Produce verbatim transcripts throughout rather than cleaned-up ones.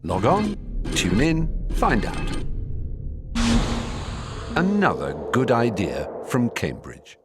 Log on, tune in, find out. Another good idea from Cambridge.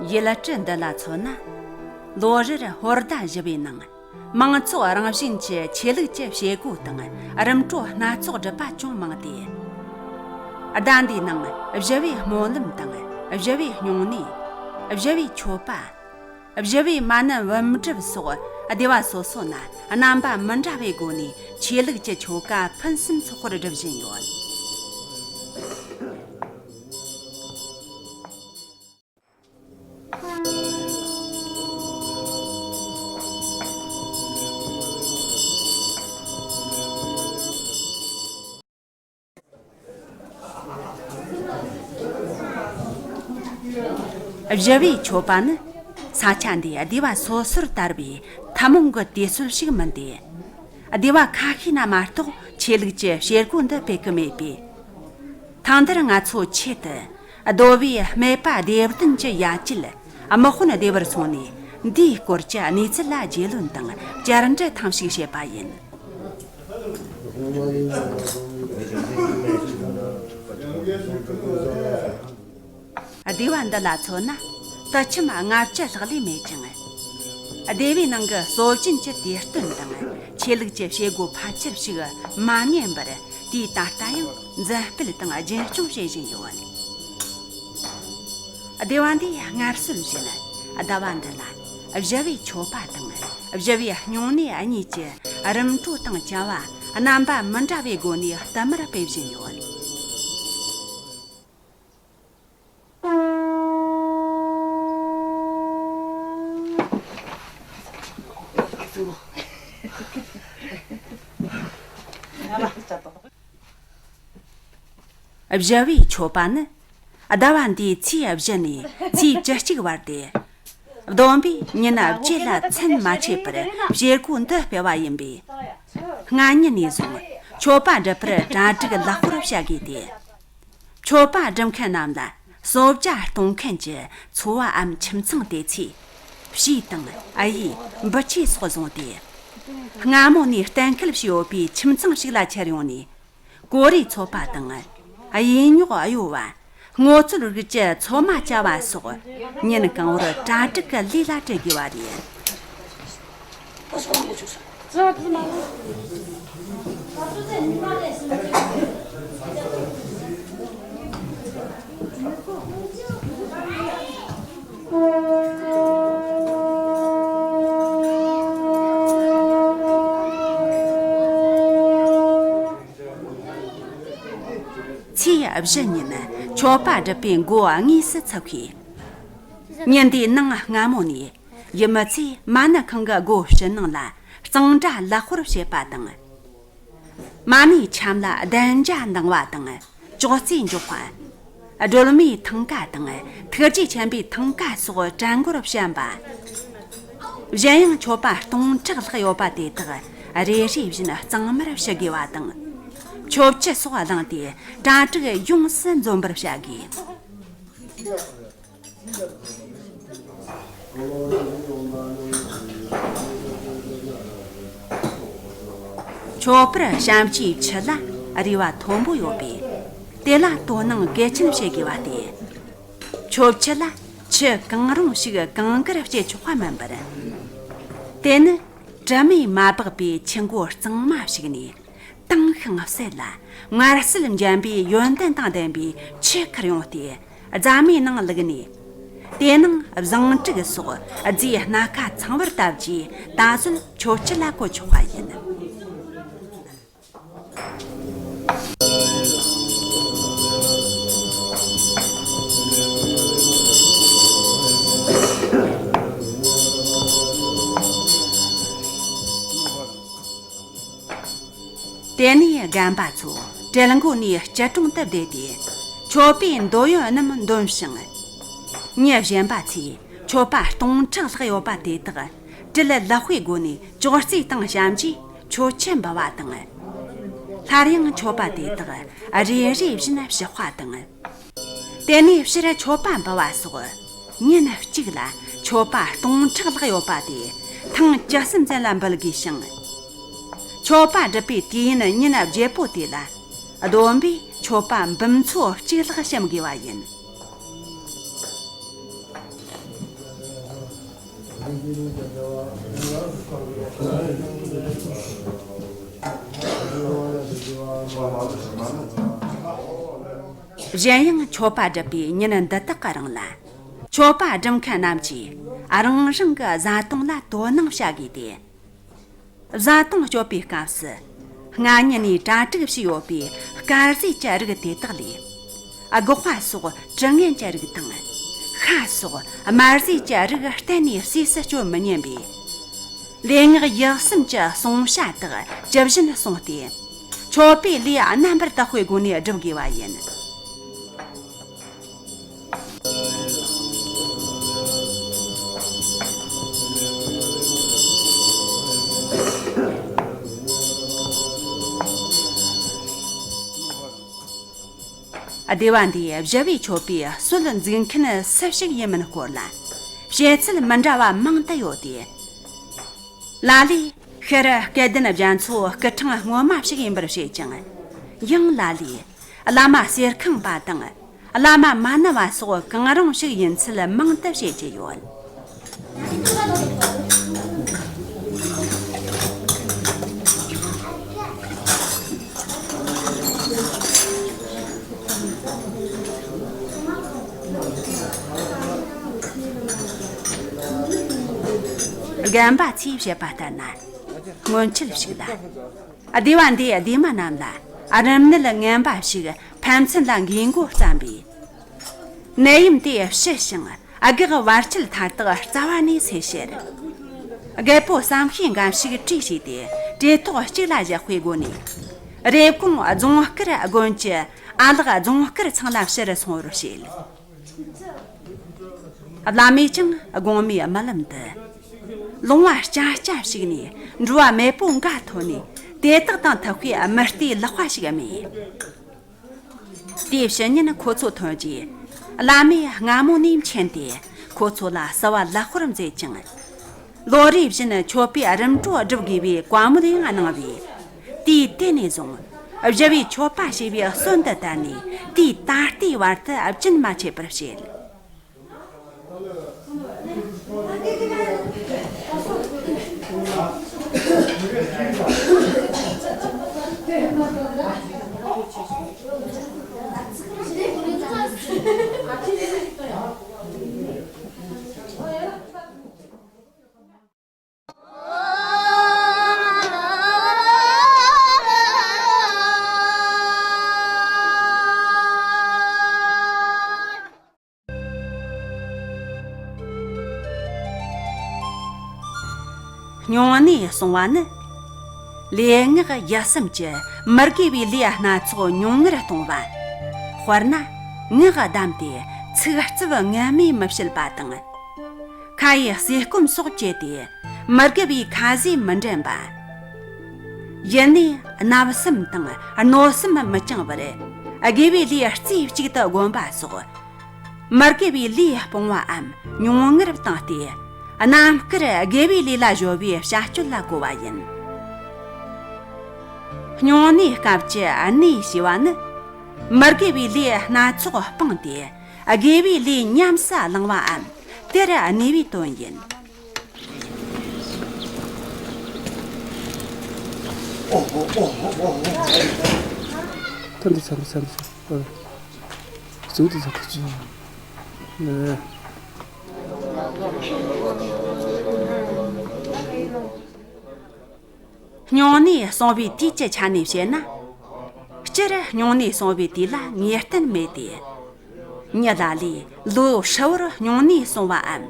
ཡུལ་གྲུ་འདི་ལ་མཚོན་ན། ལོ་རེར་ཧོར་ཟླ་བཞི་པའི་ནང་། མང་ཚོགས་རང་བཞིན་གྱི་ཆོས་ལུགས་ཀྱི་བྱེད་སྒོ་དང་རིམ་གྲོ་སྣ་ཚོགས་སྒྲུབ་པ་ཅུང་མང་སྟེ། ཟླ་འདིའི་ནང་བཞི་བའི་སྨོན་ལམ་དང་། བཞི་བའི་སྨྱུང་གནས། བཞི་བའི་མཆོད་པ། བཞི་བའི་མ་ཎི་བུམ་སྒྲུབ་སོགས་སྡེ་བ་སོ་སོ་ན་རྣམ་པ་མི་འདྲ་བའི་སྒོ་ནས་ཆོས་ལུགས་ཀྱི་ཆོ་ག་ཕུན་སུམ་ཚོགས་པར་སྒྲུབ་བཞིན་ཡོད། བཞི་བའི་མཆོད་པ་ནི་ས་ཆ་འདིའི་སྡེ་བ་སོ་སོར་དར་བའི་ཐུན་མོང་གི་དུས་ཚོད་ཞིག་མིན་ཏེ། སྡེ་བ་ཁ་ཤས་ན་མ་གཏོགས་ཆོས་ལུགས་ཀྱི་བྱེད་སྒོ་འདི་སྤེལ་གི་མེད་པས། ཐེངས་འདིར་ང་ཚོ་ཆེད་དུ་རྡོ་བའི་སྨད་པ་སྡེ་བདུན་གྱི་ཡ་གྱལ་དམག་དཔོན་སྡེ་བར་སོང་ནས། འདིའི་སྐོར་གྱི་གནས་ཚུལ་ལ་རྒྱུས་ལོན་དང་བཅར་འདྲི་ཐེངས་ཤིག་བྱས་པ་ཡིན། སྡེ་བ་འདི་ལ་མཚོན་ན། དུད་ཁྱིམ་ལྔ་བཅུ་ལྷག་ལས་མེད་ཅིང་། སྡེ་བའི་ནང་གི་སྲོལ་རྒྱུན་གྱི་དུས་སྟོན་དང་ཆོས་ལུགས་ཀྱི་བྱེད་སྒོ་ཕལ་ཆེར་ཞིག་མ་ཉམས་པར་དུས་ད་ལྟ་ཡང་འཛིན་སྤེལ་དང་རྒྱུན་སྐྱོང་བྱེད་བཞིན་ཡོད། སྡེ་བ་འདིའི་སྔར་སྲོལ་བཞིན། ཟླ་བ་འདི་ལ་བཞི་བའི་མཆོད་པ་དང་བཞི་བའི་སྨྱུང་གནས་གཉིས་ཀྱི་རིམ་གྲོ་དང་བཅའ་བ་རྣམ་པ་མི་འདྲ་བའི་སྒོ་ནས་བསྟུད་མར་སྤེལ་བཞིན་ཡོད། བཞི་བའི་མཆོད་པ་ནི་ཟླ་བ་འདིའི་ཚེས་བཞི་ནས་ཚེས་བཅུ་གཅིག་བར་ཏེ། བསྡོམས་པས་ཉིན་བརྒྱད་ལ་ཚུན་མ་ཆད་པར་བྱེད་སྒོ་འདི་སྤེལ་བ་ཡིན་པས། སྔ་ཉིན་ནས་བཟུང་མཆོད་པ་སྒྲུབ་པར་གྲ་སྒྲིག་ལེགས་པོར་བྱ་དགོས་ཏེ། མཆོད་པ་སྒྲུབ་མཁན་རྣམས་ལ་གསོལ་ཇ་གཏོང་མཁན་གྱི་ཚོ་བའམ་ཁྱིམ་ཚང་དེ་ཚོས་བྱིའུ་དང་གཡུ། འབུ་ཆས་སོགས་བཟུང་སྟེ། སྔ་མོ་ནས་གཏན་འཁེལ་བྱས་ཡོད་པའི་ཁྱིམ་ཚང་ཞིག་ལ་ཁྱེར་ཡོང་ནས། གོ་རེ་འཚོད་པ་དང་། གཡས་རྙོག་གཡོ་བ། སྔོ་ཚོད་རིགས་ཀྱི་ཚོད་མ་བཅའ་བ་སོགས་ཉིན་གང་བོར་གྲ་སྒྲིག་གི་ལས་ལ་བྲེལ་དགོས་པ་རེད། ཚེས་བཞི་ཉིན་མཆོད་པ་སྒྲུབ་པའི་འགོ་དངོས་སུ་ཚུགས་ཤིང་། ཉིན་དེའི་ནངས་སྔ་མོ་ནས་ཡུལ་མི་ཚོས་མ་ཎི་ཁང་གི་སྒོ་ཕྱི་ནང་ལ་གཙང་སྦྲ་ལེགས་པོར་བྱེད་པ་དང་། མ་ཎིའི་འཆམ་ལ་གདན་འཇའ་འདིང་བ་དང་ཅོག་ཙེ་འཇོག་པ། སྒྲོལ་མའི་ཐང་ཀ་དང་ཐུགས་རྗེ་ཆེན་པོའི་ཐང་ཀ་སོགས་གྲལ་མགོར་བཤམས་པ། གཞན་ཡང་མཆོད་པ་སྟོང་ཕྲག་ལྷག་ཡོད་པ་དེ་དག་རེ་རེ་བཞིན་གཙང་མར་བྱུག་དགོས་པ་དང་། མཆོད་ཆུ་སོགས་བླངས་ཏེ་གྲ་སྒྲིག་ཡོངས་སུ་འཛོམས་པར་བྱ་དགོས། མཆོད་པར་བཤམས་རྒྱུའི་ཆུ་ལ་རེ་བ་མཐོན་པོ་ཡོད་པས། དེ་ལ་དོ་སྣང་གལ་ཆེན་བྱེད་དགོས་པ་སྟེ། མཆོད་ཆུ་ལ་ཆུ་གང་རུང་ཞིག་གང་དགར་སྐྱེལ་ཆོག་པ་མིན་པར། དེ་ནི་དྲི་མས་མ་སྦགས་པའི་ཆུ་མགོ་གཙང་མ་ཞིག་ནས། དྭངས་ཤིང་གསལ་ལ་མངར་གསལ་འཇམ་པའི་ཡོན་ཏན་དང་ལྡན་པའི་ཆུ་ཁར་ཡོང་སྟེ། རྫ་མའི་ནང་བླུགས་ནས། དེའི་ནང་བཟང་དྲུག་སོགས་རྫས་སྣ་ཁ་ཚང་བར་བཏབ་རྗེས། ད་གཟོད་མཆོད་ཆུ་ལ་བཀོལ་ཆོག་པ་ཡིན། དེ་ནས་རྒན་པ་ཚོ་ གྲལ་མགོ་ནས་སྐྱིལ་ཀྲུང་དུ་བསྡད་དེ། མཆོད་པའི་འདོད་ཡོན་རྣམས་འདོན་ཞིང་། མྱི་གཞན་པ་ཚོས་མཆོད་པ་སྟོང་ཕྲག་ལྷག་ཡོད་པ་དེ་དག་གྲལ་ལེགས་པོའི་སྒོ་ནས་ཅོག་ཙེའི་སྟེང་བཤམས་རྗེས་མཆོད་ཆུ་འབུལ་བ་དང་། སླར་ཡང་མཆོད་པ་དེ་དག་རེ་རེ་བཞིན་ཕྱི་དཔལ་དང་། དེ་ནས་ཕྱིར་མཆོད་པ་འབུལ་བ་སོགས་ཉིན་གཅིག་ལ་མཆོད་པ་སྟོང་ཕྲག་ལྷག་ཡོད་པ་དེ་ཐེངས་བཅུ་གསུམ་ཙམ་ལ་འབུལ་དགོས་ཤིང་། མཆོད་པ་སྒྲུབ་པའི་དུས་ཡུན་ཉིན་བརྒྱད་པོ་དེ་ལ་བསྡོམས་པས་མཆོད་པ་འབུམ་ཚོ་གཅིག་ལྷག་བཤམ་དགོས་པ་ཡིན། གཞན་ཡང་མཆོད་པ་སྒྲུབ་པའི་ཉིན་འདི་དག་གི་རིང་ལ། མཆོད་པ་སྒྲུབ་མཁན་རྣམས་ཀྱིས་རང་རང་གི་བཟའ་བཏུང་ལ་དོ་སྣང་བྱ་དགོས་ཏེ། བཟའ་བཏུང་སྤྱོད་པའི་སྐབས་སུ། སྔ་ཉིན་ནས་གྲ་སྒྲིག་བྱས་ཡོད་པའི་དཀར་ཟས་ཀྱི་རིགས་དེ་དག་ལས། སྒོག་པ་སོགས་དྲི་ངན་གྱི་རིགས་དང་། ཤ་སོགས་དམར་ཟས་ཀྱི་རིགས་གཏན་ནས་ཟས་སུ་སྤྱོད་མི་ཉན་པས། ལས་ངག་ཡིད་གསུམ་གྱི་བསྲུང་བྱ་དག་ཇི་བཞིན་བསྲུངས་ཏེ། མཆོད་པའི་ལས་རྣམ་པར་དག་པའི་སྒོ་ནས་སྒྲུབ་དགོས་པ་ཡིན། སྡེ་བ་འདིའི་བཞི་བའི་མཆོད་པའི་སྲོལ་འཛུགས་མཁན་སུ་ཞིག་ཡིན་མིན་སྐོར་ལ་བཤད་ཚུལ་མི་འདྲ་བ་མང་དུ་ཡོད་དེ། ལ་ལས་ཤར་སྐལ་ལྡན་རྒྱ་མཚོ་སྐུ་ཕྲེང་སྔོན་མ་ཞིག་ཡིན་པར་བཤད་ཅིང་། ཡང་ལ་ལས་བླ་མ་གསེར་ཁང་པ་དང་བླ་མ་མ་ཎི་བ་སོགས་གང་རུང་ཞིག་ཡིན་ཚུལ་མང་དུ་བཤད་ཀྱི་ཡོད། རྒན་པ་ཚོས་བཤད་པ་ལྟར་ན། སྔོན་ཆད་ཞིག་ལ། སྡེ་བ་འདིའི་སྡེ་མི་རྣམས་ལ་རིམས་ནད་ངན་པ་ཞིག་ཕན་ཚུན་ལ་འགོས་འགོ་བརྩམས་པས། ནད་ཡམས་དེ་ཕྱི་ཞིང་སྒེག་བར་ཆད་མཐའ་དག་རྩ་བ་ནས་སེལ་ཕྱིར། རྒད་པོ་བསམ་ཤེས་འགའ་ཞིག་གྲོས་བྱས་ཏེ་བྲེ་ཐོག་གཅིག་ལ་བཞག་པའི་སྒོ་ནས། རེབ་གོང་རྫོང་དཀར་དགོན་གྱི་ཨ་ལགས་རྫོང་དཀར་ཚང་ལ་ཕྱིར་སོང་བར་བཤད། བླ་མས་ཀྱང་དགོང་མོའི་རྨི་ལམ་དུ། ལོང་བ་སྐྱ་སྐྱ་ཞིག་ནས་འགྲོ་བ་མེད་པོ་འགའ་ཐོན་ནས་དེ་དག་དང་ཐུག་པའི་མི་རྟའི་ལག་པ་ཞིག་རྨིས། དེའི་ཕྱི་ཉིན་ཁོ་ཚོ་ཐོན་རྗེས། བླ་མས་སྔ་མོ་ནས་མཁྱེན་ཏེ་ཁོ་ཚོ་ལ་བསུ་བ་ལེགས་པོར་མཛད་ཅིང་། ལོ་རེ་བཞིན་མཆོད་པའི་རིམ་གྲོ་སྒྲུབ་དགོས་པའི་བཀའ་མོལ་ཡང་གནང་བས། དུས་དེ་ནས་བཟུང་བཞི་བའི་མཆོད་པ་ཞེས་པའི་སྲོལ་འདི་དར་ནས་དུས་ད་ལྟའི་བར་དུ་རྒྱུན་མ་ཆད་པར་བྱེད། སྨྱུང་གནས་སྲུང་བ་ནི། ལས་ངག་ཡིད་གསུམ་གྱི་མི་དགེ་བའི་ལས་སྣ་ཚོགས་ཉུང་ངུར་གཏོང་བ། དཔེར་ན། ངག་བསྡམས་ཏེ་ཚིག་རྩུབ་ངན་སྨྲས་མི་བྱེད་པ་དང་། ཁ་ཡི་ཟས་སྐོམ་སོགས་བཅད་དེ་མི་དགེ་བའི་ཁ་ཟས་མི་འདྲེན་པ། ཡིད་ནི་བརྣབ་སེམས་དང་གནོད་སེམས་མི་བཅངས་པར་དགེ་བའི་ལས་རྩེ་གཅིག་ཏུ་བསྒོམ་པ་སོགས། མི་དགེ་བའི་ལས་སྤོང་བའམ་ཉུང་ངུར་བཏང་སྟེ། རྣམ་དཀར་དགེ་བའི་ལས་ལ་གཞོལ་བའི་བྱ་སྤྱོད་ལ་གོ་བ་ཡིན། སྨྱུང་གནས་སྐབས་ཀྱི་གནས་ཞེས་པ་ནི། མི་དགེ་བའི་ལས་སྣ་ཚོགས་སྤངས་ཏེ། དགེ་བའི་ལས་ཉམས་སུ་བླང་བའམ་དེར་གནས་པའི་དོན་ཡིན། ཐོན་དུ་ཚར་དུ་ཚར་དུ་ཚར། གཙོ་བོ་དེ་ཚོ་ཐུགས་རྗེ་ཆེ། སྨྱུང་གནས་སྲུང་བའི་དུས་ཀྱི་ཆ་ནས་བཤད་ན། སྤྱིར་སྨྱུང་གནས་སྲུང་བའི་དུས་ལ་ངེས་གཏན་མེད་དེ། མྱི་ལ་ལས་ལོ་ཧྲིལ་བོར་སྨྱུང་གནས་སྲུང་བའམ།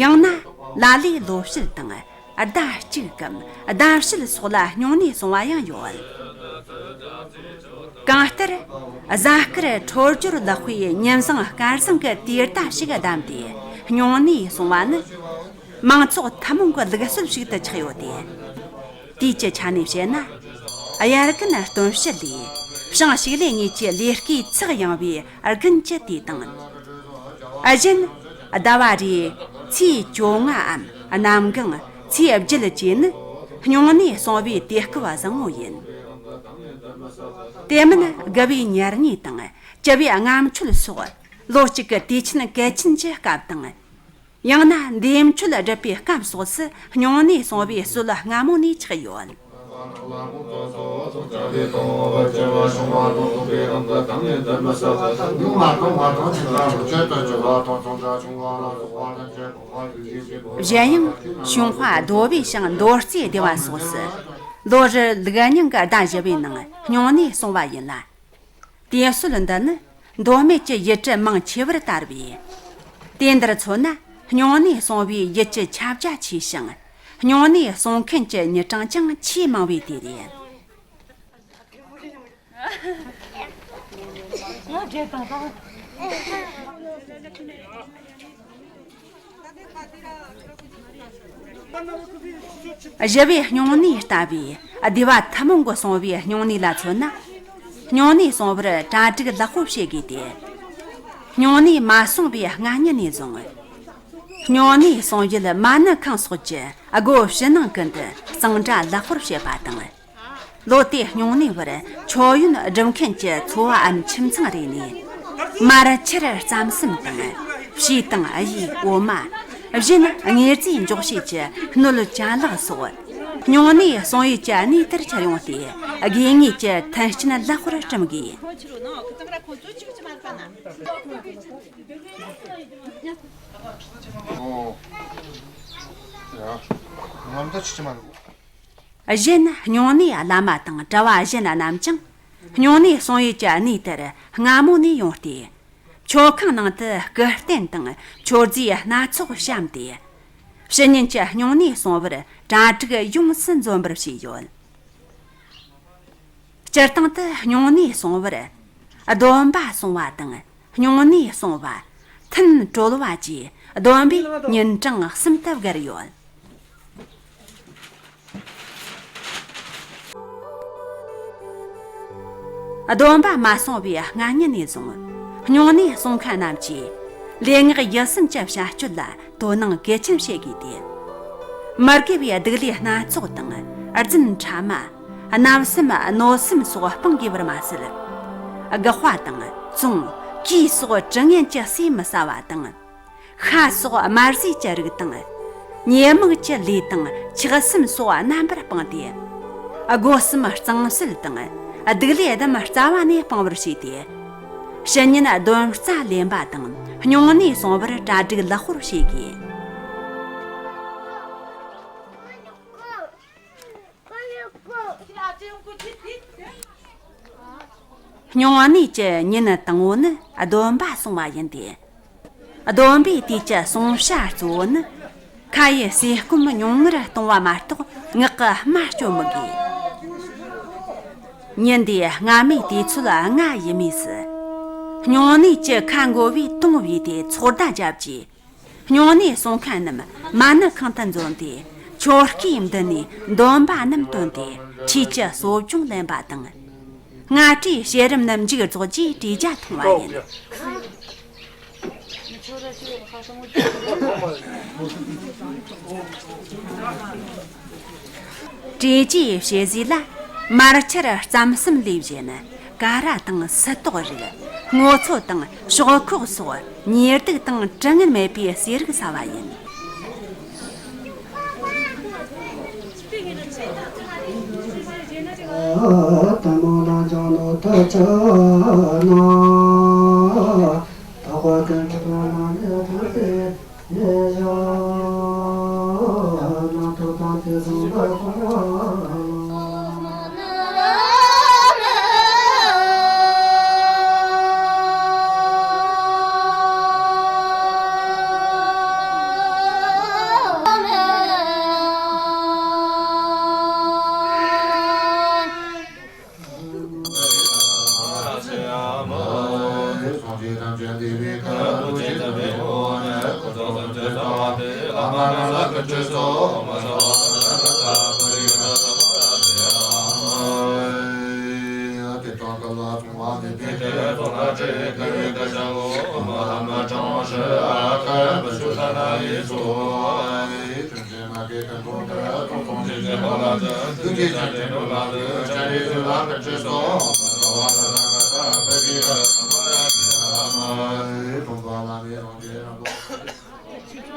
ཡང་ན་ལ་ལས་ལོ་ཕྱེད་དང་ཟླ་གཅིག་གམ་ཟླ་ཕྱེད་སོགས་ལ་སྨྱུང་གནས་སྲུང་བ་ཡང་ཡོད། གང་ལྟར། གཟའ་སྐར་འཕྲོད་སྦྱོར་ལེགས་པའི་ཉིན་བཟང་སྐར་བཟང་གི་དུས་ཟླ་ཞིག་བདམས་ཏེ་སྨྱུང་གནས་སོང་བ་ནི། མང་ཚོགས་ཐུན་མོང་གི་ལུགས་སྲོལ་ཞིག་ཏུ་ཆགས་ཡོད་དེ། དུས་ཀྱི་ཆ་ནས་བཤད་ན། དབྱར་དགུན་སྟོན་དཔྱིད་ལས་བྱང་ཕྱུགས་ལས་གཉིས་ཀྱི་ལས་ཀའི་ཚེགས་ཡངས་པའི་དགུན་གྱི་དུས་དང་། གཞན། ཟླ་བ་རེའི་ཚེས་བཅོ་ལྔའམ་གནམ་གང་ཚེས་བརྒྱད་བཅས་ནི་སྨྱུང་གནས་སོང་བའི་དུས་སྐབས་བཟང་བོ་ཡིན། དེ་མིན་དགུ་བའི་ཉེར་གཉིས་དང་བཅུ་བའི་ལྔ་མཆོད་སོགས་ལོ་གཅིག་གི་དུས་ཆེན་གལ་ཆེན་གྱི་སྐབས་དང་། ཡང་ན་འདས་མཆོད་སྒྲུབ་པའི་སྐབས་སོགས་སུ་སྨྱུང་གནས་སོང་བའི་སྲོལ་སྔ་མོ་ནས་ཆགས་ཡོད། གཞན་ཡང་གཞུང་པ་རྡོ་སྦིས་ཤིང་མདོ་རྩེ་སྡེ་བ་སོགས་སུ་ལོ་རེར་ལུག་རྙིང་གི་ཟླ་བཞི་པའི་ནང་སྨྱུང་གནས་སོང་བ་ཡིན་ལ། དེའི་སྲོལ་འདི་ནི་མདོ་སྨད་ཀྱི་ཡུལ་གྲུ་མང་ཆེ་བར་དར་བས། དེ་འདིར་མཚོན་ན་སྨྱུང་གནས་སོང་བའི་ཡུལ་གྱི་ཁྱབ་རྒྱ་ཆེ་ཞིང་། སྨྱུང་གནས་སོང་མཁན་གྱི་མྱི་གྲངས་ཀྱང་ཆེས་མང་བའི་དུས་རེད། བཞི་བའི་སྨྱུང་གནས་ལྟ་བུའི་སྡེ་བ་ཐུན་མོང་གི་སོང་བའི་སྨྱུང་གནས་ལ་མཚོན་ན། སྨྱུང་གནས་སོང་བར་གྲ་སྒྲིག་ལེགས་པོ་བྱེད་དགོས་ཏེ། སྨྱུང་གནས་མ་སོང་བའི་སྔ་ཉིན་ནས་བཟུང་། སྨྱུང་གནས་སོང་ཡུལ་མ་ཎི་ཁང་སོགས་ཀྱི་སྒོ་ཕྱི་ནང་ཀུན་ཏུ་གཙང་སྦྲ་ལེགས་པོར་བྱེད་པ་དང་། ལོ་དེའི་སྨྱུང་གནས་བར་མཆོད་ཡོན་སྒྲུབ་མཁན་གྱི་ཚོ་བའམ་ཁྱིམ་ཚང་རེ་ནས་མར་ཆུར་རྩམ་གསུམ་དང་། ཕྱེ་དང་གཡས་འོ་མ། གཞན་དངོས་རྫས་འཇོག་བྱེད་ཀྱི་སྣོད་ཅ་ལག་སོགས་སྨྱུང་གནས་སོང་ཡུལ་གྱི་གནས་དེར་ཁྱེར་ཡོང་སྟེ། དགོས་ངེས་ཀྱི་མཐུན་རྐྱེན་ལེགས་པོར་བསྐྲུན་དགོས། གཞན་སྨྱུང་གནས་བླ་མ་དང་གྲྭ་བ་གཞན་རྣམས་ཀྱང་སྨྱུང་གནས་སོང་ཡུལ་གྱི་གནས་དེར་སྔ་མོ་ནས་ཡོང་སྟེ། མཆོད་ཁང་ནང་དུ་སྐུ་རྟེན་དང་མཆོད་རྫས་སྣ་ཚོགས་བཤམས་ཏེ། ཕྱི་ཉིན་གྱི་སྨྱུང་གནས་སོང་བར་གྲ་སྒྲིག་ཡོངས་སུ་འཛོམས་པར་བྱས་ཡོད། སྤྱིར་བཏང་དུ་སྨྱུང་གནས་སོང་བར་སྡོམ་པ་སོང་བ་དང་སྨྱུང་གནས་སོང་བ། ཐུན་གྲོལ་བ་བཅས་སྡོམ་པའི་ཉིན་གྲངས་གསུམ་དུ་བགར་ཡོད། སྡོམ་པ་མ་སོང་བའི་སྔ་ཉིན་ནས་བཟུང་སྨྱུང་གནས་སོང་མཁན་རྣམས་ཀྱིས་ལས་སྔགས་ཡིད་གསུམ་གྱི་བྱ་སྤྱོད་ལ་དོ་སྣང་གལ་ཆེན་བྱེད་དགོས་ཏེ། མི་དགེ་བའི་སྡིག་ལས་སྣ་ཚོགས་དང་རྫུན་ཕྲ་མ། བརྣབ་སེམས་གནོད་སེམས་སོགས་སྤང་དགོས་པར་མ་ཟད། སྒེག་པ་དང་བཙོང་། གོས་སོགས་དྲི་ངན་གྱི་ཟས་མི་ཟ་བ་དང་། ཤ་སོགས་དམར་ཟས་ཀྱི་རིགས་དང་། ཉེས་དམིགས་ཀྱི་ལས་དང་ཆགས་སེམས་སོགས་རྣམ་པར་སྤངས་ཏེ། སྒོ་གསུམ་གཙང་སེལ་དང་སྡིག་ལས་རྣམས་རྩ་བ་ནས་སྤང་བར་བྱས་ཏེ། ཕྱི་ཉིན་སྡོམ་རྩ་ལེན་པ་དང་སྨྱུང་གནས་སོང་བར་གྲ་སྒྲིག་ལེགས་པོར་བྱེད་དགོས། སྨྱུང་གནས་ཀྱི་ཉིན་དང་པོ་ནི་སྡོམ་པ་སོང་བ་ཡིན་ཏེ། སྡོམ་པའི་དུས་ཀྱི་སོང་བྱ་གཙོ་བོ་ནི། ཁ་ཡི་ཟས་སྐོམ་ཉུང་ངུར་གཏོང་བ་མ་གཏོགས་ངག་གི་སྨྲ་བརྗོད་མི་དགོས། ཉིན་དེའི་སྔ་མའི་དུས་ཚོད་ལྔ་ཡས་མས་སུ། སྨྱུང་གནས་ཀྱི་ཁ་འགོ་བས་དུང་བུས་ཏེ་ཚོགས་བརྡ་བརྒྱབ་རྗེས། སྨྱུང་གནས་སོང་མཁན་རྣམས་མ་ཎི་ཁང་དུ་འཛོམས་ཏེ། ཆོ་ག་འདོན་ནས་འདོན་པ་རྣམས་བཏོན་ཏེ་ཁྲུས་ཀྱི་གསོ་སྦྱོང་ལེན་པ་དང་། སྔ་དྲོའི་བྱེད་རིམ་རྣམས་མཇུག་རྫོགས་རྗེས་བྲེ་བརྒྱ་འཐུང་བ་ཡིན། བྲེ་བརྒྱའི་བྱེད་རྫས་ལ་མར་ཆུར་རྩམ་གསུམ་ལས་གཞན། ཀ་ར་དང་སིལ་ཏོག་རིགས། སྔོ་ཚོད་དང་ཕྱོགས་ཁོག་སོགས་ཉེར་སྡུག་དང་དྲི་ངན་མེད་པའི་ཟས་རིགས་ཟ་བ་ཡིན།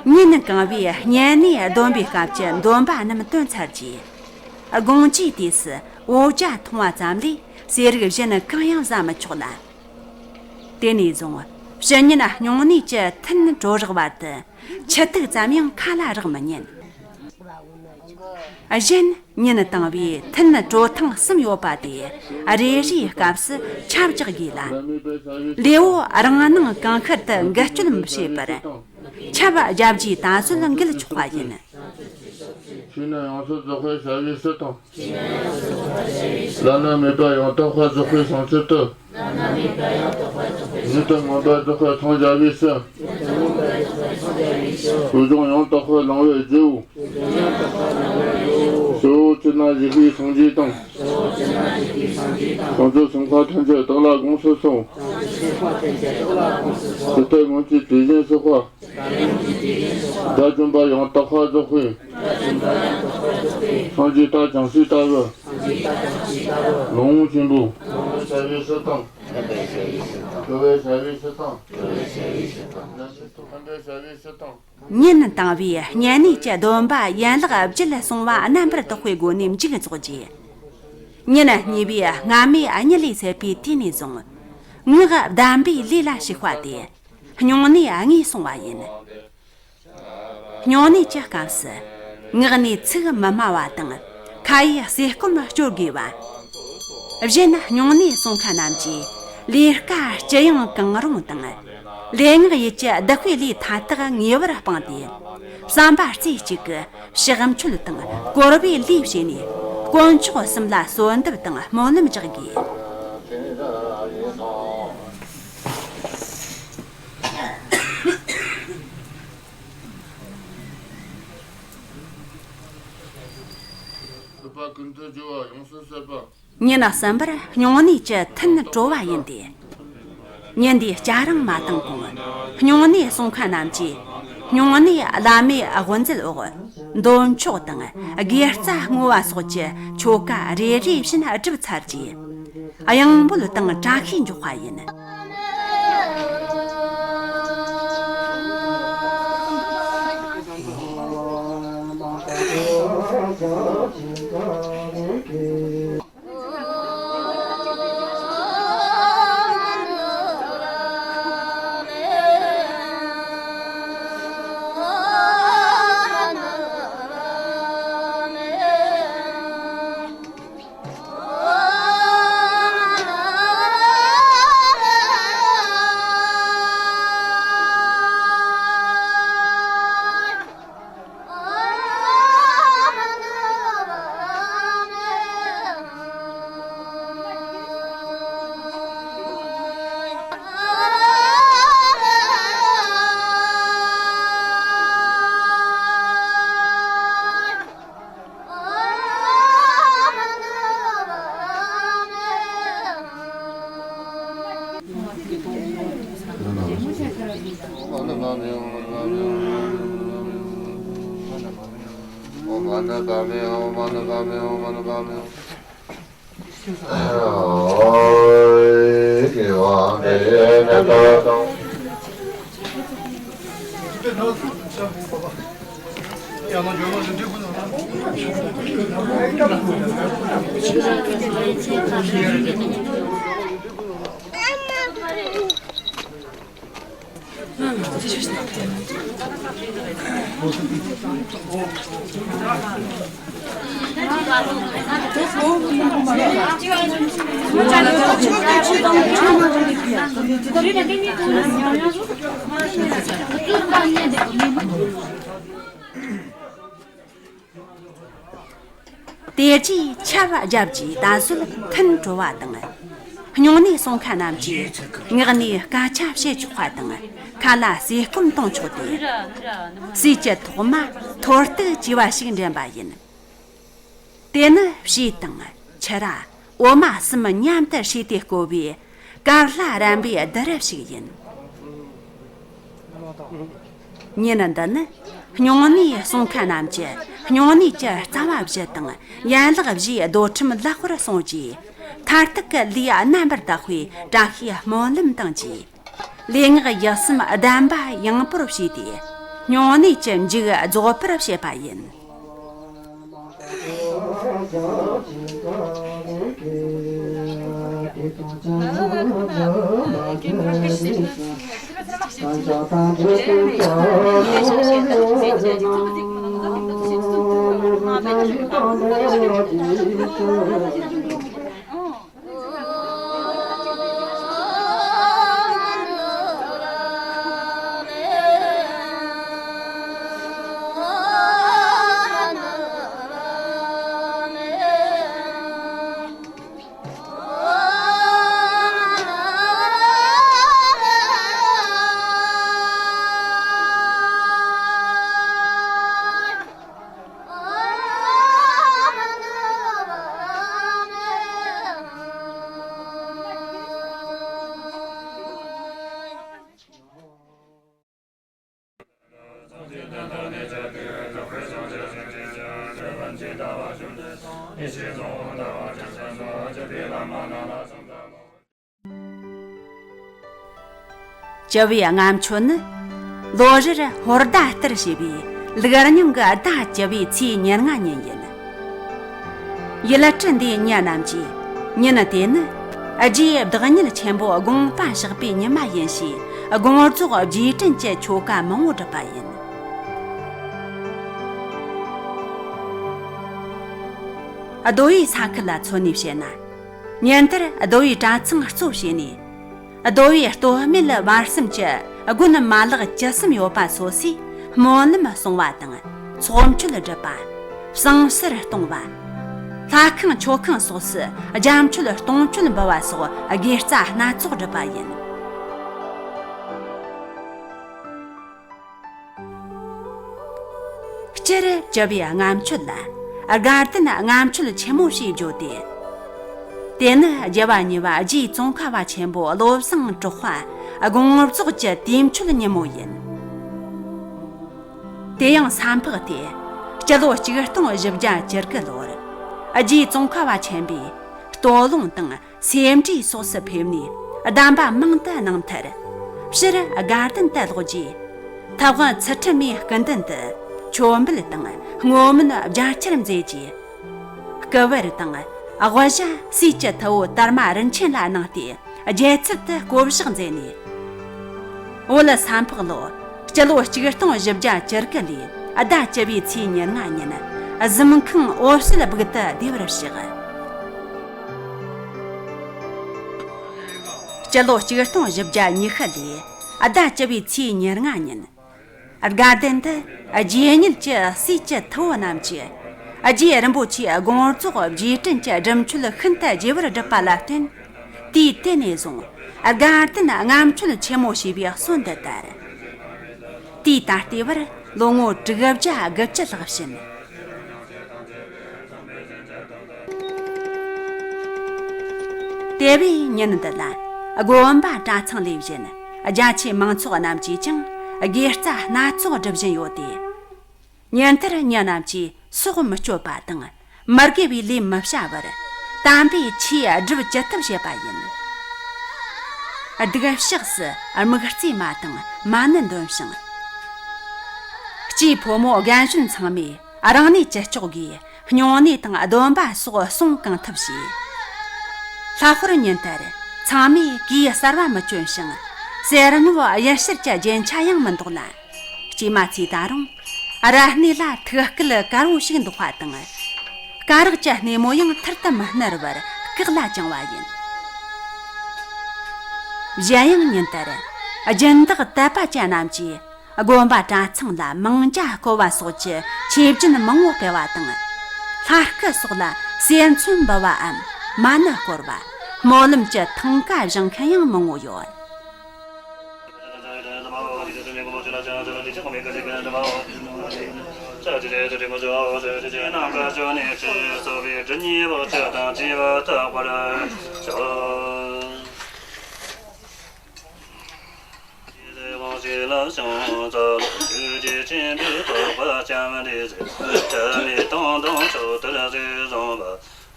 ཉིན་གང་བའི་བསྙེན་གནས་སྡོམ་པའི་སྐབས་ཀྱི་འདོན་པ་རྣམས་འདོན་ཚར་རྗེས། དགོང་ཅིའི་དུས་སུ་འོ་ཇ་འཐུང་བ་ཙམ་ལས་ཟས་རིགས་གཞན་གང་ཡང་ཟ་མི་ཆོག་ལ། དེ་ནས་བཟུང་ཕྱི་ཉིན་སྨྱུང་གནས་ཀྱི་ཐུན་གྲོལ་རག་བར་དུ་ཆུ་ཐིགས་ཙམ་ཡང་ཁ་ལ་རག་མི་ཉན། གཞན་ཉིན་དང་བའི་ཐུན་གྲོལ་ཐེངས་གསུམ་ཡོད་པ་དེ་རེ་རེའི་སྐབས་སུ་ཆབ་རྒྱག་དགོས་ལ། ལེའུ་རང་སྣང་གང་ཤར་དུ་འགུལ་སྐྱོད་མི་བྱེད་པར་ཆབ་བརྒྱབ་རྗེས་ད་གཟོད་འགུལ་ཆོག་པ་ཡིན། ཕྱི་ནས་ཡང་སྲིད་རྫོགས་པའི་ཞབས་པའི་ཕྱིར་དང་། བླ་ན་མེད་པ་ཡང་དག་པར་རྫོགས་པའི་སངས་རྒྱས་ཏེ། ཉིད་དུ་མངོན་པར་རྫོགས་པར་འཚང་རྒྱ་བའི་ཕྱིར། བསོད་སྦྱོང་ཡང་དག་པར་བླང་བའི་རྒྱུའོ། གཙོ་བོ་ཅི་ན་ཞིག་པའི་སངས་རྒྱས་དང་། བྱང་ཆུབ་སེམས་དཔའ་ཐམས་ཅད་བདག་ལ་དགོངས་སུ་གསོལ། དེ་ལྟར་སྔོན་གྱི་དེ་བཞིན་གཤེགས་པ། དགྲ་བཅོམ་པ་ཡང་དག་པར་རྫོགས་པའི། སངས་རྒྱས་ལྟར་བྱང་སྲིད་ལྟ་བུ། ལོངས་སྤྱོད་པོ། ཞབས་པའི་ཕྱིར་དང་། གྲོལ་བའི་ཞབས་པའི་ཕྱིར་དང་། ཕན་པའི་ཞབས་པའི་ཕྱིར་དང་། ཉིན་དང་བའི་བསྙེན་གནས་ཀྱི་སྡོམ་པ་ཡན་ལག་བརྒྱད་སོང་བ་རྣམ་པར་དག་པའི་སྒོ་ནས་མཇུག་རྫོགས་རྗེས། ཉིན་གཉིས་པའི་སྔ་མའི་གཉིད་ལས་སད་པའི་དུས་ནས་བཟུང་། ངག་བདམས་པའི་ལས་ལ་ཞུགས་པ་དེ། སྨྱུང་གནས་གཉིས་སོང་བ་ཡིན། སྨྱུང་གནས་ཀྱི་སྐབས་སུ། ངག་ནས་ཚིག་མི་སྨྲ་བ་དང་། ཁ་ཡི་ཟས་སྐོམ་སྤྱོད་དགོས་པ། གཞན་སྨྱུང་གནས་སོང་མཁན་རྣམས་ཀྱིས་ལས་ཀ་ཅི་ཡང་གང་རུང་དང་། ལས་ངག་ཡིད་ཀྱི་བདག་པོའི་ལས་མཐའ་དག་ངེས་པར་སྤངས་ཏེ། བསམ་པ་རྩེ་གཅིག་གིས་ཕྱག་མཆོད་དང་བསྐོར་བའི་ལས་བྱས་ནས། དཀོན་མཆོག་གསུམ་ལ་གསོལ་འདེབས་དང་སྨོན་ལམ་རྒྱག་དགོས། ཉིན་གསུམ་པར་སྨྱུང་གནས་ཀྱི་ཐུན་གྲོལ་བ་ཡིན་ཏེ། ཉིན་དེའི་སྐྱ་རེངས་མ་བཏང་གོང་། སྨྱུང་གནས་སོང་མཁན་རྣམས་ཀྱིས། སྨྱུང་གནས་བླ་མའི་དབུ་མཛད་འོག་འདོན་ཆོག་དང་དགེ་རྩ་བསྔོ་བ་སོགས་ཀྱི་ཆོ་ག་རེ་རེ་བཞིན་བསྒྲུབས་ཚར་རྗེས། གཡང་འབོད་དང་བཀྲ་ཤིས་འཇོག་པ་ཡིན། དེ་རྗེས་ཆབ་བརྒྱབ་རྗེས་ད་གཟོད་ཐུན་གྲོལ་བ་དང་། སྨྱུང་གནས་སྲུང་མཁན་རྣམས་ཀྱིས་ངག་ནས་སྐད་ཆ་བཤད་ཆོག་པ་དང་ཁ་ལ་ཟས་སྐོམ་གཏོང་ཆོག་སྟེ། ཟས་ཀྱི་ཐོག་མ་ཐོར་ཐུག་ཅེས་པ་ཞིག་འདྲེན་པ་ཡིན། དེ་ནི་བྱེ་དང་ཆུ་ར་འོ་མ་གསུམ་མཉམ་དུ་བྱས་ཏེ་བསྐོལ་བའི་དཀར་ལྷ་རམ་པའི་བསྡུ་རུབ་ཞིག་ཡིན། ཉིན་འདི་ནི་སྨྱུང་གནས་སྲུང་མཁན་རྣམས་ཀྱིས་སྨྱུང་གནས་ཀྱི་རྩ་བ་བཞི་དང་ཡན་ལག་བཞིའི་རྡོ་ཁྲིམས་ལེགས་པར་སྲུང་རྗེས། མཐར་ཐུག་གི་ལས་རྣམ་པར་དག་པའི་བཀྲ་ཤིས་སྨོན་ལམ་དང་བཅས། ལས་ངག་ཡིད་གསུམ་གདམས་པ་ཡངས་པོར་བྱས་ཏེ། སྨྱུང་གནས་ཀྱི་མཇུག་རྫོགས་པར་བྱེད་པ་ཡིན། སྤྱི་བོའི་རྔམ་ཆུ་ནི། ལོ་རེར་ཧོར་ཟླ་ལྟར་བྱེད་པའི་ལུག་རྙིང་གི་ཟླ་བཅུ་པའི་ཚེས་ཉེར་ལྔ་ཉིན་ཡིན། ཡུལ་གྲུ་འདིའི་མྱི་རྣམས་ཀྱིས་ཉིན་དེ་ནི་རྗེ་བདག་ཉིད་ཆེན་པོ་དགོངས་པ་བཞག་པའི་ཉི་མ་ཡིན་ཞེས། དགོངས་རྫོགས་རྗེས་དྲན་གྱི་ཆོ་ག་མང་བོ་སྒྲུབ་པ་ཡིན། རྡོ་བའི་ས་ཁུལ་ལ་མཚོན་ནས་བཤད་ན། ཉིན་ལྟར་རྡོ་བའི་གྲྭ་ཚང་གཙོ་བྱས་ནས། རྡོ་བའི་སྟོད་སྨད་བར་གསུམ་གྱི་དགོན་མ་ལག་བཅུ་གསུམ་ཡོད་པ་སོ་སོས་སྨོན་ལམ་གསུང་བ་དང་ཚོགས་མཆོད་སྒྲུབ་པ། བསང་གསེར་གཏོང་བ། ལྷ་ཁང་མཆོད་ཁང་སོགས་སུ་རྒྱ་མཆོད་གཏོང་མཆོད་འབུལ་བ་སོགས་དགེ་རྩ་སྣ་ཚོགས་སྒྲུབ་པ་ཡིན། སྤྱིར་སྤྱི་བོའི་རྔམ་ཆུ་ལ་དགའ་ལྡན་རྔམ་ཆུ་ཆེན་མོ་ཞེས་བརྗོད་དེ། དེ་ནི་རྒྱལ་བ་གཉིས་པ་རྗེ་ཙོང་ཁ་པ་ཆེན་པོ་བློ་བཟང་གྲགས་པ་དགོངས་རྫོགས་ཀྱི་དུས་མཆོད་ཉིན་མོ་ཡིན། དེ་ཡང་ས་ཕག་སྟེ། སྤྱི་ལོ་ཆིག་སྟོང་བཞི་བརྒྱ་བཅུ་དགུ་ལོར། རྗེ་ཙོང་ཁ་པ་ཆེན་པོས་སྟོད་ལུང་དང་། སེ་འབྲས་སོགས་སུ་ཕེབས་ནས་གདམས་པ་མང་དུ་གནང་མཐར། སྤྱིར་དགའ་ལྡན་དུ་ལོག་རྗེས། ཐབས་དབང་ཚུལ་ཁྲིམས་མའི་སྐུ་མདུན་དུ་མཆོད་འབུལ་དང་བསྔོ་སྨོན་རྒྱ་ཆེར་མཛད་རྗེས། སྐུ་བལ་དང་དབུ་ཞྭ་སྲས་ཀྱི་ཐུ་བོ་དར་མ་རིན་ཆེན་ལ་གནང་སྟེ་རྒྱལ་ཚུལ་དུ་བསྐོ་བཞག་མཛད་ནས། བོད་ས་ཕག་ལོ། སྤྱི་ལོ་ཆིག་སྟོང་བཞི་བརྒྱ་བཅུ་དགུ་ལོའི་ཟླ་བཅུ་པའི་ཚེས་ཉེར་ལྔ་ཉིན་གཟིམ་ཁང་འོད་གསལ་སྦུག་ཏུ་བདེ་བར་གཤེགས། སྤྱི་ལོ་ཆིག་སྟོང་བཞི་བརྒྱ་ཉི་ཤུ་ལོའི་ཟླ་བཅུ་པའི་ཚེས་ཉེར་ལྔ་ཉིན། དགའ་ལྡན་དུ་རྗེ་ཉིད་ཀྱི་སྲས་ཀྱི་ཐུ་བོ་རྣམས་ཀྱིས་རྗེ་རིན་པོ་ཆེའི་དགོངས་རྫོགས་རྗེས་དྲན་གྱི་སྒྲུབ་མཆོད་ཤིན་ཏུ་རྒྱས་པར་བསྒྲུབས་པ་ལ་བརྟེན། དུས་དེ་ནས་བཟུང་དགའ་ལྡན་རྔམ་མཆོད་ཆེན་མོ་ཞེས་པའི་གསོན་དུ་དར། དུས་ད་ལྟའི་བར་ལོ་ངོ་དྲུག་བརྒྱ་དགུ་བཅུ་ལྷག་ཕྱིན། དེ་བས་ཉིན་འདི་ལ་དགོན་པ་གྲྭ་ཚང་ལས་བཞིན་རྒྱ་ཆེའི་མང་ཚོགས་རྣམས་ཀྱིས་ཀྱང་དགེ་རྩ་སྣ་ཚོགས་སྒྲུབ་བཞིན་ཡོད་དེ། ཉིན་ལྟར་མྱི་རྣམས་ཀྱིས་སྲོག་མི་གཅོད་པ་དང་མི་དགེ་བའི་ལས་མི་བྱ་བར་དམ་པའི་ཆོས་སྒྲུབ་ཅི་ཐུབ་བྱེད་པ་ཡིན། སྡིག་བཤགས་སུ་དམིགས་བརྩེ་མ་དང་མ་ཎི་འདོན་ཞིང་། སྐྱེས་ཕོ་མོ་རྒན་གཞོན་ཚང་མས་རང་གནས་ཅི་ལྕོགས་སྒོས་སྨྱུང་གནས་དང་སྡོམ་པ་སོགས་སྲུང་གང་ཐུབ་བྱས། ལྷག་པར་ཉིན་ལྟར་ཚང་མས་གོས་གསར་བ་མི་གྱོན་ཞིང་། གསེར་དངུལ་གཡུ་བྱུར་གྱི་རྒྱན་ཆ་ཡང་མི་འདོགས་ལ། སྐྱེས་མ་ཚོས་ད་རུང་ར་སྣེ་ལ་ཐུགས་སྐལ་དཀར་བོ་ཞིག་འདོགས་པ་དང་། སྐ་རགས་ཀྱི་སྣེ་མོ་ཡང་ཐུར་དུ་མི་སྣུར་བར་བཀག་ལ་བཅིང་བ་ཡིན། གཞན་ཡང་ཉིན་ལྟར་སྦྱིན་བདག་དད་པ་ཅན་རྣམས་ཀྱིས་དགོན་པ་གྲྭ་ཚང་ལ་མང་ཇ་བསྐོལ་བ་སོགས་ཀྱི་ཆོས་སྦྱིན་མང་བོ་སྤེལ་བ་དང་། ལྷ་སྐུ་སོགས་ལ་གསེར་མཚོན་འབུལ་བའམ་མ་ཎི་བསྐོར་བ། སྨོན་ལམ་གྱི་ཐང་ཀ་བཞེངས་མཁན་ཡང་མང་བོ་ཡོད།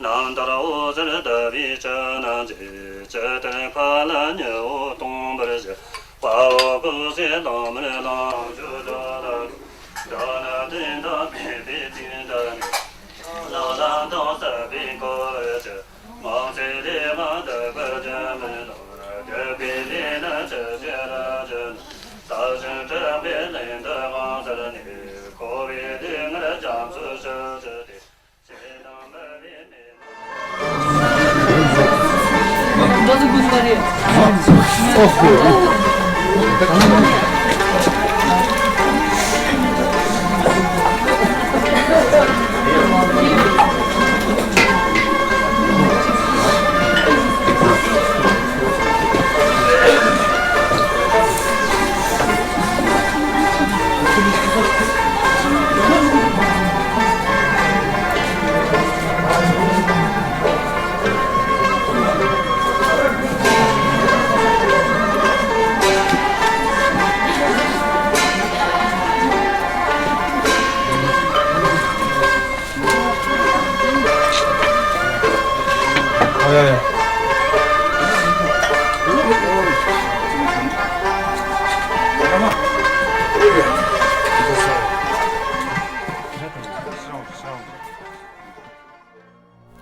རྣམ་ཐར་འོད་ཟེར་ལྡན་པའི་ཕྱིར་ན་མཛད། ཇི་ལྟར་མཁའ་ལ་ཉི་འོད་སྟོང་འབར་བཞིན། དཔའ་བོ་སྐུ་ཚེ་བླ་མེད་ལོངས་སྤྱོད་འགྲོ་ལ། དགྲ་ནི་འདི་འདྲ་མེད་པའི་དུས་འདི་ནས། ལག་ལེན་དང་བསྲུབས་པས་འཁོར་བའི་ཕྱིར། མ་ཚད་ལས་ངན་སྡིག་པ་ཅན་མིན་ནོ། སྡིག་པའི་ལས་ནི་ཇི་བཞིན་ར་ཞི་ནི། ས་ཞིང་འཕྲོག་པའི་ལས་འདི་དབང་ཟེར་ནས། འཁོར་བའི་ལས་ངན་རྒྱ་མཚོར་ཞི་བྱེད་དེ།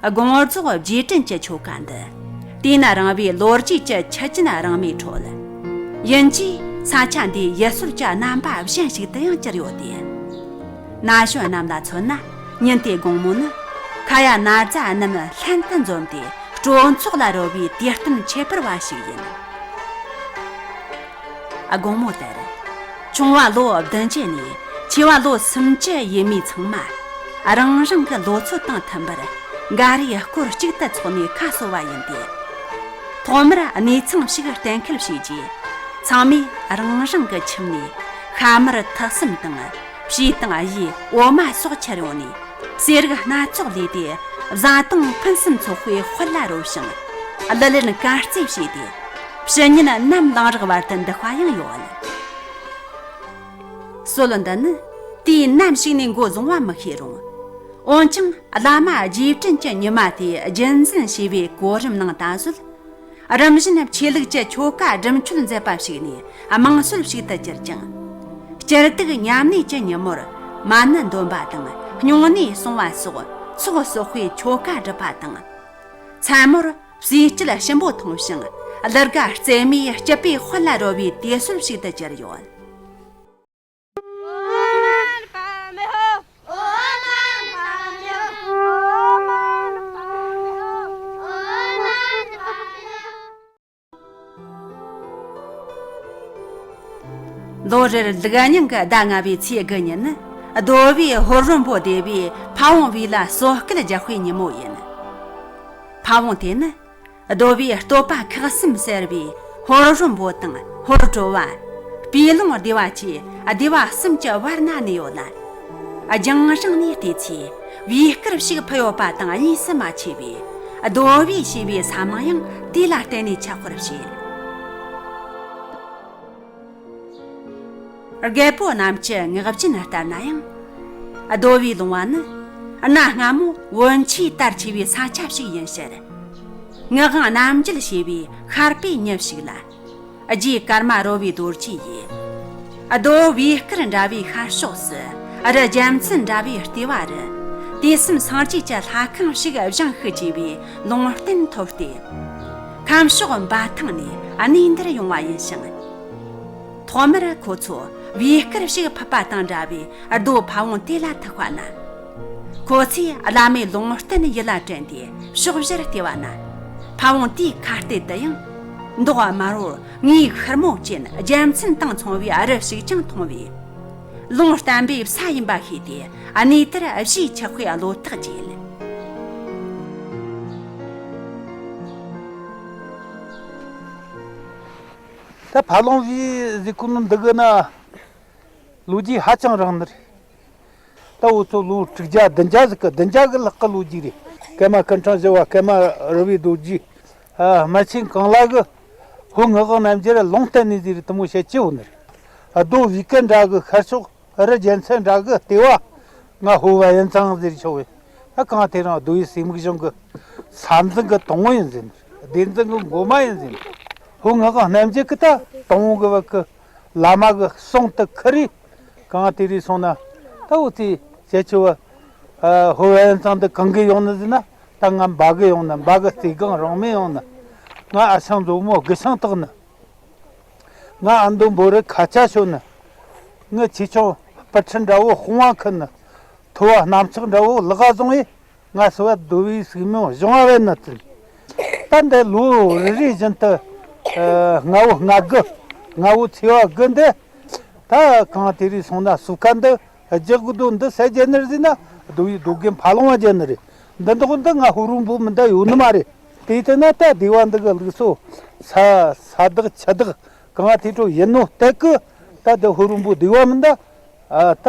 དགོངས་རྫོགས་རྗེས་དྲན་གྱི་ཆོ་ག་འདི། དུས་ན་རིང་བའི་ལོ་རྒྱུས་ཀྱི་ཆུ་རྒྱུན་རིང་མོའི་ཁྲོད། དབྱིན་ཇིས་ས་ཆ་འདིའི་ཡུལ་སྲོལ་གྱི་རྣམ་པ་གཞན་ཞིག་ཏུ་ཡང་གྱུར་ཡོད་དེ། ན་གཞོན་རྣམས་ལ་མཚོན་ན། ཉིན་དེའི་དགོང་མོ་ནི། ཁ་ཡ་ན་རྫ་རྣམས་ལྷན་དུ་འཛོམས་ཏེ། སྤྲོ་ཚོགས་ལ་རོལ་བའི་དུས་སྟོན་ཁྱད་པར་བ་ཞིག་ཡིན། དགོང་མོ་དེར། ཆུང་བ་ལོ་བདུན་ཅུ་ནས་ཆེ་བ་ལོ་སུམ་ཅུ་ཡས་མས་ཚང་མ། རང་རང་གི་ལོ་ཚོད་དང་མཐུན་པར། འགའ་རེས་སྐོར་གཅིག་ཏུ་ཚོགས་ནས་ཁ་གསོ་བ་ཡིན་ཏེ། ཐོག་མར་གནས་ཚང་ཞིག་གཏན་འཁེལ་བྱས་རྗེས། ཚང་མས་རང་རང་གི་ཁྱིམ་ནས། ཤ་མར་ཐག་སེམས་དང་། ཕྱེ་དང་གཞུ། འོ་མ་སོགས་འཁྱེར་ཡོང་ནས། ཟས་རིགས་སྣ་ཚོགས་ལས་ཏེ། བཟའ་བཏུང་ཕུན་སུམ་ཚོགས་པའི་དཔལ་ལ་རོལ་ཞིང་། གླུ་ལེན་གར་རྩེད་བྱས་ཏེ། ཕྱི་ཉིན་ནམ་ལངས་རགས་བར་དུ་འདུ་བ་ཡང་ཡོད། སྲོལ་འདི་ནི་དུས་ནམ་ཞིག་ནས་འགོ་བཟུང་བ་མི་ཤེས་རུང་། འོན་ཀྱང་བླ་མ་རྗེས་དྲན་གྱི་ཉི་མ་དེ་རྒྱུན་འཛིན་བྱས་པའི་གོ་རིམ་ནང་ད་གཟོད། རིམ་བཞིན་ཆོས་ལུགས་ཀྱི་ཆོ་ག་སྒྲུབ་མཆོད་མཛད་པ་ཞིག་ནས་དམངས་སྲོལ་ཞིག་ཏུ་གྱུར་ཅིང་། སྤྱིར་སྡུག་མཉམ་གནས་ཀྱི་ཉིན་མོར་མ་ཎི་འདོན་པ་དང་སྨྱུང་གནས་སྲུང་བ་སོགས་ཚོགས་གསོག་པའི་ཆོ་ག་སྒྲུབ་པ་དང་། མཚན་མོར་ཟས་སྤྱོད་ཞིམ་པོ་འཐུང་ཞིང་གླུ་གར་རྩེད་མོས་སྐྱིད་པའི་དཔལ་ལ་རོལ་བའི་དུས་སྲོལ་ཞིག་ཏུ་གྱུར་ཡོད། ལོ་རེར་ལུག་རྙིང་གི་ཟླ་ལྔ་བའི་ཚེས་དགུ་ཉིན་ནི་རྡོ་བའི་ཧོར་རོ་འབོ་སྡེ་བའི་ཕ་བོང་བུ་ལ་གསོལ་སྐལ་རྒྱག་པའི་ཉིན་མོ་ཡིན། ཕ་བོང་དེ་ནི། རྡོ་བའི་བསྟོད་པ་ཁག་གསུམ་གསལ་བའི་ཧོར་རོ་འབོ་དང་ཧོར་དྲོ་བ། སྤོས་ལུང་སྡེ་བ་བཅས་སྡེ་བ་གསུམ་གྱི་བར་ན་གནས་ཡོད་ལ། རྒྱང་རིང་ནས་བལྟས་ཚེ་བེའུ་དཀར་ཞིག་ཕུ་ཡོད་པ་དང་གཉིས་སུ་མ་མཆིས་པས། རྡོ་བའི་ཞེས་པའི་ས་མིང་ཡང་དེ་ལ་བརྟེན་ནས་ཆགས་པར་བཤད། རྒད་པོ་རྣམས་ཀྱི་ངག་རྒྱུན་ལྟར་ན་ཡང་། རྡོ་བའི་ལུང་བ་ནི་གནའ་སྔ་མོ་བོན་ཆོས་དར་ཆེ་བའི་ས་ཆ་ཞིག་ཡིན་ཕྱིར། ངག་དབང་རྣམ་རྒྱལ་ཞེས་པའི་ཤར་པའི་མྱི་ཞིག་ལ། རྗེ་ཀརྨ་རོལ་པའི་རྡོ་རྗེ་ཡིས། རྡོ་བེའུ་དཀར་འདྲ་བའི་ཤར་ཕྱོགས་སུ་རི་རྒྱལ་མཚན་འདྲ་བའི་ལྟེ་བ་རུ། དུས་གསུམ་སངས་རྒྱས་ཀྱི་ལྷ་ཁང་ཞིག་བཞེངས་ཤིག་ཅེས་པའི་ལུང་བསྟན་ཐོབ་སྟེ། ཁམས་ཕྱོགས་འབའ་ཐང་ནས་གནས་འདིར་ཡོང་བ་ཡིན་ཞིང་། ཐོག་མར་ཁོ་ཚོ་བེའུ་དཀར་ཞིག་ཕུད་པ་དང་འདྲ་བའི་རྡོ་ཕ་བོང་དེ་ལ་ཐུག་པ་ན། ཁོ་ཚོས་བླ་མའི་ལུང་བསྟན་ཡིད་ལ་དྲན་ཏེ་ཕྱོགས་བཞིར་བལྟས་པ་ན། ཕ་བོང་དེའི་ཁ་གཏད་དུ་ཡང་། མདོག་དམར་བོར་ངོས་ཤུར་མོ་ཅན་རྒྱལ་མཚན་དང་མཚུངས་པའི་རི་ཞིག་ཀྱང་མཐོང་བས། ལུང་བསྟན་པའི་ས་ཡིན་པ་ཤེས་ཏེ་གནས་དེར་གཞིས་ཆགས་པའི་བློ་ཐག་བཅད། ད་ཕ་ལོང་བི་ཟེར་གོ་ནོ་འདི་གི་ན་ལོ་རྒྱུས་ཧ་ཅང་རིང་ནི་རེད། ད་འུ་ཚོ་ལོ་དྲུག་བརྒྱ་བདུན་བརྒྱ་ཟིག་གི་བདུན་བརྒྱ་གི་ལྷག་གི་ལོ་རྒྱུས་རེད། ཀརྨ་སྐུ་ཕྲེང་བཞི་བ་ཀརྨ་རུ་བའི་རྡོ་རྗེ། ཨ། སྨན་ཆེན་གང་ལ་གི་ཧོ་ངག་གི་རྣམ་འགྱུར་ལུང་བསྟན་ནས་ཟེར་དེ་མོ་བཤད་ཀྱི་ཡོད་ནི་རེད། རྡོ་བི་ཀ་འདྲ་གི་ཤར་ཕྱོགས། རི་རྒྱལ་མཚན་འདྲ་གི་ལྟེ་བ། ང་ཧོ་བན་ཡན་ཚང་ཟེར་ཆོག་པས། ད་གང་དེ་རིང་རྡོ་བི་སྲེ་མིག་གཞུང་གི་ས་འཛིན་གི་དང་པོ་ཡིན་ཟེར། སྡེ་འཛིན་གི་འགོ་མ་ཡིན་ཟེར། ཧོ་ངག་གི་རྣམ་འགྱུར་གི་ད་དང་པོ་གི་བར་གི་བླ་མ་གི་གསུང་དུ་ཁུར་རེ། གང་དེ་རིང་སོང་ན་ད་འུ་ཚོས་བཤད་ཆོག་པ། ཨ། ཧོ་བན་ཡན་ཚང་འདི་གང་གི་ཡོང་ནི་ཟེར་ན། ད་ང་འབའ་གི་ཡོང་ནི། འབའ་གི་རྩེ་སྒང་རང་མོས་ཡོང་ནི། ང་ཨ་ཞང་མཛོ་མོ་དགུ་ཞང་བཏགས་ནི། ང་ཨ་མདོ་འབོ་རི་ཁ་ཆ་ཤོད་ནི། ངི་ཆེ་ཆུང་སྤུ་ཁྲི་འདྲ་བོ་དཔུང་བ་ཁུར་ནི། ཐོ་བ་སྣམ་ཕྱག་འདྲ་བོ་ལག་ག་བཟུང་བས། ང་སུ་བ་རྡོ་བི་སྲེ་མོ་གཞུང་བ་བན་ནི་ཚུན། ད་འདི་ལོ་རེ་རེ་བཞིན་དུ། ཨ། ལྔ་བོ་ལྔ་དགུ། ལྔ་བོ་ཚེས་པ་དགུ་འདི། ད་གང་དེ་རིང་སོང་ན་སོ་ཁ་འདི་རྒྱག་གི་འདུག། འདི་སུ་རྒྱག་ནི་རེད་ཟེར་ན། རྡོ་བི་རྡོ་རྒན་ཕ་ལོང་བ་རྒྱག་ནི་རེད། འདི་འདོག་འདི་ང་ཧོ་རོ་འབོ་མི་འདྲ་ཡོད་ནི་མ་རེད། དེ་ལྟ་ན་ད་སྡེ་བ་འདི་གི་ལུགས་སྲོལ། ས་ས་བདག་ཆུ་བདག་གང་དེ་འཕྲོ་ཡིན་ནོ་སྟེ་གི། ད་འདི་ཧོ་རོ་འབོ་སྡེ་བ་མིན་ད། ཨ། ད་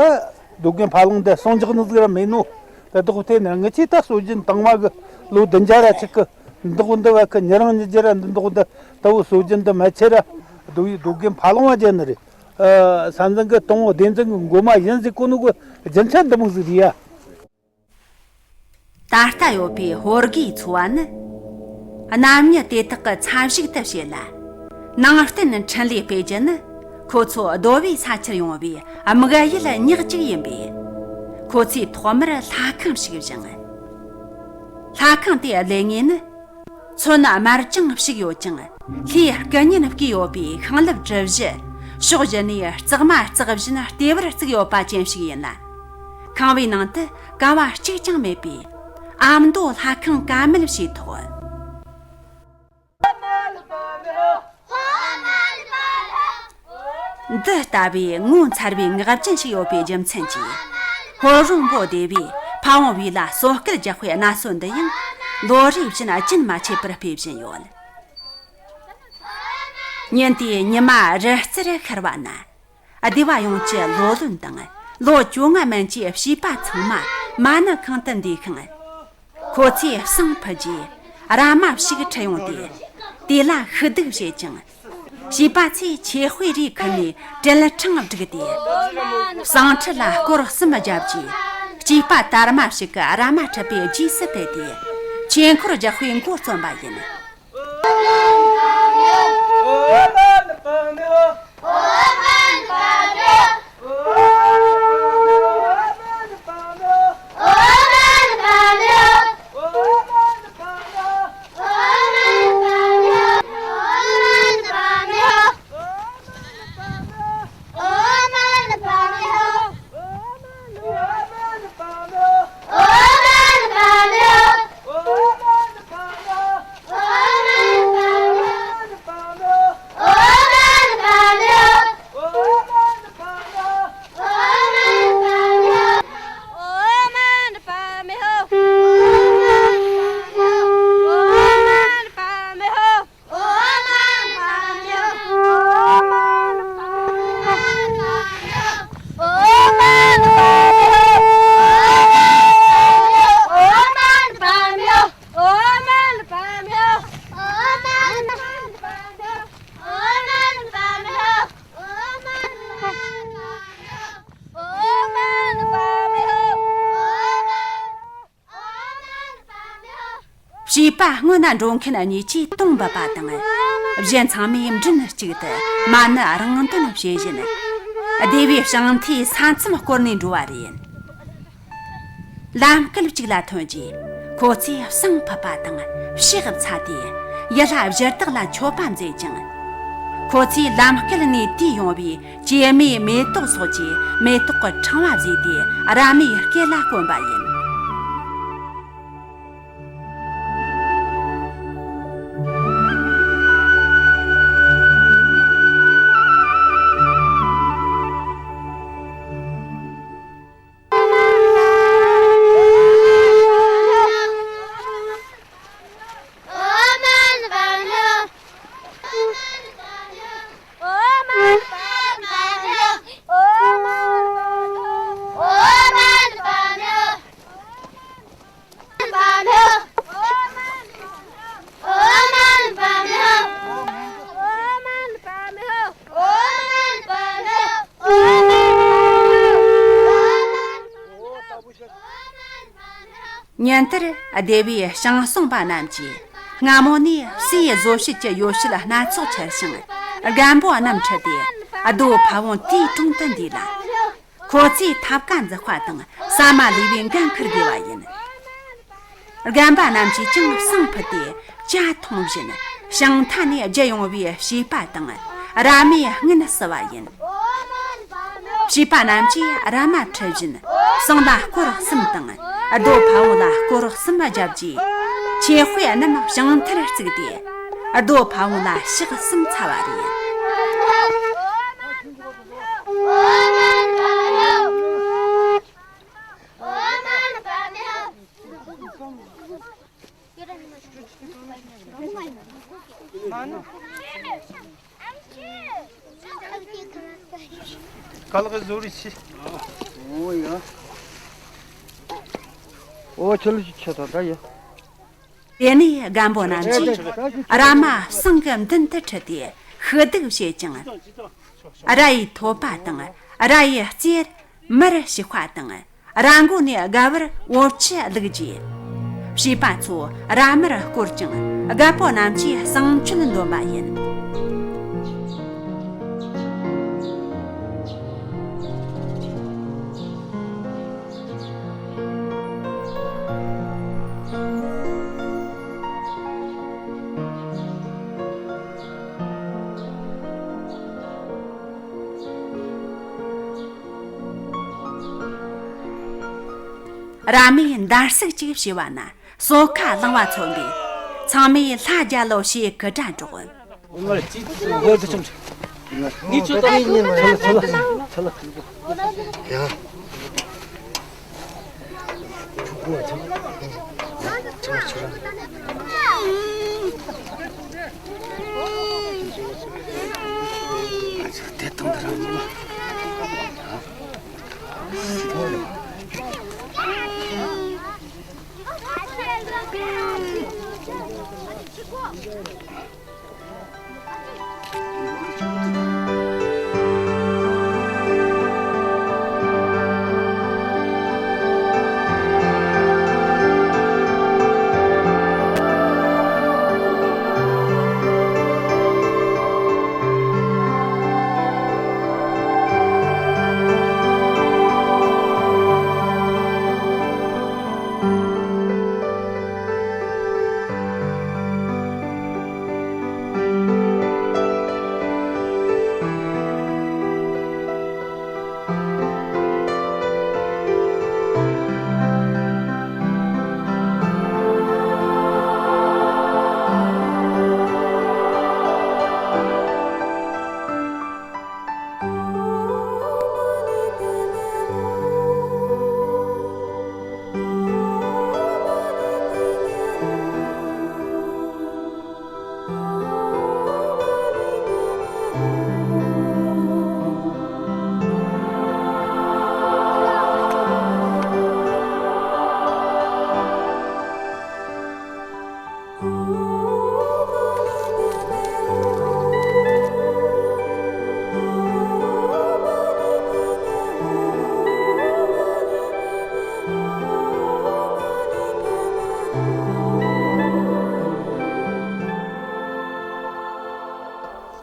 རྡོ་རྒན་ཕ་ལོང་འདི་སོང་འཇགས་ནི་ཟིག་ར་མེད་ནོ། ད་འདོག་དེ་ནས་ངི་ཆེ་ད་སྲོལ་རྒྱུན་དང་མ་གི་ལོ་བདུན་བརྒྱ་ར་ཅིག་གི་འདོག་འདི་བ་གི་ཉི་རང་ཉི་བརྒྱ་ར་འདི་འདོག་འདི། ད་བོ་སྲོལ་རྒྱུན་འདི་མ་ཆེ་ར། རྡོ་བི་རྡོ་རྒན་ཕ་ལོང་བ་རྒྱག་ནི་རེད། ཨ། ས་འཛིན་གི་དང་པོ། སྡེ་འཛིན་གི་འགོ་མ་ཡིན་ཟེར་གོ་ནོ་གི་རྒྱུ་མཚན་འདི་མོ་ཟིག་རེད་ཡ། ད་ལྟ་ཡོད་པའི་ཧོར་གེའི་ཚོ་བ་ནི། རྣམ་གཉིས་དེ་དག་གི་མཚན་ཞིག་ཏུ་བྱེད་ལ། ནང་བསྟན་འཕྲིན་ལས་སྤེལ་རྒྱུ་ནི་ཁོ་ཚོ་གདོལ་པའི་ས་ཆར་ཡོང་བའི་དམིགས་ཡུལ་ཉག་གཅིག་ཡིན་པས། ཁོ་ཚོས་ཐོག་མར་ལྷ་ཁང་ཞིག་བཞེངས། ལྷ་ཁང་དེའི་ལས་ངོས་ནི། མཚོན་དམར་ལྗང་ཞིག་ཡོད་ཅིང་། ལྷའི་སྐུ་བརྙན་བརྐོས་ཡོད་པའི་ཤིང་ལེབ་གྲུ་བཞི། ཕྱོགས་བཞི་ནས་རྩེག་མ་རྩེག་བཞིན་ལྟེ་བར་བརྩིགས་ཡོད་པ་ཅན་ཞིག་ཡིན་ལ། ཁང་བའི་ནང་དུ་ཀ་བ་གཅིག་ཀྱང་མེད་པས། ཨ་མདོ་ལྷ་ཁང་ཀ་མེད་ཞེས་ཐོགས། འདི་ལྟ་བུའི་ངོ་མཚར་བའི་ངག་རྒྱུན་ཞིག་ཡོད་པའི་རྒྱུ་མཚན་གྱིས། ཧོར་རོང་པོ་སྡེ་བས་ཕ་བོང་བུ་ལ་གསོལ་སྐལ་རྒྱག་པའི་གནའ་སྲོལ་འདི་ཡང་ལོ་རེ་བཞིན་རྒྱུན་མ་ཆད་པར་སྤེལ་བཞིན་ཡོད། ཉིན་དེའི་ཉི་མ་རི་རྩེར་ཤར་བ་ན། སྡེ་བ་ཡོངས་ཀྱི་ལོ་ལོན་དང་ལོ་བཅོ་ལྔ་མན་གྱི་བྱིས་པ་ཚང་མ་མ་ཎི་ཁང་དུ་འདུས་ཤིང་། ཁོ་ཚོས་བསང་ཕུད་རྗེས་ར་མ་ཞིག་ཁྲིད་ཡོང་སྟེ། དེ་ལ་ཤི་གདུགས་བྱེད་ཅིང་། བྱིས་པ་ཚོས་ཆོས་དཔེ་རེ་ཁུར་ནས་བྲེལ་ཕྲེང་བསྒྲིགས་ཏེ། བསང་ཁྲི་ལ་སྐོར་གསུམ་བརྒྱབ་རྗེས། སྐྱེས་པ་དར་མ་ཞིག་གིས་ར་མ་ཁྲིད་པའི་རྗེས་སུ་བལྟས་ཏེ། ཆོས་འཁོར་རྒྱག་པའི་འགོ་རྩོམ་པ་ཡིན། བྱིས་པ་སྔོན་ན་འགྲོ་མཁན་གཉིས་ཀྱིས་དུང་འབུད་པ་དང་། གཞན་ཚང་མས་མགྲིན་གཅིག་ཏུ་མ་ཎི་རང་འདོན་བྱེད་བཞིན། སྡེ་བའི་ཞིང་མཐའི་ས་མཚམས་བསྐོར་ནས་འགྲོ་བ་རེད། ལམ་སྐོར་གཅིག་ལ་ཐོན་རྗེས། ཁོ་ཚོས་བསང་ཕུད་པ་དང་ཕྱག་འཚལ་ཏེ། ཡུལ་ལྷ་གཞི་བདག་ལ་མཆོད་པ་མཛད་ཅིང་། ཁོ་ཚོས་ལམ་སྐོར་ནས་དུས་ཡོང་བའི་སྐྱེད་མོས་མེ་ཏོག་སོགས་ཀྱི་མེ་ཏོག་གི་ཕྲེང་བ་བཟོས་ཏེ། ར་མའི་སྐེ་ལ་གོན་པ་ཡིན། ཡུན་དེར་སྡེ་བའི་ཞང་ཞུང་པ་རྣམས་ཀྱིས་སྔ་མོ་ནས་སའི་བཟོ་བྱེད་ཀྱི་ཡོ་བྱད་སྣ་ཚོགས་འཁྱེར་ཞིང་རྒན་པོ་རྣམས་ཁྲིད་དེ་རྡོ་ཕ་བོང་དེའི་དྲུང་དུ་འདུས་ལ། ཁོ་ཚོས་ཐབ་ཀ་འཛེག་པ་དང་ཟ་མ་ལུས་པའི་འགན་འཁུར་དགོས་པ་ཡིན། རྒན་པ་རྣམས་ཀྱིས་ཀྱང་བསང་ཕུད་དེ་ཇ་འཐུང་བཞིན་ཞིང་ཐ་ནས་རྒྱུ་ཡོང་བའི་བྱིས་པ་དང་ར་མའི་སྔུན་བསུ་བ་ཡིན། བྱིས་པ་རྣམས་ཀྱིས་ར་མ་ཁྲིད་བཞིན་བསང་ལ་སྐོར་གསུམ་དང་རྡོ་ཕ་བོང་ལ་སྐོར་གསུམ་བརྒྱབ་རྗེས། ཆོས་དཔེ་རྣམས་བྱང་མཐར་བརྩིགས་ཏེ་རྡོ་ཕ་བོང་ལ་ཕྱག་གསུམ་འཚལ་བ་རེད། ག་ལ་ག་བཟོ་རིགས་ཆེ། འོ་ཡ། འོ་ཆི་ལུ་ཆི་ཆི་ད་ད་ཡ། དེ་ནས་རྒན་པོ་རྣམས་ཀྱིས་ར་མ་བསང་གི་མདུན་དུ་ཁྲིད་དེ་ཤི་སྡིག་བྱེད་ཅིང་། ར་ཡི་ཐོད་པ་དང་ར་ཡི་རྩེར་མར་ཞིག་པ་དང་ར་མགོ་ནས་སྒལ་བར་འོ་ཆུ་བླུགས་རྗེས། བྱིས་པ་ཚོ་ར་མར་བསྐོར་ཅིང་རྒད་པོ་རྣམས་ཀྱིས་བསང་མཆོད་འདོན་པ་ཡིན། ར་མས་འདར་སིག་ཅིག་བྱས་པ་ན་སོ་ཁ་ལང་བ་མཚོན་པས་ཚང་མས་ལྷ་རྒྱལ་ལོ་ཞེས་གུས་སྒྲ་སྒྲོག།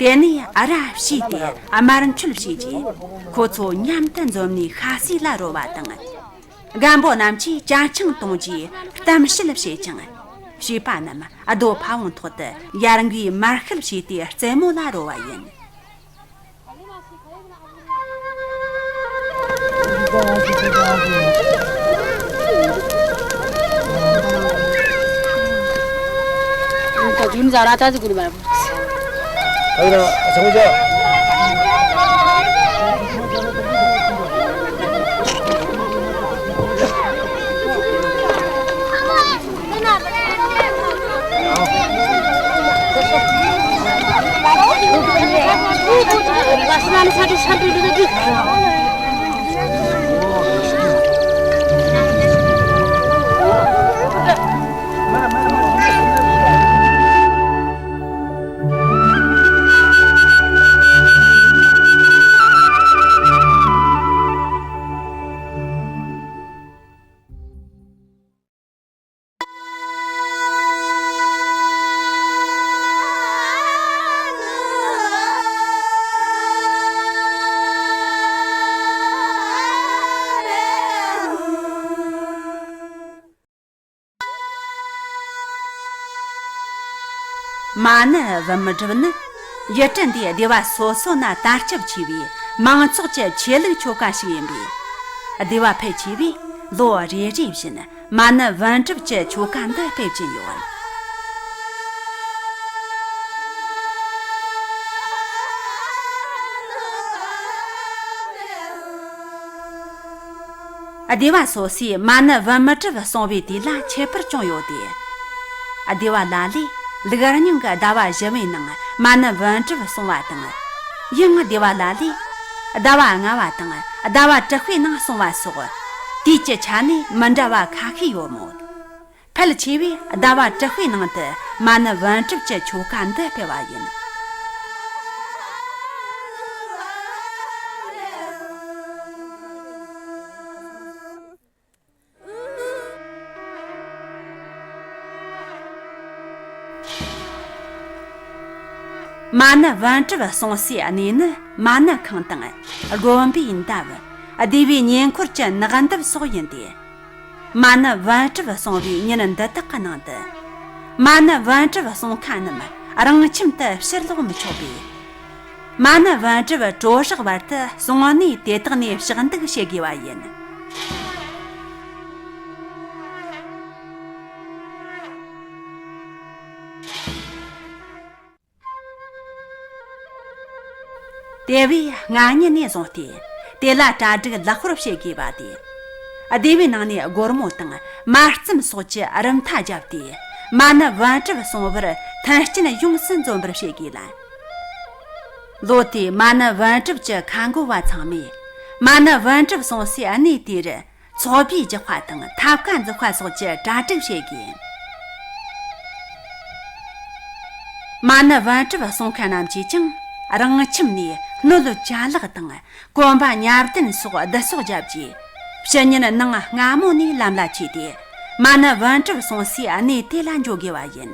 དེ་ནས་ར་བྱས་ཏེ་དམར་མཆོད་བྱས་རྗེས། ཁོ་ཚོ་མཉམ་དུ་འཛོམས་ནས་ཤ་བསྲེས་ལ་རོལ་བ་དང་། རྒན་པོ་རྣམས་ཀྱིས་ཇ་ཆང་བཏུང་རྗེས་གཏམ་བཤད་བྱེད་ཅིང་། བྱིས་པ་རྣམས་རྡོ་ཕ་བོང་ཐོག་ཏུ་ཡར་འགུལ་མར་ཤུལ་བྱས་ཏེ་རྩེད་མོ་ལ་རོལ་བ་ཡིན། མ་ཎི་བུམ་སྒྲུབ་ནི་ཡུལ་གྲུ་འདིའི་སྡེ་བ་སོ་སོ་ན་དར་ཁྱབ་ཆེ་བའི་མང་ཚོགས་ཀྱི་ཆོས་ལུགས་ཆོ་ག་ཞིག་ཡིན་པས། སྡེ་བ་ཕལ་ཆེ་བས་ལོ་རེ་རེ་བཞིན་མ་ཎི་བུམ་སྒྲུབ་ཀྱི་ཆོ་ག་འདི་སྤེལ་གྱིན་ཡོད། སྡེ་བ་སོ་སོའི་མ་ཎི་བུམ་སྒྲུབ་གསུང་བའི་དུས་ལ་ཁྱད་པར་ཅུང་ཡོད་དེ། སྡེ་བ་ལ་ལས་ལུག་རྙིང་གི་ཟླ་བ་བཞི་བའི་ནང་མ་ཎི་བུམ་སྒྲུབ་གསུང་བ་དང་། ཡང་སྡེ་བ་ལ་ལས་ཟླ་བ་ལྔ་བ་དང་ཟླ་བ་དྲུག་པའི་ནང་གསུང་བ་སོགས་དུས་ཀྱི་ཆ་ནས་མི་འདྲ་བ་ཁ་ཤས་ཡོད་མོད། ཕལ་ཆེ་བས་ཟླ་བ་དྲུག་པའི་ནང་དུ་མ་ཎི་བུམ་སྒྲུབ་ཀྱི་ཆོ་ག་འདི་སྤེལ་བ་ཡིན། མ་ཎི་བུམ་སྒྲུབ་གསུང་སའི་གནས་ནི་མ་ཎི་ཁང་དང་དགོན་པའི་འདབས། སྡེ་བའི་ཉེ་འཁོར་གྱི་ནགས་འདབས་སོགས་ཡིན་ཏེ། མ་ཎི་བུམ་སྒྲུབ་གསུང་བའི་ཉིན་འདི་དག་གི་ནང་དུ། མ་ཎི་བུམ་སྒྲུབ་གསུང་མཁན་རྣམས་རང་ཁྱིམ་དུ་ཕྱིར་ལོག་མི་ཆོག་པས། མ་ཎི་བུམ་སྒྲུབ་གྲོལ་བཞག་བར་དུ་གསུང་གནས་དེ་དག་ནས་ཕྱག་འདུག་བྱེད་དགོས་པ་ཡིན། དེ་བས་སྔ་ཉིན་ནས་བཟུང་སྟེ། དེ་ལ་གྲ་སྒྲིག་ལེགས་པོར་བྱེད་དགོས་པ་སྟེ། སྡེ་བའི་ནང་ནས་སྒོར་མོ་དང་མར་རྩམ་སོགས་ཀྱི་རིན་ཐང་བརྒྱབ་སྟེ། མ་ཎི་བུམ་སྒྲུབ་གསུང་བར་མཐུན་རྐྱེན་ཡོངས་སུ་འཛོམས་པར་བྱེད་དགོས་ལ། ལོ་དེའི་མ་ཎི་བུམ་སྒྲུབ་ཀྱི་ཁ་འགོ་བ་ཚང་མས། མ་ཎི་བུམ་སྒྲུབ་གསུང་སའི་གནས་དེར། ཚོགས་པའི་རྒྱག་པ་དང་ཐབ་ཀ་འཛུགས་པ་སོགས་ཀྱི་གྲ་སྒྲིག་བྱེད་དགོས། མ་ཎི་བུམ་སྒྲུབ་གསུང་མཁན་རྣམས་ཀྱིས་ཀྱང་རང་ཁྱིམ་ནས་སྣོད་ཅ་ལག་དང་གོན་པ་ཉབ་གདན་སོགས་བསྡུ་གསོག་བརྒྱབ་རྗེས། ཕྱི་ཉིན་ནངས་སྔ་མོ་ནས་ལམ་ལ་ཆས་ཏེ། མ་ཎི་བུམ་སྒྲུབ་གསུང་སའི་གནས་དེ་ལ་འགྱོ་དགོས་པ་ཡིན།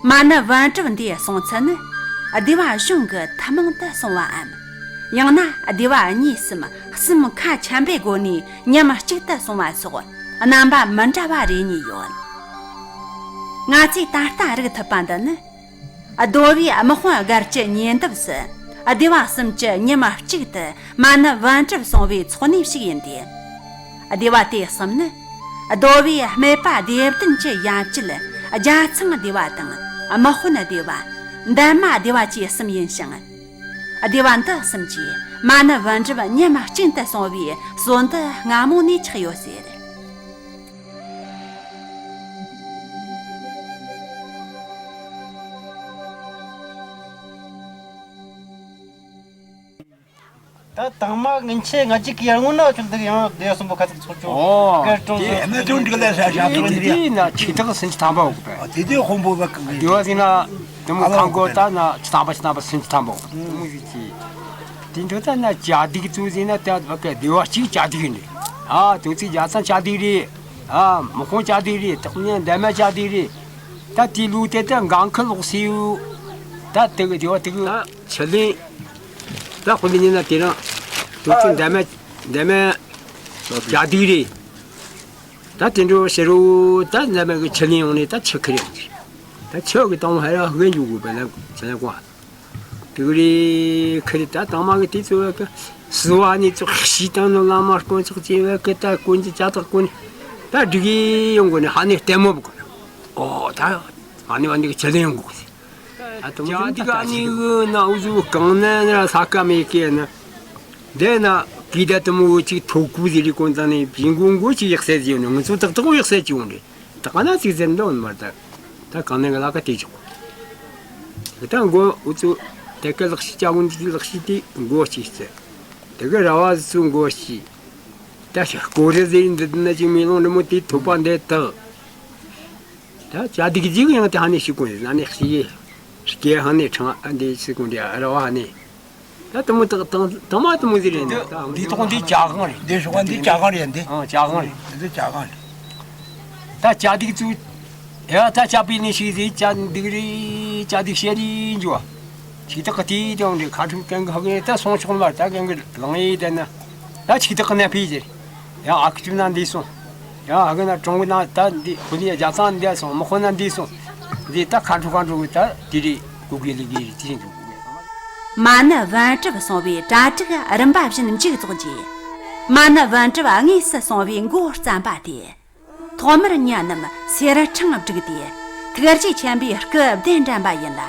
མ་ཎི་བུམ་སྒྲུབ་འདིའི་གསུང་ཚུལ་ནི། སྡེ་བ་གཞུང་གི་ཐུན་མོང་དུ་གསུངས་པའམ། ཡང་ན་སྡེ་བ་གཉིས་སམ་གསུམ་ཁ་འཆམ་པོའི་སྒོ་ནས་མཉམ་གཅིག་ཏུ་གསུངས་པ་སོགས་རྣམ་པ་མི་འདྲ་བ་རེ་གཉིས་ཡོད། ང་ཚོས་ད་ལྟ་རིག་ཐུབ་པ་འདི་ནི། རྡོ་བའི་དམག་དཔོན་སྒར་གྱི་ཉེ་འདབས་སུ། སྡེ་བ་གསུམ་གྱི་མཉམ་གཅིག་ཏུ་མ་ཎི་བུམ་སྒྲུབ་གསུང་བའི་ཚོགས་གནས་ཤིག་ཡིན་ཏེ། སྡེ་བ་དེ་གསུམ་ནི། རྡོ་བའི་སྨད་པ་སྡེ་བདུན་གྱི་ཡན་ཆད་རྒྱ་ཚང་སྡེ་བ་དང་། དམག་དཔོན་སྡེ་བ། འདན་མ་སྡེ་བ་བཅས་གསུམ་ཡིན་ཞིང་། སྡེ་བ་འདི་གསུམ་གྱིས་མ་ཎི་བུམ་སྒྲུབ་མཉམ་གཅིག་ཏུ་གསུང་བའི་སྲོལ་འདི་སྔ་མོ་ནས་ཆགས་ཡོད་ཟེར། ད་དང་མ་ངན་ཆེ་ང་གཅིག་གི་ཡར་སྔོན་ན་ཁྱོད་འདི་ཡང་སྡེ་གསུམ་པོ་ཁ་ཚིག་ཚོགས་ཆོག་ཨོ། གར་གྲོང་དེ་ཟེར་ཨ་ནི་དོན་འགྲིག་ལ་ས་ཞབས་དེ་ཏྲོང་འདི་དེ་ན་ཆེ་ཐག་སུམ་ཅུ་ཐམ་པ་འོག་པས། ཨ་དེ་དེ་དཔོན་པོ་བ་གང་གི་སྡེ་བ་ཟིན་ན་དེ་མོ་ཨ་ཁང་གོ་ད་ན་ཆེ་ཐམ་པ་ཆེ་ཐམ་པ་སུམ་ཅུ་ཐམ་པ་འོག་པས། དེ་མོ་ཟིག་གི་དེ་འདྲ་ད་ན་ཅ་དིག་ཚོ་ཟིན་ན་ད་བ་ག་སྡེ་བ་གཅིག་ཅ་དིག་ཡིན་རེད། ཨ་དོ་ཚིག་རྒྱ་ཚང་ཅ་དིག་རེད། ཨ་དམག་དཔོན་ཅ་དིག་རེད། དག་ཉན་འདན་མ་ཅ་དིག་རེད། ད་དེ་ལུགས་དེ་ད་འགན་ཁུར་ལོག་སེ་ཡོད། ད་དེ་གི་སྡེ་བ་དེ་གི་ཆུ་ལེན། ད་དཔོན་པོ་ཉིན་ན་དེ་རིང་དུས་ཚོད་འདན་མ་འདན་མ་གྱ་དིག་རེད། ད་དེ་འདྲ་ཕྱི་རུ་ད་འདན་མ་གི་ཆུ་ལེན་ཡོང་ནས་ད་ཆུ་ཁུར་ཡོང་གི། ད་ཆུ་གི་དང་ཧ་ར་ཧུ་འཇུག་དགོས་པ་ལ་ཆུ་ལེན་གོ། དེ་གི་རེད་ཁུར་ད་དང་མ་གི་དུས་ཚོད་གི་སུ་བ་ནས་ཚོ་ཤི་དང་ནི་བླ་མ་དཀོན་མཆོག་ཅེས་བ་གི་ད་དཀོན་གྱི་ཅ་དག་དཀོན་ད་འགྲིག་གི་ཡོང་གོ་ནས་ཧ་ནས་ལྟད་མོ་བ་གོ། ཨོ་ད་ཨ་ནི་བ་འདི་གི་ཆུ་ལེན་ཡོང་གོ་གི། ཨ་དུང་ཅ་འདི་ག་ཨ་ནི་གི་ན་འུ་ཟུ་གང་ན་ན་ས་ཀ་མེ་ཀེ་ན། དེ་ན་གི་ད་དུ་མོ་ཅིག་ཐོ་ཀུ་ཟེར་རི་གོན་ཙང་ནས་བིང་གུང་གོ་ཅིག་ཡག་སེ་ཟེར་ནས་ང་ཚོ་ཏག་ཏག་ཡག་སེ་ཅིག་ཡོང་རེད། ད་ག་ན་ཅིག་ཟེར་འདོད་མར་ད། ད་གང་ནས་ག་ལ་ཀ་དེ་ཅིག་གོ། ད་མགོ་འུ་ཚོ་དེ་ཀ་ལག་ཤི་ཅ་གུན་ཅིག་ལག་ཤི་དེ་མགོ་ཅིག་སེ། དེ་ག་ར་བ་ཟུ་མགོ་ཅིག་ད་ཤ་ཀོ་རེ་ཟེར་འདི་ན་ཅིག་མེ་ལོང་རི་མོ་དེ་ཐོབ་པ་འདི་དག་ད་ཅ་དིག་ཅིག་ཡང་དེ་ཧ་ནས་ཤི་གོ་ཟེར་ན་ནས་ཤི་ཡེ། སྐྱེ་ཧ་ནས་ཁྲང་ཨ་འདི་ཤི་གོ་འདི་ཨ་ར་བ་ཧ་ནས། ད་དུ་མོ་དག་དང་དུ་མ་དུ་མོ་ཟེར་རེད་ན་ད་འདི་ཐོག་འདི་ཅ་གང་རེད། འདི་ཤོག་འདི་ཅ་གང་རེད་འདི། ཨང་ཅ་གང་རེད། འདི་ཅ་གང་རེད། ད་ཅ་དིག་ཚུ། ཡ་ད་ཅ་པི་ནི་ཤི་ཟེར་ཅ་དིག་རེད་ཅ་དིག་ཤེ་རེད་འཇུ་བ། ཅི་ད་ག་དེ་དེ་འོང་རེད་ཁ་ཁྲིམས་གན་ག་ཧ་གེ་ད་སོང་ཆོག་མ་ད་གན་གི་ལང་ཡེ་ད་ན། ད་ཆིག་སྟེགས་ནས་ཕེབས་ཟེར། ཡང་ཨ་ཁུ་ཅིག་ན་འདི་སོང་། ཡང་ཨ་ཁུ་ན་གྲོང་གི་ན་ད་འདི་ཁོ་ནི་རྒྱ་ཚང་འདི་སོང་། མི་ཁོ་ན་འདི་སོང་། འདི་ད་ཁ་འཕྲོ་ཁ་འཕྲོ་གི་ད་དེ་རེད། གུ་གེ་ལི་གེ་རེད། དེ་རིང་གི་གུ་གེ། མ་ཎི་པཎ་གྲུབ་གསུངས་པའི་གྲ་སྒྲིག་རིམ་པ་བཞིན་མཇུག་རྫོགས་རྗེས། མ་ཎི་པཎ་གྲུབ་དངོས་སུ་གསུངས་པའི་མགོ་བརྩམས་པ་དེ། ཐོག་མར་མྱི་རྣམས་སེར་ཕྲེང་བསྒྲིགས་ཏེ། ཐུགས་རྗེ་ཆེན་པོའི་སྐུ་གདན་འདྲེན་པ་ཡིན་ལ།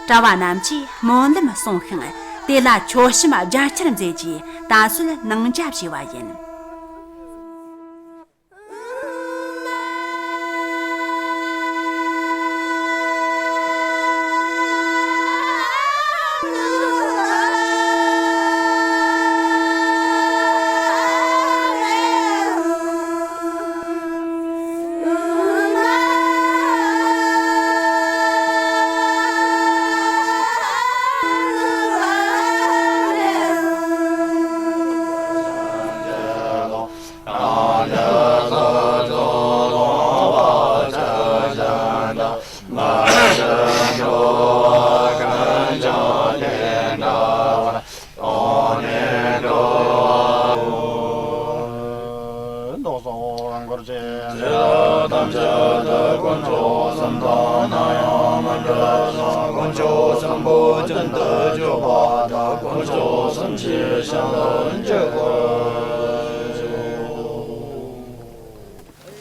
གྲྭ་བ་རྣམས་ཀྱིས་སྨོན་ལམ་གསུངས་ཤིང་། དེ་ལ་མཆོད་བཤམས་རྒྱ་ཆེར་མཛད་རྗེས། ད་གཟོད་ནང་ཇ་བཞེས་པ་ཡིན།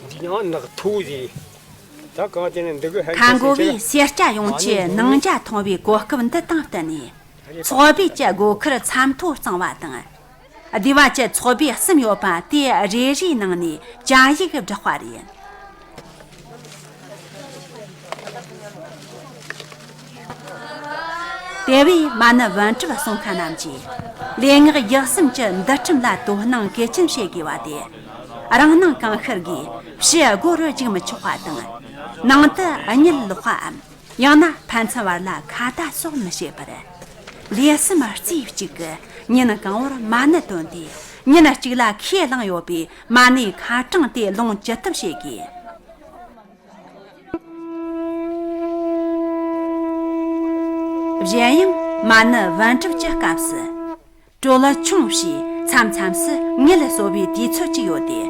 འདི་ཡང་ནག་ཐོ་ཟེར། ད་གང་དེ་ནི་འདི་གི་ཧན་ཁ་འགོ་པས་སེར་སྐྱ་ཡོངས་ཀྱི་ནང་ཇ་འཐུང་བའི་གོ་སྐབས་འདི་དང་བསྟུན་ནས། ཚོགས་པའི་གི་སྒོ་ཁར་ཚྭ་མཐོ་གཙང་བ་དང་། སྡེ་བ་གི་ཚོགས་པའི་གསུམ་ཡོད་པ་དེ་རེ་རེའི་ནང་ནས་ཇ་ཡིག་བསྒྲགས་པ་རེད། དེ་བས་མ་ཎི་པཎ་གྲུབ་གསུང་མཁན་རྣམས་ཀྱིས་ལས་སྔགས་ཡིད་གསུམ་གྱི་འདུལ་ཁྲིམས་ལ་དོ་སྣང་གལ་ཆེན་བྱེད་དགོས་པ་དེ། རང་སྣང་གང་ཤར་གྱིས་ཕྱི་སྒོ་རུ་འཇུག་མི་ཆོག་པ་དང་། ནང་དུ་གཉིད་ལོག་པའམ། ཡང་ན་ཕན་ཚུན་བར་ལ་ཁ་བརྡ་སོགས་མི་བྱེད་པར། ལུས་སེམས་རྩེ་གཅིག་གིས་ཉིན་གང་བོར་མ་ཎི་འདོན་ཏེ། ཉིན་གཅིག་ལ་ཁས་བླངས་ཡོད་པའི་མ་ཎིའི་ཁ་གྲངས་དེ་ལོངས་ཇི་ཐུབ་བྱེད་དགོས། གཞན་ཡང་མ་ཎི་པཎ་གྲུབ་ཀྱི་སྐབས་སུ། གྲོལ་ཆུང་ཞེས་མཚམས་མཚམས་སུ་མངལ་གསོ་བའི་དུས་ཚོད་ཅིག་ཡོད་དེ།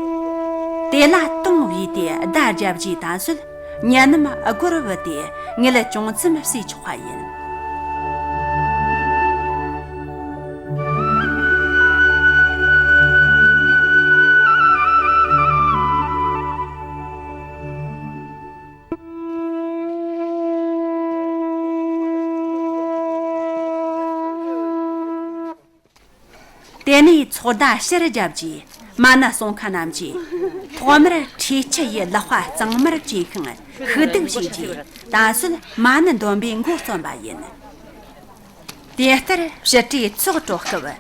དེ་ལ་དུང་བོས་ཏེ་བརྡ་བརྒྱབ་རྗེས་ད་གཟོད་མྱི་རྣམས་སྒོར་བུད་དེ་མངལ་ཅུང་ཙམ་གསོས་ཆོག་པ་ཡིན། དེ་ནས་ཚོགས་བརྡ་ཕྱིར་བརྒྱབ་རྗེས་མ་ཎི་གསུང་མཁན་རྣམས་ཀྱིས་ཐོག་མར་འཁྲིག་ཆུ་ཡི་ལག་པ་གཙང་མར་བཀྲུས་ཤིང་ཤུགས་ལྡུག་བྱས་རྗེས་ད་གཟོད་མ་ཎི་འདོན་པའི་མགོ་རྩོམ་པ་ཡིན། དེ་ལྟར་ཕྱི་དྲོའི་ཚོགས་གྲོལ་སྐབས་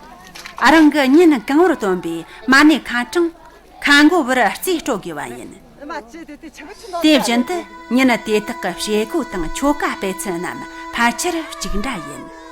རང་གི་ཉིན་གང་བོར་འདོན་པའི་མ་ཎིའི་ཁ་གྲངས་ཁ་མགོ་བོར་རྩིས་སྤྲོད་དགོས་པ་ཡིན། དེ་བཞིན་དུ་ཉིན་དེ་དག་གི་བྱེད་སྒོ་དང་ཆོ་ག་སྤེལ་ཚུལ་རྣམས་ཕལ་ཆེར་གཅིག་འདྲ་ཡིན།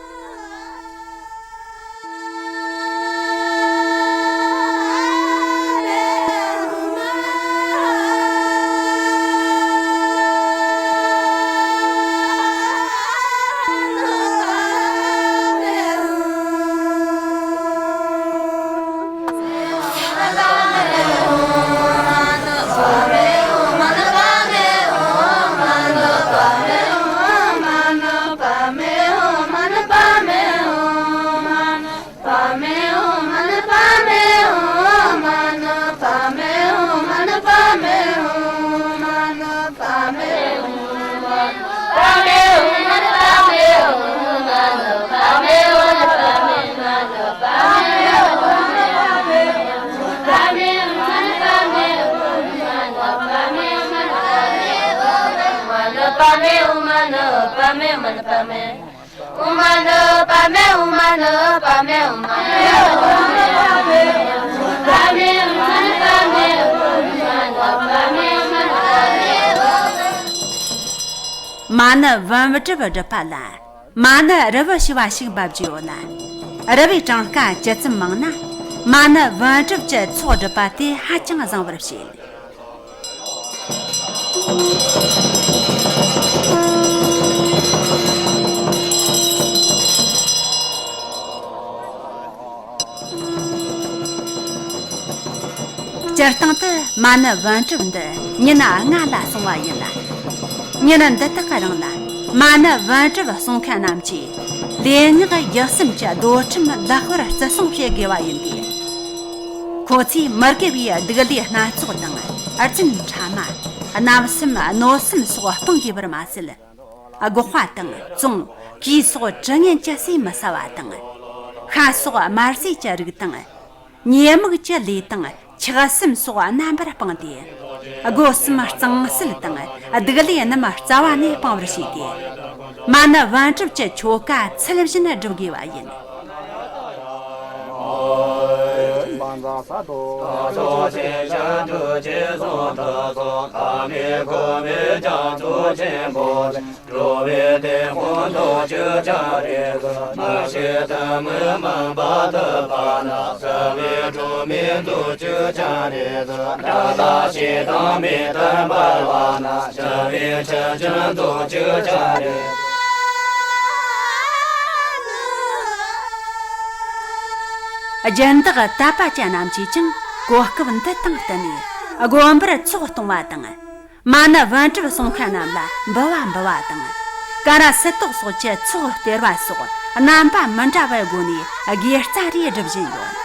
མ་ཎི་པཎ་གྲུབ་སྒྲུབ་པ་ལ། མ་ཎི་རི་བོ་ཞེས་པ་ཞིག་འབབ་རྒྱུ་ཡོད་ལ། རི་བོའི་གྲངས་ཀ་ཇི་ཙམ་མང་ན། མ་ཎི་པཎ་གྲུབ་ཀྱི་ཚོགས་སྒྲུབ་པ་དེ་ཧ་ཅང་བཟང་བར་བཤད། སྤྱིར་བཏང་དུ་མ་ཎི་པཎ་གྲུབ་འདི་ཉིན་ལྔ་ལ་གསུངས་པ་ཡིན་ལ། ཉིན་འདི་དག་གི་རིང་ལ་མ་ཎི་པཎ་གྲུབ་གསུང་མཁན་རྣམས་ཀྱིས་ལུས་ངག་ཡིད་གསུམ་གྱི་འདོད་ཁྲིམས་ལེགས་པར་བརྩི་སྲུང་བྱེད་དགོས་པ་ཡིན་ཏེ། ཁོ་ཚོས་མི་དགེ་བའི་སྡིག་ལས་སྣ་ཚོགས་དང་། རྫུན་ཕྲ་མ། རྣམ་གསུམ་གནོད་གསུམ་སོགས་སྤང་དགོས་པར་མ་ཟད། སྒོག་པ་དང་བཙོང་། གོས་སོགས་དྲི་ངན་གྱི་ཟས་མི་ཟ་བ་དང་། ཤ་སོགས་དམར་ཟས་ཀྱི་རིགས་དང་། ཉེས་དམིགས་ཀྱི་ལས་དང་ཆགས་སེམས་སོགས་རྣམ་པར་སྤངས་ཏེ། སྒོ་གསུམ་གཙང་སེལ་དང་སྡིག་ལས་རྣམས་རྩ་བ་ནས་སྤང་བར་བྱས་ཏེ། མ་ཎི་པཎ་གྲུབ་ཀྱི་ཆོ་ག་ཚུལ་བཞིན་སྒྲུབ་དགོས་པ་ཡིན། འགྲོ་བའི་དེད་དཔོན་དུ་གྱུར་ཀྱང་རེད། མ་ཤེས་ཐ་མི་མང་པ་ཐུབ་པ་ན། རྩ་བའི་སྒྲོན་མེ་དུ་གྱུར་ཀྱང་རེད། དགྲ་ལ་ཞེ་སྡང་མེ་ལྟར་འབར་བ་ན། བྱ་བའི་ཆུ་རྒྱུན་དུ་གྱུར་ཀྱང་རེད། སྦྱིན་བདག་དད་པ་ཅན་རྣམས་ཀྱིས་ཀྱང་གོ་སྐབས་འདི་དང་བསྟུན་ནས་དགོན་པར་ཚོགས་གཏོང་བ་དང་། མ་ཎི་པཎ་གྲུབ་གསུང་མཁན་རྣམས་ལ་འབུལ་བ་འབུལ་བ་དང་། ཀ་ར་སུ་ཏོག་སོགས་ཀྱི་ཚོགས་སྟེར་བ་སོགས་རྣམ་པ་མི་འདྲ་བའི་སྒོ་ནས་དགེ་རྩ་རེ་སྒྲུབ་བཞིན་ཡོད།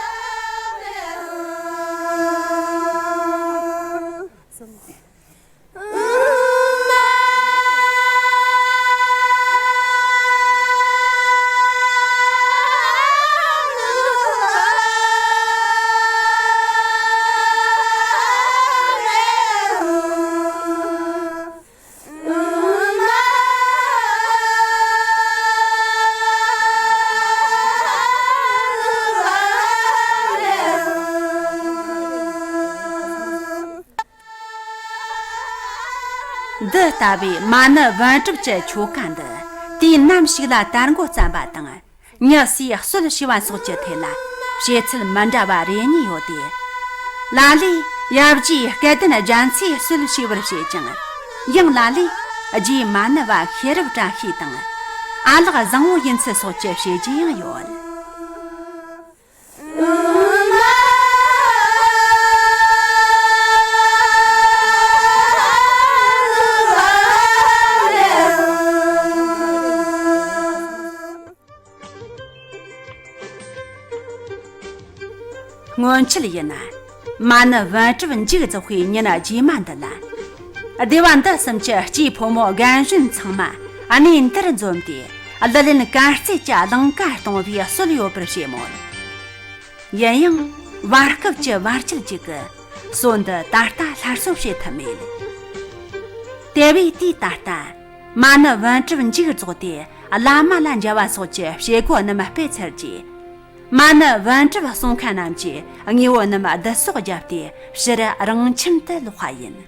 འདི་ལྟ་བུའི་མ་ཎི་པཎ་གྲུབ་ཀྱི་ཆོ་ག་འདི་དུས་ནམ་ཞིག་ལ་དར་འགོ་བརྩམས་པ་དང་། མྱི་སུས་གསོལ་བྱས་པ་སོགས་ཀྱི་ཐད་ལ་བྱེད་ཚུལ་མི་འདྲ་བ་རེ་གཉིས་ཡོད་དེ། ལ་ལས་ཡབ་རྗེ་སྐལ་ལྡན་རྒྱ་མཚོས་གསོལ་བྱས་པར་བཤད་ཅིང་། ཡང་ལ་ལས་རྗེ་མ་ཎི་བ་ཤེས་རབ་བཀྲ་ཤིས་དང་། ཨ་ལགས་བཟང་བོ་ཡིན་ཚུལ་སོགས་ཀྱི་བཤད་རྒྱུ་ཡང་ཡོད། སྔོན་ཆད་ཡིན་ན། མ་ཎི་པཎ་གྲུབ་མཇུག་རྫོགས་པའི་ཉིན་རྗེས་མ་འདི་ལ། སྡེ་བ་འདི་གསུམ་གྱི་སྐྱེས་ཕོ་མོ་རྒན་གཞོན་ཚང་མ་གནས་འདིར་འཛོམས་ཏེ། གླུ་ལེན་གར་རྩེད་ཀྱི་རླངས་ཀ་གཏོང་བའི་སྲོལ་ཡོད་པར་བཤད་མོད། ཡིན་ཡང་བར་སྐབས་ཀྱི་བར་ཆད་ཅིག་གིས་སྲོལ་འདི་ད་ལྟ་སླར་གསོ་བྱེད་ཐུབ་མེད། དེ་བས་དུས་ད་ལྟ་མ་ཎི་པཎ་གྲུབ་མཇུག་རྫོགས་ཏེ་བླ་མ་ལ་འཇལ་བ་སོགས་ཀྱི་བྱེད་སྒོ་རྣམས་སྤེལ་ཚར་རྗེས། མ་ཎི་པཎ་གྲུབ་གསུང་མཁན་རྣམས་ཀྱིས་དངོས་པོ་རྣམས་བསྡུ་གསོག་བརྒྱབ་སྟེ་ཕྱིར་རང་ཁྱིམ་དུ་ལོག་པ་ཡིན།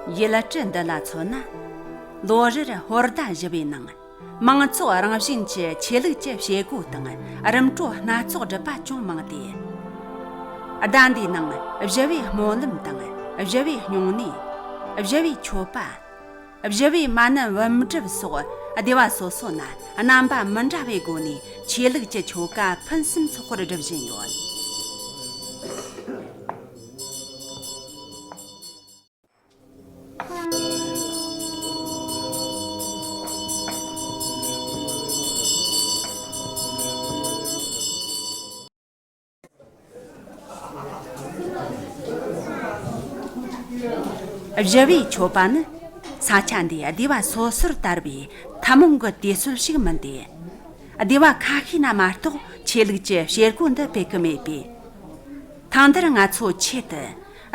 ཡུལ་གྲུ་འདི་ལ་མཚོན་ན། ལོ་རེར་ཧོར་ཟླ་བཞི་པའི་ནང་། མང་ཚོགས་རང་བཞིན་གྱི་ཆོས་ལུགས་ཀྱི་བྱེད་སྒོ་དང་རིམ་གྲོ་སྣ་ཚོགས་སྒྲུབ་པ་ཅུང་མང་སྟེ། ཟླ་འདིའི་ནང་བཞི་བའི་སྨོན་ལམ་དང་བཞི་བའི་སྨྱུང་གནས། བཞི་བའི་མཆོད་པ། བཞི་བའི་མ་ཎི་བུམ་སྒྲུབ་སོགས་སྡེ་བ་སོ་སོ་ན་རྣམ་པ་མི་འདྲ་བའི་སྒོ་ནས་ཆོས་ལུགས་ཀྱི་ཆོ་ག་ཕུན་སུམ་ཚོགས་པར་སྒྲུབ་བཞིན་ཡོད། བཞི་བའི་མཆོད་པ་ནི་ས་ཆ་འདིའི་སྡེ་བ་སོ་སོར་དར་བའི་ཐུན་མོང་གི་དུས་ཚོད་ཞིག་མིན་ཏེ། སྡེ་བ་ཁ་ཤས་ན་མ་གཏོགས་ཆོས་ལུགས་ཀྱི་བྱེད་སྒོ་འདི་སྤེལ་གི་མེད་པས། ཐེངས་འདིར་ང་ཚོ་ཆེད་དུ་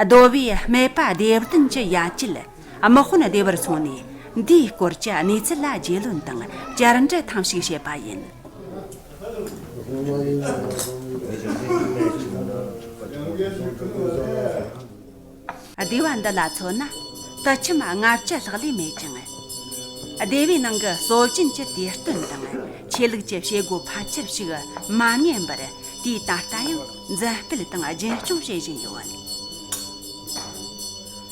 གདོལ་པའི་སྨད་པ་སྡེ་བདུན་གྱི་ཡ་གྱལ་དམག་དཔོན་སྡེ་བར་སོང་ནས། འདིའི་སྐོར་གྱི་གནས་ཚུལ་ལ་རྒྱུས་ལོན་དང་བཅར་འདྲི་ཐེངས་ཤིག་བྱས་པ་ཡིན། སྡེ་བ་འདི་ལ་མཚོན་ན། དུད་ཁྱིམ་ལྔ་བཅུ་ལྷག་ལས་མེད་ཅིང་། སྡེ་བའི་ནང་གི་སྲོལ་རྒྱུན་གྱི་དུས་སྟོན་དང་ཆོས་ལུགས་ཀྱི་བྱེད་སྒོ་ཕལ་ཆེར་ཞིག་མ་ཉམས་པར། དུས་ད་ལྟ་ཡང་འཛིན་སྤེལ་དང་རྒྱུན་སྐྱོང་བྱེད་བཞིན་ཡོད།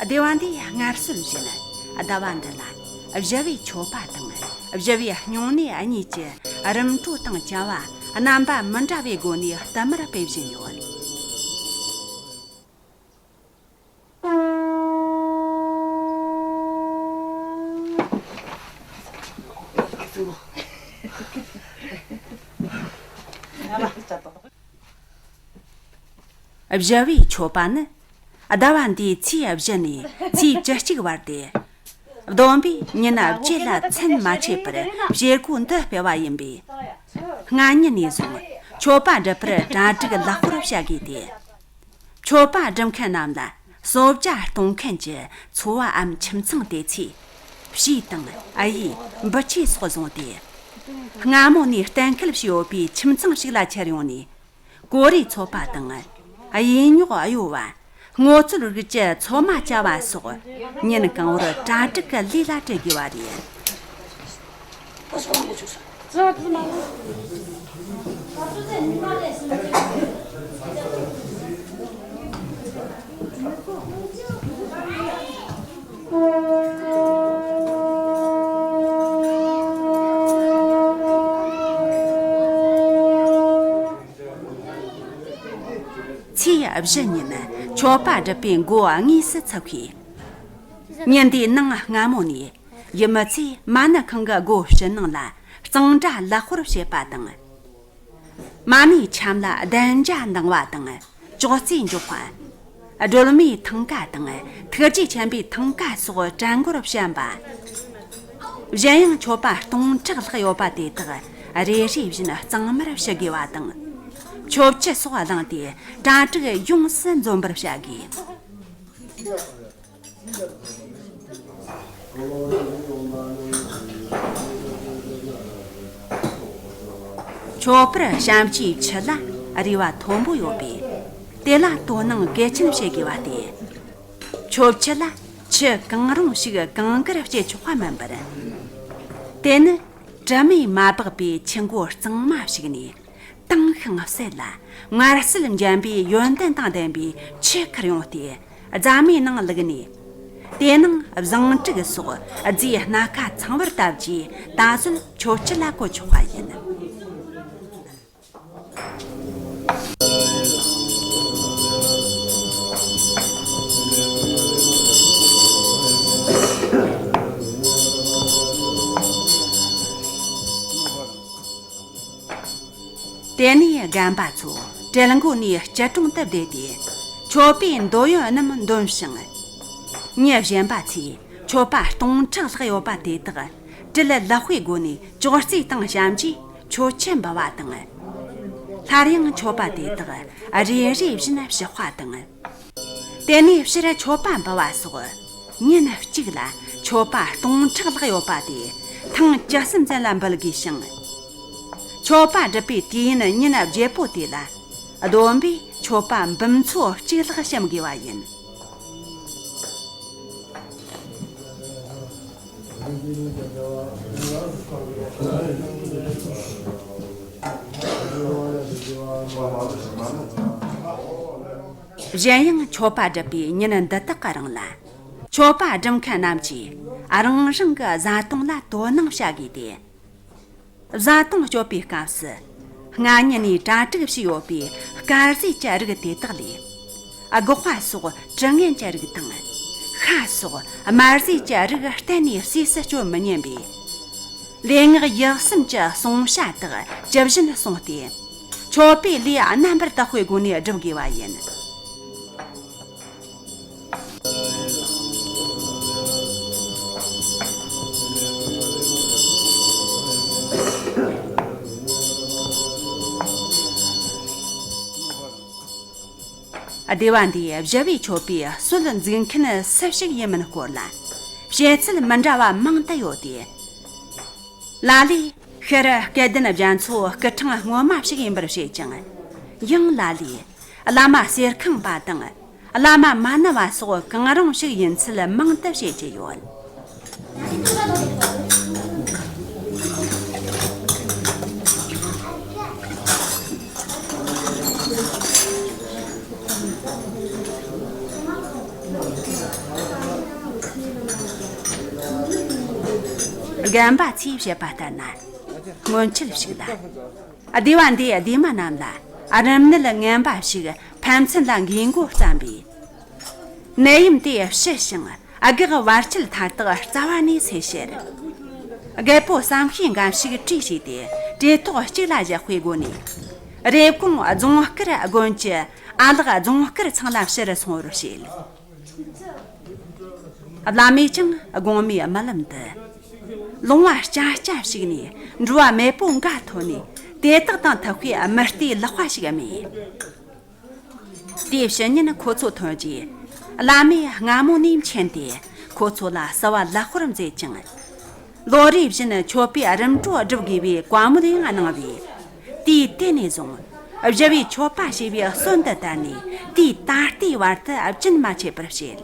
སྡེ་བ་འདིའི་སྔར་སྲོལ་བཞིན། ཟླ་བ་འདི་ལ་བཞི་བའི་མཆོད་པ་དང་བཞི་བའི་སྨྱུང་གནས་གཉིས་ཀྱི་རིམ་གྲོ་དང་བཅའ་བ་རྣམ་པ་མི་འདྲ་བའི་སྒོ་ནས་བསྟུད་མར་སྤེལ་བཞིན་ཡོད། བཞི་བའི་མཆོད་པ་ནི། ཟླ་བ་འདིའི་ཚེས་བཞི་ནས་ཚེས་བཅུ་གཅིག་བར་ཏེ། བསྡོམས་པས་ཉིན་བརྒྱད་ལ་མཚན་མ་ཆད་པར་བྱེད་སྒོ་འདི་སྤེལ་བ་ཡིན་པས། སྔ་ཉིན་ནས་བཟུང་མཆོད་པ་སྒྲུབ་པར་གྲ་སྒྲིག་ལེགས་པོར་བྱ་དགོས་ཏེ། མཆོད་པ་སྒྲུབ་མཁན་རྣམས་ལ་གསོལ་ཇ་གཏོང་མཁན་གྱི་ཚོ་བའམ་ཁྱིམ་ཚང་དེ་ཚོས་བྱིའུ་དང་གཡུ་འབུལ་ཆས་སོགས་བཟུང་སྟེ། སྔ་མོ་ནས་གཏན་འཁེལ་བྱས་ཡོད་པའི་ཁྱིམ་ཚང་ཞིག་ལ་ཁྱེར་ཡོང་ནས། གོ་རེ་ཚོད་པ་དང་། གཡུ་རྙོག་གཡོ་བ། སྔོ་ཚོད་རིགས་ཀྱི་ཚོད་མ་བཅའ་བ་སོགས་ཉིན་གང་བོར་གྲ་སྒྲིག་གི་ལས་ལ་བྲེལ་དགོས་པ་རེད། ཚེས་བཞི་ཉིན་མཆོད་པ་སྒྲུབ་པའི་འགོ་དངོས་སུ་ཚུགས་ཤིང་། ཉིན་དེའི་ནངས་སྔ་མོ་ནས་ཡུལ་མི་ཚོས་མ་ཎི་ཁང་གི་སྒོ་ཕྱི་ནང་ལ་གཙང་སྦྲ་ལེགས་པོར་བྱེད་པ་དང་། མ་ཎིའི་འཆམ་ལ་གདན་འཇའ་འདིང་བ་དང་ཅོག་ཙེ་འཇོག་པ། སྒྲོལ་མའི་ཐང་ཀ་དང་ཐུགས་རྗེ་ཆེན་པོའི་ཐང་ཀ་སོགས་གྲལ་མགོར་བཤམས་པ། གཞན་ཡང་མཆོད་པ་སྟོང་ཕྲག་ལྷག་ཡོད་པ་དེ་དག་རེ་རེ་བཞིན་གཙང་མར་བྱུག་དགོས་པ་དང་། མཆོད་ཆུ་སོགས་བླངས་ཏེ་གྲ་སྒྲིག་ཡོངས་སུ་འཛོམས་པར་བྱ་དགོས། མཆོད་པར་བཤམས་བྱའི་ཆུ་ལ་རེ་བ་མཐོན་པོ་ཡོད་པས། དེ་ལ་དོ་སྣང་གལ་ཆེན་བྱེད་དགོས་པ་སྟེ། མཆོད་ཆུ་ལ་ཆུ་གང་རུང་ཞིག་གང་དགར་སྐྱེལ་ཆོག་པ་མིན་པར། དེ་ནི་དྲི་མས་མ་སྦགས་པའི་ཆུ་མགོ་གཙང་མ་ཞིག་ནས། དྭངས་ཤིང་གསལ་ལ་མངར་གསལ་འཇམ་པའི་ཡོན་ཏན་དང་ལྡན་པའི་ཆུ་ཁུར་ཡོང་སྟེ། རྫ་མའི་ནང་བླུགས་ནས། དེའི་ནང་བཟང་དྲུག་སོགས་རྫས་སྣ་ཁ་ཚང་བར་བཏབ་རྗེས། ད་གཟོད་མཆོད་ཆུ་ལ་བཀོལ་ཆོག་པ་ཡིན། དེ་ནས་རྒན་པ་ཚོ་གྲལ་མགོ་ནས་སྐྱིལ་ཀྲུང་དུ་བསྡད་དེ། མཆོད་པའི་འདོད་ཡོན་རྣམས་འདོན་ཞིང་། མི་གཞན་པ་ཚོས་མཆོད་པ་སྟོང་ཕྲག་ལྷག་ཡོད་པ་དེ་དག་དྲིལ་ལེགས་པོའི་སྒོ་ནས་ཅོག་ཙེའི་སྟེང་བཤམས་རྗེས། མཆོད་ཆུ་འབུལ་བ་དང་། སླར་ཡང་མཆོད་པ་དེ་དག་རེ་རེ་བཞིན་ཕྱི་དཔག་དང་། དེ་ནས་ཕྱིར་མཆོད་པ་འབུལ་བ་སོགས། ཉིན་གཅིག་ལ་མཆོད་པ་སྟོང་ཕྲག་ལྷག་ཡོད་པ་དེ་ཐེངས་བཅུ་གསུམ་ཙམ་ལ་འབུལ་དགོས་ཤིང་། མཆོད་པ་སྒྲུབ་པའི་དུས་ཡུན་ཉིན་བརྒྱད་པོ་དེ་ལ། བསྡོམས་པས་མཆོད་པ་འབུམ་ཚོ་གཅིག་ལྷག་བཤམ་དགོས་པ་ཡིན། གཞན་ཡང་མཆོད་པ་སྒྲུབ་པའི་ཉིན་འདི་དག་གི་རིང་ལ། མཆོད་པ་སྒྲུབ་མཁན་རྣམས་ཀྱིས་རང་རང་གི་བཟའ་བཏུང་ལ་དོ་སྣང་བྱ་དགོས་ཏེ། བཟའ་བཏུང་སྤྱོད་པའི་སྐབས་སུ། སྔ་ཉིན་ནས་གྲ་སྒྲིག་བྱས་ཡོད་པའི་དཀར་ཟས་ཀྱི་རིགས་དེ་དག་ལས། སྒོག་པ་སོགས་དྲི་ངན་གྱི་རིགས་དང་། ཤ་སོགས་དམར་ཟས་ཀྱི་རིགས་གཏན་ནས་ཟས་སུ་སྤྱོད་མི་ཉན་པས། ལས་སྔགས་ཡིད་གསུམ་གྱི་བསྲུང་བྱ་དག་ཇི་བཞིན་བསྲུངས་ཏེ། མཆོད་པའི་ལས་རྣམ་པར་དག་པའི་སྒོ་ནས་སྒྲུབ་དགོས་པ་ཡིན། སྡེ་བ་འདིའི་བཞི་བའི་མཆོད་པའི་སྲོལ་འཛུགས་མཁན་སུ་ཞིག་ཡིན་མིན་སྐོར་ལ་བཤད་ཚུལ་མི་འདྲ་བ་མང་དུ་ཡོད་དེ། ལ་ལས་ཤར་སྐལ་ལྡན་རྒྱ་མཚོ་སྐུ་ཕྲེང་སྔོན་མ་ཞིག་ཡིན་པར་བཤད་ཅིང་། ཡང་ལ་ལས་བླ་མ་གསེར་ཁང་པ་དང་བླ་མ་མ་ཎི་བ་སོགས་གང་རུང་ཞིག་ཡིན་ཚུལ་མང་དུ་བཤད་ཀྱི་ཡོད། རྒན་པ་ཚོས་བཤད་པ་ལྟར་ན། སྔོན་ཆད་ཞིག་ལ། སྡེ་བ་འདིའི་སྡེ་མི་རྣམས་ལ་རིམས་ནད་ངན་པ་ཞིག་ཕན་ཚུན་ལ་འགོས་འགོ་བརྩམས་པས། ནད་ཡམས་དེ་ཕྱི་ཞིང་། ཨ། གེགས་བར་ཆད་མཐའ་དག་རྩ་བ་ནས་སེལ་ཕྱིར། རྒད་པོ་བསམ་ཤེས་འགའ་ཞིག་གྲོས་བྱས་ཏེ། གྲོས་ཐོག་གཅིག་ལ་བཞག་པའི་སྒོ་ནས། རེབ་གོང་རྫོང་དཀར་དགོན་གྱི་ཨ་ལགས་རྫོང་དཀར་ཚང་ལ་ཕྱིར་སོང་བར་བཤད། བླ་མས་ཀྱང་དགོང་མོའི་རྨི་ལམ་དུ། ལུང་བ་སྐྱ་སྐྱ་ཞིག་ནས་འགྲོ་བ་མེད་པོ་འགའ་ཐོན་ནས། དེ་དག་དང་ཐུག་པའི་མི་རྟའི་ལག་པ་ཞིག་རྨིས། དེའི་ཕྱི་ཉིན་ཁོ་ཚོ་ཐོན་རྗེས། བླ་མས་སྔ་མོ་ནས་མཁྱེན་ཏེ། ཁོ་ཚོ་ལ་གསོལ་བ་ལེགས་སྐོར་མཛད་ཅིང་། ལོ་རེ་བཞིན་མཆོད་པའི་རིམ་གྲོ་སྒྲུབ་དགོས་པའི་བཀའ་མོལ་ཡང་གནང་བས། དུས་དེ་ནས་བཟུང་། བཞི་བའི་མཆོད་པ་ཞེས་པའི་སྲོལ་འདི་དར་ནས། དུས་ད་ལྟའི་བར་དུ་རྒྱུན་མ་ཆད་པར་བྱེད།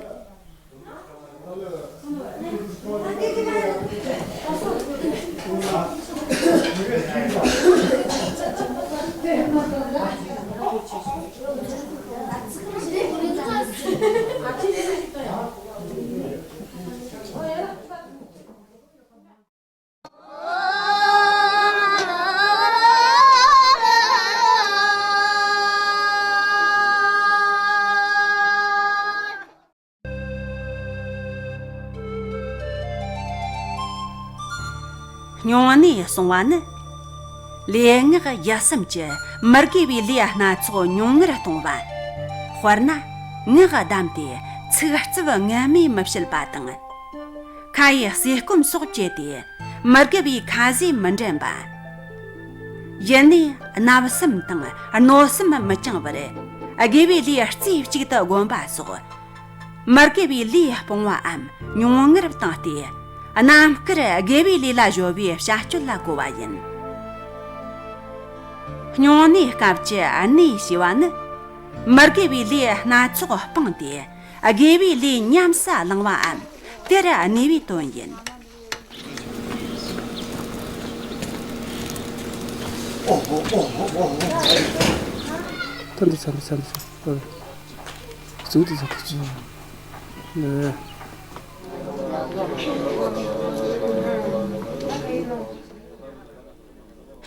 སྨྱུང་གནས་སྲུང་བ་ནི། ལས་སྔགས་ཡིད་གསུམ་གྱི་མི་དགེ་བའི་ལས་སྣ་ཚོགས་ཉུང་ངུར་གཏོང་བ། དཔེར་ན། ངག་བསྡམས་ཏེ་ཚིག་རྩུབ་ངན་སྨྲས་མི་བྱེད་པ་དང་། ཁ་ཡི་ཟས་སྐོམ་སོགས་བཅད་དེ་མི་དགེ་བའི་ཁ་ཟས་མི་འདྲེན་པ། ཡིད་ནས་བརྣབ་སེམས་དང་གནོད་སེམས་མི་བཅང་བར། དགེ་བའི་ལས་རྩེ་གཅིག་ཏུ་བསྒོམ་པ་སོགས། མི་དགེ་བའི་ལས་སྤོང་བའམ་ཉུང་ངུར་བཏང་སྟེ། རྣམ་དཀར་དགེ་བའི་ལས་ལ་གཞོལ་བའི་བྱ་སྤྱོད་ལ་གོ་བ་ཡིན། སྨྱུང་གནས་སྐབས་ཀྱི་གནས་ཞེས་པ་ནི། མི་དགེ་བའི་ལས་སྣ་ཚོགས་སྤངས་ཏེ། དགེ་བའི་ལས་ཉམས་སུ་བླང་བའམ་དེར་གནས་པའི་དོན་ཡིན། ཐོན་ཏེ་ཚར་ཏེ་ཚར་ཏེ་ཚར། ཨོ། གཙུག་ཏུ་ཚར་ཏེ་ཚར། ཨེ།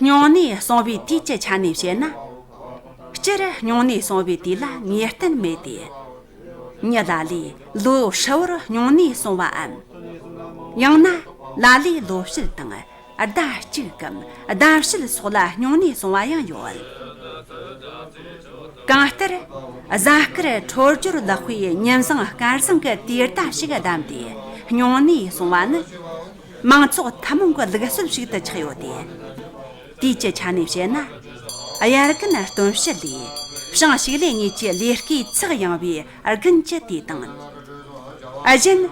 སྨྱུང་གནས་སྲུང་བའི་དུས་ཀྱི་ཆ་ནས་བཤད་ན། སྤྱིར་སྨྱུང་གནས་སྲུང་བའི་དུས་ལ་ངེས་གཏན་མེད་དེ། མྱི་ལ་ལས་ལོ་ཧྲིལ་བོར་སྨྱུང་གནས་སྲུང་བའམ། ཡང་ན་ལ་ལས་ལོ་ཕྱེད་དང་ཟླ་གཅིག་གམ་ཟླ་ཕྱེད་སོགས་ལ་སྨྱུང་གནས་སྲུང་བ་ཡང་ཡོད། གང་ལྟར། གཟའ་སྐར་འཕྲོད་སྦྱོར་ལེགས་པའི་ཉིན་བཟང་སྐར་བཟང་གི་དུས་ཟླ་ཞིག་བདམས་ཏེ་སྨྱུང་གནས་སྲུང་བ་ནི། མང་ཚོགས་ཐུན་མོང་གི་ལུགས་སྲོལ་ཞིག་ཏུ་ཆགས་ཡོད་དེ། དུས་ཀྱི་ཆ་ནས་བཤད་ན། དབྱར་དགུན་སྟོན་དཔྱིད་ལས་བྱང་ཕྱུགས་ལས་གཉིས་ཀྱི་ལས་ཀའི་ཚེགས་ཡངས་པའི་དགུན་གྱི་དུས་དང་། གཞན།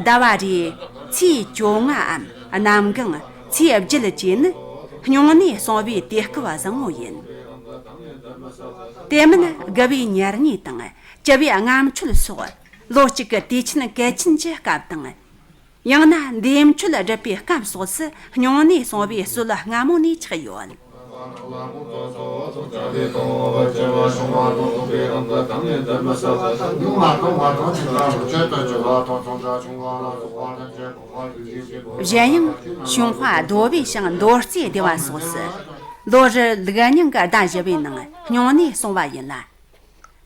ཟླ་བ་རེའི་ཚེས་བཅོ་ལྔའམ་གནམ་གང་ཚེས་བརྒྱད་བཅས་ནི་སྨྱུང་གནས་སྲུང་བའི་དུས་སྐབས་བཟང་བོ་ཡིན། དེ་མིན་དགུ་བའི་ཉེར་གཉིས་དང་བཅུ་བའི་ལྔ་མཆོད་སོགས་ལོ་གཅིག་གི་དུས་ཆེན་གལ་ཆེན་གྱི་སྐབས་དང་། ཡང་ན་འདས་མཆོད་སྒྲུབ་པའི་སྐབས་སོགས་སུ་སྨྱུང་གནས་སོང་བའི་སྲོལ་སྔ་མོ་ནས་ཆགས་ཡོད། གཞན་ཡང་གཞུང་པ་རྡོ་སྦིས་ཤིང་མདོ་རྩེའི་སྡེ་བ་སོགས་སུ་ལོ་རེར་ལུགས་རྙིང་གི་ཟླ་བཞི་པའི་ནང་སྨྱུང་གནས་སོང་བ་ཡིན་ལ།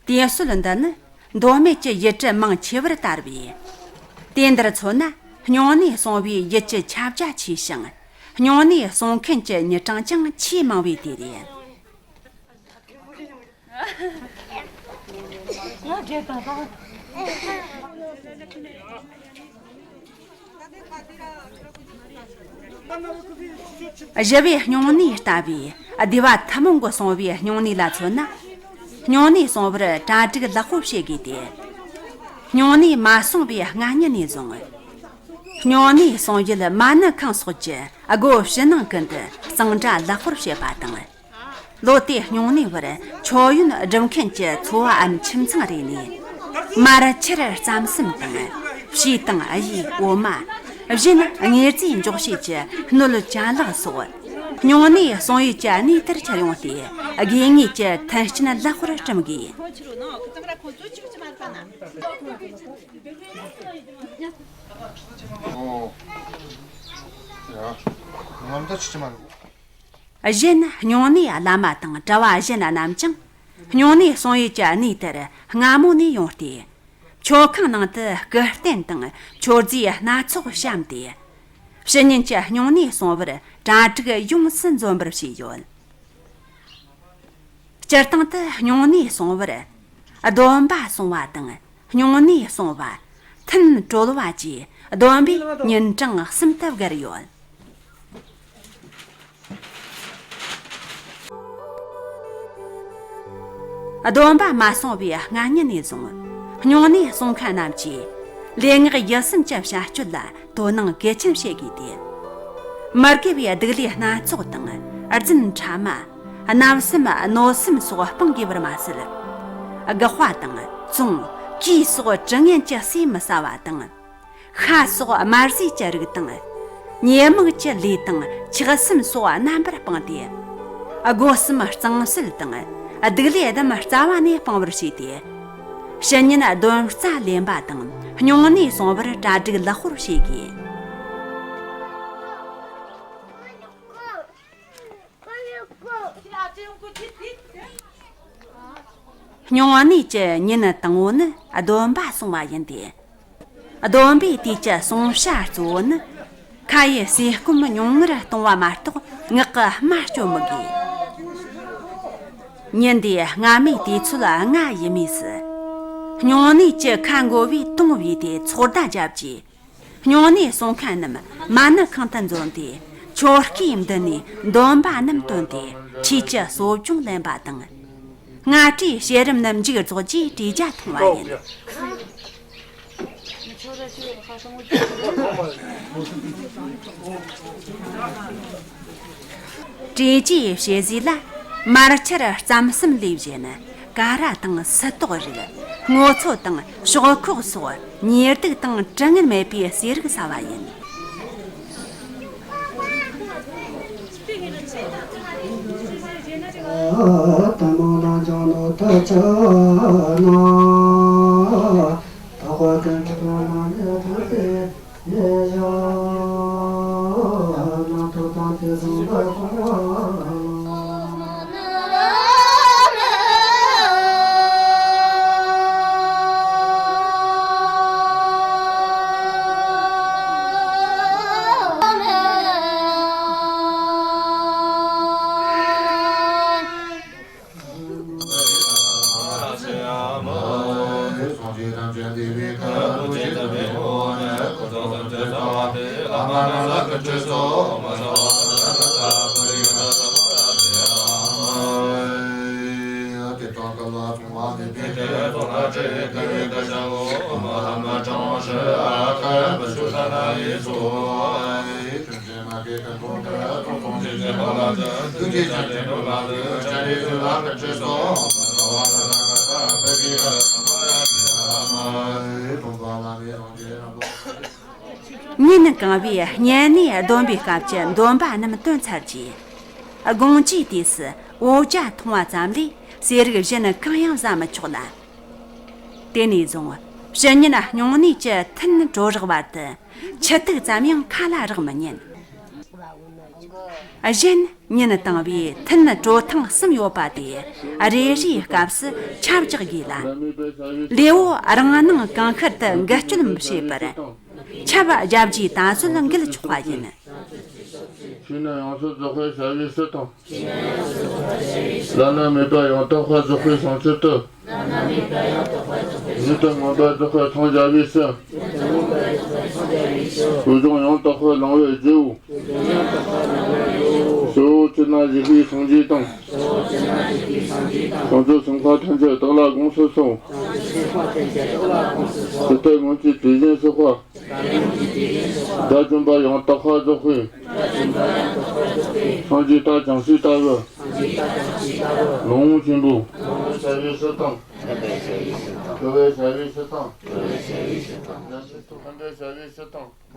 དུས་ཚོད་འདི་ནི་མདོ་སྨད་ཀྱི་ཡུལ་གྲུ་མང་ཆེ་བར་དར་བས། དེ་འདིར་མཚོན་ན་སྨྱུང་གནས་སོང་བའི་ཡུལ་གྱི་ཁྱབ་རྒྱ་ཆེ་ཞིང་། སྨྱུང་གནས་སོང་མཁན་གྱི་མྱི་གྲངས་ཀྱང་ཆེས་མང་བའི་དུས་རེད། ཞི་བའི་སྨྱུང་གནས་ལྟ་བུའི་སྡེ་བ་ཐུན་མོང་གི་སོང་བའི་སྨྱུང་གནས་ལ་མཚོན་ན། སྨྱུང་གནས་སོང་བར་གྲ་སྒྲིག་ལེགས་པོ་བྱེད་དགོས་ཏེ། སྨྱུང་གནས་མ་སོང་བའི་སྔ་ཉིན་ནས་བཟུང་། སྨྱུང་གནས་སོང་ཡུལ་མ་ཎི་ཁང་སོགས་ཀྱི་སྒོ་ཕྱི་ནང་ཀུན་ཏུ་གཙང་སྦྲ་ལེགས་པོར་བྱེད་པ་དང་། ལོ་དེའི་སྨྱུང་གནས་བར་མཆོད་ཡོན་སྒྲུབ་མཁན་གྱི་འཚོ་བའམ་ཁྱིམ་ཚང་རེ་ནས་མར་ཆུར་རྩམ་ཟན་དང་། ཕྱེ་དང་གཡུ། འོ་མ། གཞན་དངོས་རྫས་འཇོག་བྱེད་ཀྱི་སྣོད་ཅ་ལག་སོགས། སྨྱུང་གནས་སོང་ཡུལ་གྱི་གནས་དེར་ཁྱེར་ཡོང་སྟེ། དགོས་ངེས་ཀྱི་མཐུན་རྐྱེན་ལེགས་པོར་བསྐྲུན་དགོས། གཞན་སྨྱུང་གནས་བླ་མ་དང་གྲྭ་བ་གཞན་རྣམས་ཀྱང་། སྨྱུང་གནས་སོང་ཡུལ་གྱི་གནས་དེར་སྔ་མོ་ནས་ཡོང་སྟེ། མཆོད་ཁང་ནང་དུ་སྐུ་རྟེན་དང་མཆོད་རྫས་སྣ་ཚོགས་བཤམས་ཏེ། ཕྱི་ཉིན་གྱི་སྨྱུང་གནས་སོང་བར་གྲ་སྒྲིག་ཡོངས་སུ་འཛོམས་པར་བྱས་ཡོད། སྤྱིར་བཏང་དུ་སྨྱུང་གནས་སོང་བར་སྡོམ་པ་སོང་བ་དང་སྨྱུང་གནས་སོང་བ། ཐུན་གྲོལ་བ་བཅས་སྡོམ་པའི་ཉིན་གྲངས་གསུམ་དུ་བགར་ཡོད། སྡོམ་པ་མ་སོང་བའི་སྔ་ཉིན་ནས་བཟུང་། སྨྱུང་གནས་སོང་མཁན་རྣམས་ཀྱིས་ལས་ངག་ཡིད་གསུམ་གྱི་བྱ་སྤྱོད་ལ་དོ་སྣང་གལ་ཆེན་བྱེད་དགོས་ཏེ། མི་དགེ་བའི་སྡིག་ལས་སྣ་ཚོགས་དང་། རྫུན་ཕྲ་མ། བརྣབ་སེམས་གནོད་སེམས་སོགས་སྤང་དགོས་པར་མ་ཟད། དགག་པ་དང་བཙོང་། གུས་སོགས་དྲི་ངན་གྱི་ཟས་མི་ཟ་བ་དང་། ཤ་སོགས་དམར་ཟས་ཀྱི་རིགས་དང་། ཉེས་དམིགས་ཀྱི་ལས་དང་ཆགས་སེམས་སོགས་རྣམ་པར་སྤངས་ཏེ། སྒོ་གསུམ་གཙང་སེལ་དང་སྡིག་ལས་རྣམས་རྩ་བ་ནས་སྤང་བར་བྱས་ཏེ། ཕྱི་ཉིན་སྡོམ་རྩ་ལེན་པ་དང་སྨྱུང་གནས་སོང་བར་གྲ་སྒྲིག་ལེགས་པོར་བྱེད་དགོས། སྨྱུང་གནས་ཀྱི་ཉིན་དང་པོ་ནི་སྡོམ་པ་སོང་བ་ཡིན་ཏེ། སྡོམ་པའི་དུས་ཀྱི་སོང་བྱ་གཙོ་བོ་ནི། ཁ་ཡི་ཟས་སྐོམ་ཉུང་ངུར་གཏོང་བ་མ་གཏོགས་ངག་གི་སྨྲ་སྐྱོན་མི་དགོས། ཉིན་དེའི་སྔ་མའི་དུས་ཚོད་ལྔ་ཡིན་མུས་སུ། སྨྱུང་གནས་ཀྱི་ཁ་འགོ་བས་དུང་བོས་ཏེ་ཚོགས་བརྡ་བརྒྱབ་རྗེས། སྨྱུང་གནས་སོང་མཁན་རྣམས་མ་ཎི་ཁང་དུ་འཛོམས་ཏེ། ཆོ་ག་འདི་ནས་སྡོམ་པ་རྣམས་བཏོན་ཏེ་ཁྲུས་ཀྱི་གསོ་སྦྱོང་ལེན་པ་དང་། སྔ་དྲོའི་བྱེད་རིམ་རྣམས་མཇུག་རྫོགས་རྗེས་གྲོས་ཇ་འཐུང་བ་ཡིན། གྲོས་ཇའི་བྱེད་ཟས་ལ་མར་ཆུར་རྩམ་ཟན་ལས་གཞན། ཀ་ར་དང་སིལ་ཏོག་རིགས། སྔོ་ཚོད་དང་ཕྱོགས་ཁོག་སོགས་ཉེར་སྡུག་དང་དྲི་ངན་མེད་པའི་ཟས་རིགས་ཟ་བ་ཡིན། ཉིན་གང་བོའི་བསྙེན་གནས་སྡོམ་པའི་སྐབས་ཀྱི་འདོན་པ་རྣམས་འདོན་ཚར་རྗེས། དགོང་ཇུས་དུས་སུ་འོ་ཇ་འཐུང་བ་ཙམ་ལས་ཟས་རིགས་གཞན་གང་ཡང་ཟ་མི་ཆོག་ལ། དེ་ནས་བཟུང་ཕྱི་ཉིན་སྨྱུང་གནས་ཀྱི་ཐུན་གྲོལ་རག་བར་དུ་ཆུ་ཐིགས་ཙམ་ཡང་ཁ་ལ་རག་མི་ཉན། གཞན་ཉིན་དང་བའི་ཐུན་གྲོལ་ཐེངས་གསུམ་ཡོད་པ་དེ་རེ་རེའི་སྐབས་སུ་ཆབ་བཅག་དགོས་ལ། ལེའུ་རང་སྣང་གང་ཤར་དུ་འགུལ་སྐྱོད་མི་བྱེད་པར། ཆབ་བརྒྱབ་རྗེས་ད་གཟོད་འགུལ་ཆོག་པ་ཡིན། ཕྱི་ནས་ཡོངས་སུ་རྫོགས་པའི་བྱ་བའི་ཕྱིར་དང་། བླ་ན་མེད་པ་ཡང་དག་པར་རྫོགས་པའི་བྱང་ཆུབ་ཏུ། ཉིད་དུ་མངོན་པར་རྫོགས་པར་འཚང་རྒྱ་བའི་ཕྱིར། སྲོལ་བཟང་ཡང་དག་པར་བླང་བའི་རྒྱུའོ། གཙོ་བོ་ཁྱེད་རྣམས་ཡིད་ཀྱི་སངས་རྒྱས་དང་། བྱང་ཆུབ་སེམས་དཔའ་ཐམས་ཅད་བདག་ལ་དགོངས་སུ་གསོལ། ཇི་ལྟར་སྔོན་གྱི་དུས་གཞན་སོགས་པ། དགྲ་བཅོམ་པ་ཡང་དག་པར་རྫོགས་པའི་སངས་རྒྱས་ལྟར་བྱང་སྲིད་ལྟ་བུ། ལོངས་སྤྱོད་པོ། བྱ་བའི་ཕྱིར་དང་། འཁོར་བའི་བྱ་བའི་ཕྱིར་དང་།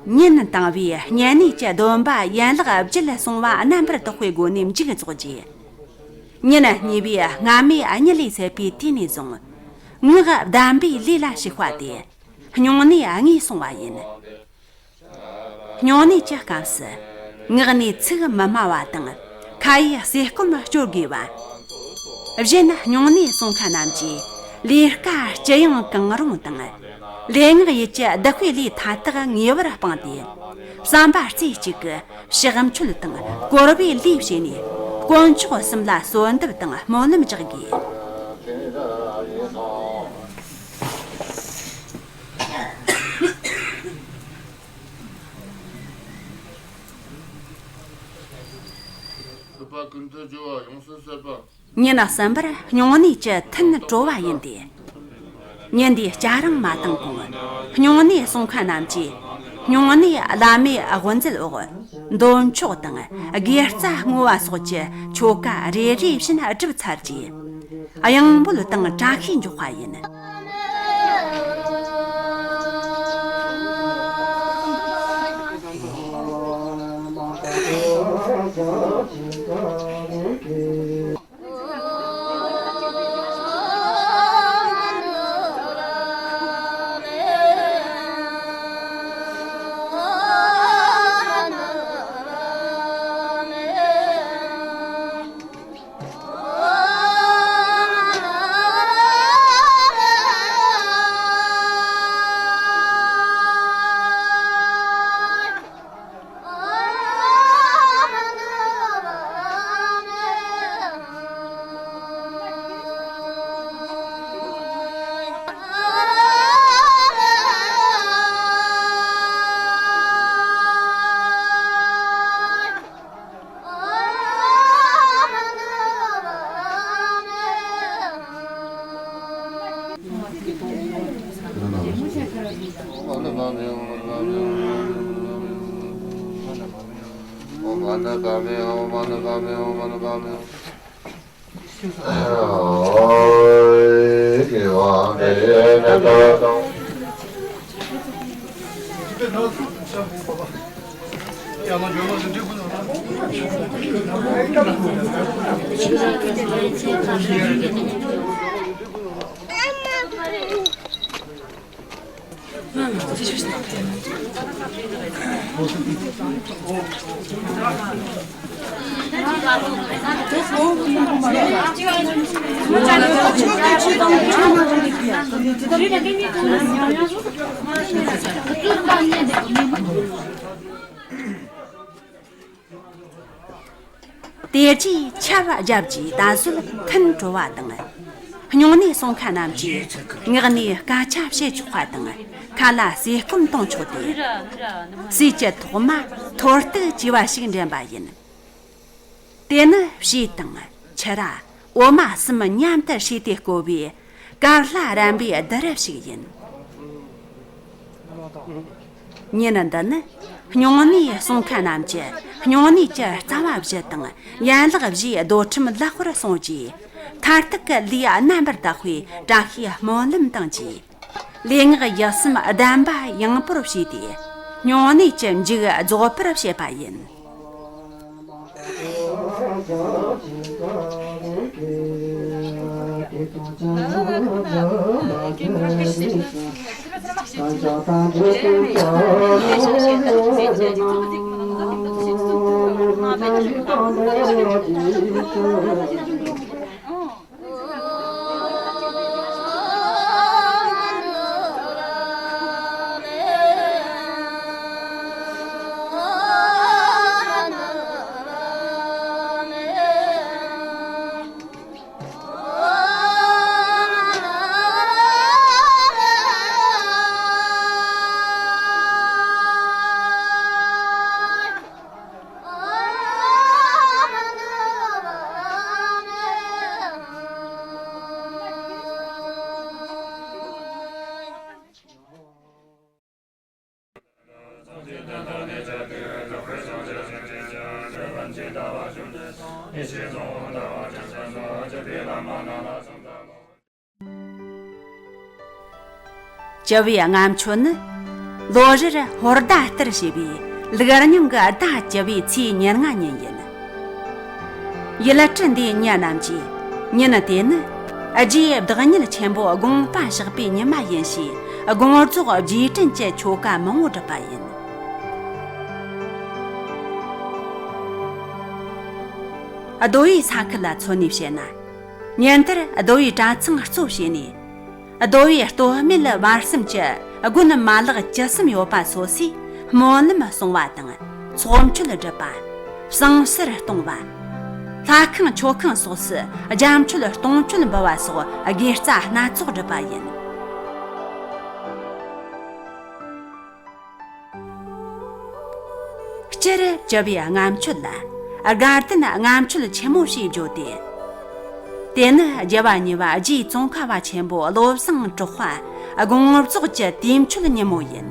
ཉིན་དང་བའི་བསྙེན་གནས་ཀྱི་སྡོམ་པ་ཡན་ལག་བརྒྱད་སོང་བ་རྣམ་པར་དག་པའི་སྒོ་ནས་མཇུག་རྫོགས་རྗེས། ཉིན་གཉིས་པའི་སྔ་མའི་གཉིད་ལས་སད་པའི་དུས་ནས་བཟུང་ངག་བདམས་པའི་ལས་ལ་ཞུགས་པ་དེ་སྨྱུང་གནས་ལྔས་སོང་བ་ཡིན། སྨྱུང་གནས་ཀྱི་སྐབས་སུ་ངག་ནས་ཚིག་མི་སྨྲ་བ་དང་ཁ་ཡི་ཟས་སྐོམ་སྤྱོད་དགོས་པ། གཞན་སྨྱུང་གནས་སོང་མཁན་རྣམས་ཀྱིས་ལས་ཀ་ཅི་ཡང་གང་རུང་དང་། ལས་ངག་ཡིད་ཀྱི་བདག་པོའི་ལས་མཐའ་དག་ངེས་པར་སྤངས་ཏེ། བསམ་པ་རྩེ་གཅིག་གིས་ཕྱག་མཆོད་དང་བསྐོར་བའི་ལས་བྱས་ནས་དཀོན་མཆོག་གསུམ་ལ་གསོལ་འདེབས་དང་སྨོན་ལམ་རྒྱག་དགོས། ཉིན་གསུམ་པར་སྨྱུང་གནས་ཀྱི་ཐུན་གྲོལ་བ་ཡིན་ཏེ། ཉིན་འདིའི་སྐྱ་རེངས་མ་བཏང་གོང་སྨྱུང་གནས་སོང་མཁན་རྣམས་ཀྱིས་སྨྱུང་གནས་བླ་མའི་དབུ་མཛད་འོག་འདོན་ཆོག་དང་དགེ་རྩ་བསྔོ་བ་སོགས་ཀྱི་ཆོ་ག་རེ་རེ་བཞིན་བསྒྲུབས་ཚར་རྗེས། གཡང་འབོད་དང་བཀྲ་ཤིས་འཇོག་པ་ཡིན། དེ་རྗེས་ཆབ་བརྒྱབ་རྗེས་ད་གཟོད་ཐུན་གྲོལ་བ་དང་། སྨྱུང་གནས་སོང་མཁན་རྣམས་ཀྱིས་ངག་ནས་སྐད་ཆ་བཤད་ཆོག་པ་དང་ཁ་ལ་ཟས་སྐོམ་གཏོང་ཆོག་སྟེ། ཟས་ཀྱི་ཐོག་མ་ཐོར་ཐུག་ཅེས་པ་ཞིག་འདྲེན་པ་ཡིན། དེ་ནི་ཕྱེ་དང་ཕྱུར་ར་འོ་མ་གསུམ་མཉམ་དུ་བསྲེས་ཏེ་བསྐོལ་བའི་དཀར་ལྷ་རམ་པའི་བསྡུ་རིགས་ཤིག་ཡིན། ཉིན་འདི་ནི་སྨྱུང་གནས་སོང་མཁན་རྣམས་ཀྱི་སྨྱུང་གནས་ཀྱི་རྩ་བ་བཞི་དང་ཡན་ལག་བཞིའི་རྡོར་ཁྲིམས་ལེགས་པར་བསྲུང་རྗེས། མཐར་ཐུག་གི་ལས་རྣམ་པར་དག་པའི་བཀྲ་ཤིས་སྨོན་ལམ་དང་བཅས། ལས་ངག་ཡིད་གསུམ་གདམས་པ་ཡངས་པོར་བྱས་ཏེ། སྨྱུང་གནས་ཀྱི་མཇུག་རྫོགས་པར་བྱེད་པ་ཡིན། བཅུ་བའི་ལྔ་མཆོད་ནི། ལོ་རེར་ཧོར་ཟླ་ལྟར་བྱེད་པའི་ལུག་རྙིང་གི་ཟླ་བཅུ་བའི་ཚེས་ཉེར་ལྔ་ཉིན་ཡིན། ཡུལ་གྲུ་འདིའི་མྱི་རྣམས་ཀྱིས་ཉིན་དེ་ནི་རྗེ་བདག་ཉིད་ཆེན་པོ་དགོངས་པ་བཞག་པའི་ཉི་མ་ཡིན་ཞེས་དགོངས་རྫོགས་རྗེས་དྲན་གྱི་ཆོ་ག་མང་བོ་སྒྲུབ་པ་ཡིན། རྡོ་བའི་ས་ཁུལ་ལ་མཚོན་ནས་བཤད་ན། ཉིན་དེར་རྡོ་བའི་གྲྭ་ཚང་གཙོ་བྱས་ནས། རྡོ་བའི་སྟོད་སྨད་བར་གསུམ་གྱི་དགོན་མ་ལག་བཅུ་གསུམ་ཡོད་པ་སོ་སོས་སྨོན་ལམ་གསུང་བ་དང་ཚོགས་མཆོད་སྒྲུབ་པ། བསང་གསེར་གཏོང་བ། ལྷ་ཁང་མཆོད་ཁང་སོགས་སུ་རྒྱ་མཆོད་གཏོང་མཆོད་འབུལ་བ་སོགས་དགེ་རྩ་སྣ་ཚོགས་སྒྲུབ་པ་ཡིན། སྤྱིར་བཅུ་བའི་ལྔ་མཆོད་ལ་དགའ་ལྡན་ལྔ་མཆོད་ཆེན་མོ་ཞེས་བརྗོད་དེ། དེ་ནི་རྒྱལ་བ་གཉིས་པ་རྗེ་ཙོང་ཁ་པ་ཆེན་པོ་བློ་བཟང་གྲགས་པ་དགོངས་རྫོགས་ཀྱི་དུས་མཆོད་ཉིན་མོ་ཡིན།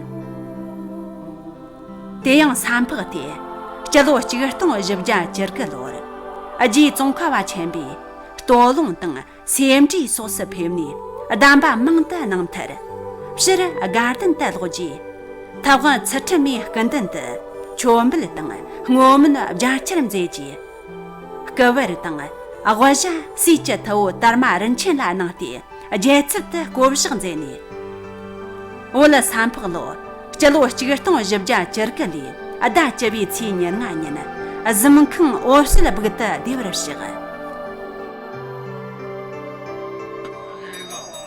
དེ་ཡང་ས་ཕག་སྟེ། སྤྱི་ལོ་ཆིག་སྟོང་བཞི་བརྒྱ་བཅུ་དགུ་ལོར། རྗེ་ཙོང་ཁ་པ་ཆེན་པོས་སྟོད་ལུང་དང་། སེ་འབྲས་སོགས་སུ་ཕེབས་ནས་གདམས་པ་མང་དུ་གནང་མཐར། སྤྱིར་དགའ་ལྡན་དུ་ལོག་རྗེས། ཐབས་དབང་ཚུལ་ཁྲིམས་མའི་སྐུ་མདུན་དུ་མཆོད་འབུལ་དང་བསྔོ་སྨོན་རྒྱ་ཆེར་མཛད་རྗེས། སྐུ་བལ་དང་དབུ་ཞྭ་སྲས་ཀྱི་ཐུ་བོ་དར་མ་རིན་ཆེན་ལ་གནང་སྟེ་རྒྱལ་ཚུལ་དུ་བསྐོ་བཞག་མཛད་ནས། བོད་ས་ཕག་ལོ་སྤྱི་ལོ་ཆིག་སྟོང་བཞི་བརྒྱ་བཅུ་དགུ་ལོའི་ཟླ་བཅུ་བའི་ཚེས་ཉེར་ལྔ་ཉིན་གཟིམ་ཁང་འོད་གསལ་སྦུག་ཏུ་བདེ་བར་གཤེགས།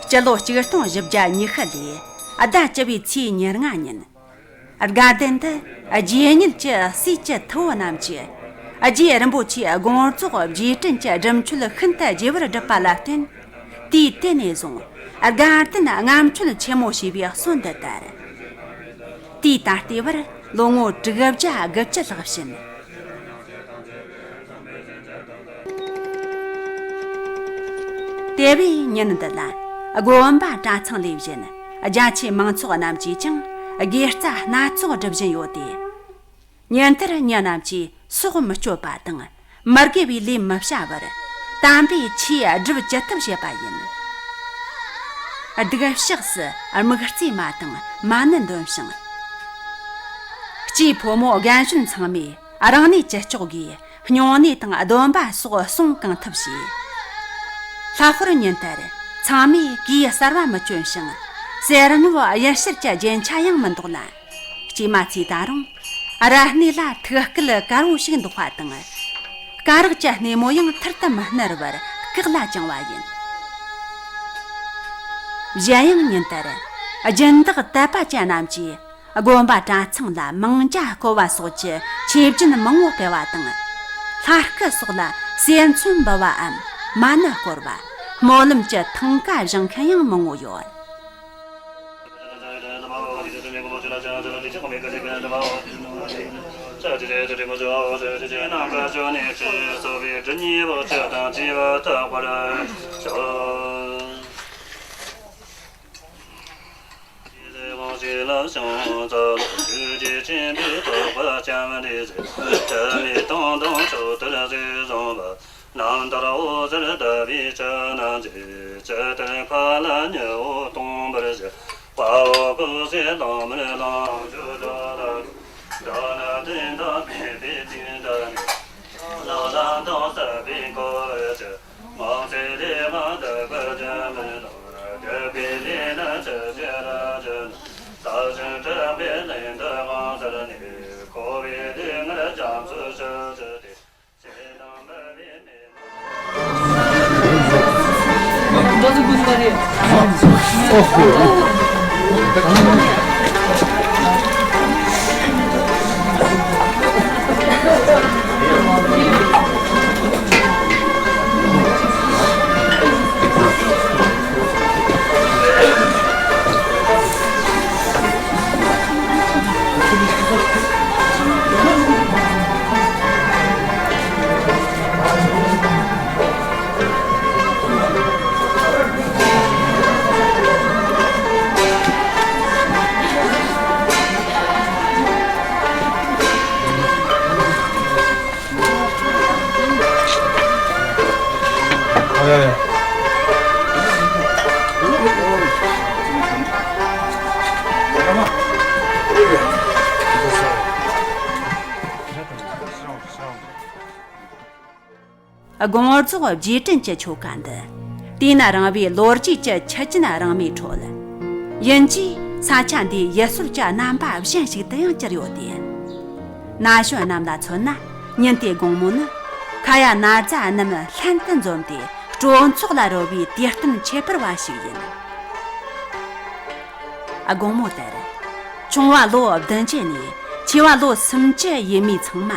སྤྱི་ལོ་ཆིག་སྟོང་བཞི་བརྒྱ་ཉི་ཤུ་ལོའི་ཟླ་བཅུ་བའི་ཚེས་ཉེར་ལྔ་ཉིན། དགའ་ལྡན་དུ་རྗེ་ཉིད་ཀྱི་སྲས་ཀྱི་ཐུ་བོ་རྣམས་ཀྱིས་རྗེ་རིན་པོ་ཆེའི་དགོངས་རྫོགས་རྗེས་དྲན་གྱི་སྒྲུབ་མཆོད་ཤིན་ཏུ་རྒྱས་པར་བསྒྲུབས་པ་ལ་བརྟེན། དུས་དེ་ནས་བཟུང་དགའ་ལྡན་ལྔ་མཆོད་ཆེན་མོ་ཞེས་པའི་གསོན་དུ་དར། དུས་ད་ལྟའི་བར་ལོ་ངོ་དྲུག་བརྒྱ་དགུ་བཅུ་ལྷག་ཕྱིན། དེ་བས་ཉིན་འདི་ལ་དགོན་པ་གྲྭ་ཚང་ལས་གཞན་རྒྱ་ཆེའི་མང་ཚོགས་རྣམས་ཀྱིས་ཀྱང་དགེ་རྩ་སྣ་ཚོགས་སྒྲུབ་བཞིན་ཡོད་དེ། ཉིན་དེར་མྱི་རྣམས་ཀྱིས་སྲོག་མི་གཅོད་པ་དང་མི་དགེ་བའི་ལས་མི་བྱ་བར་དམ་པའི་ཆོས་སྒྲུབ་ཅི་ཐུབ་བྱེད་པ་ཡིན། སྡིག་བཤགས་སུ་དམིགས་བརྩེ་མ་དང་མ་ཎི་འདོན་ཞིང་། སྐྱེས་ཕོ་མོ་རྒན་གཞོན་ཚང་མས་རང་གནས་ཅི་ལྕོགས་སྒོས་སྨྱུང་གནས་དང་སྡོམ་པ་སོགས་སྲུང་གང་ཐུབ་བྱས། ལྷག་པར་ཉིན་དེར་ཚང་མས་གོས་གསར་བ་མི་གྱོན་ཞིང་། གསེར་དངུལ་གཡུ་བྱུར་གྱི་རྒྱན་ཆ་ཡང་མི་འདོགས་ལ། སྐྱེས་མ་ཚོས་ད་རུང་ར་སྣེ་ལ་ཐུགས་སྐལ་དཀར་བོ་ཞིག་འདོགས་པ་དང་། སྐ་རགས་ཀྱི་སྣེ་མོ་ཡང་ཐུར་དུ་མི་སྣུར་བར་བཀག་ལ་བཅིངས་པ་ཡིན། གཞན་ཡང་ཉིན་དེར་སྦྱིན་བདག་དད་པ་ཅན་རྣམས་ཀྱིས་དགོན་པ་གྲྭ་ཚང་ལ་མང་ཇ་སྐོལ་བ་སོགས་ཀྱི་ཆོས་བརྒྱུད་མང་བོ་སྤེལ་བ་དང་། ལྷ་སྐུ་སོགས་ལ་གསེར་མཚོན་འབུལ་བའམ་མ་ཎི་བསྐོར་བ། སྨོན་ལམ་གྱི་ཐང་ཀ་བཞེངས་མཁན་ཡང་མང་བོ་ཡོད། རྣམ་ཐར་འོད་ཟེར་ལྟ་བུའི་ཕྱག་ན་མཛད། ཇི་ལྟར་མཁའ་ལ་ཉི་འོད་སྟོང་འབར་བཞིན། དཔའ་བོ་སྐུ་ཚེ་བླ་མེད་བླང་། དགོང་རྫོགས་རྗེས་དྲན་གྱི་ཆོ་ག་འདི། དུས་ཡུན་རིང་བའི་ལོ་རྒྱུས་ཀྱི་ཆུ་རྒྱུན་རིང་མོའི་ཁྲོད། ཡིན་གྱིས་ས་ཆ་འདིའི་ཡུལ་སྲོལ་གྱི་རྣམ་པ་གཞན་ཞིག་ཏུ་ཡང་གྱུར་ཡོད་དེ། ན་གཞོན་རྣམས་ལ་མཚོན་ན། ཉིན་དེའི་དགོང་མོ་ནི། ཁ་ཡ་ན་རྫ་རྣམས་ལྷན་དུ་འཛོམས་ཏེ། སྤྲོ་ཚོགས་ལ་རོལ་བའི་དུས་སྟོན་ཁྱད་པར་བ་ཞིག་ཡིན། དགོང་མོ་དེར། ཆུང་བ་ལོ་བདུན་ཅུ་ནས་ཆེ་བ་ལོ་སུམ་ཅུ་ཡས་མས་ཚང་མ།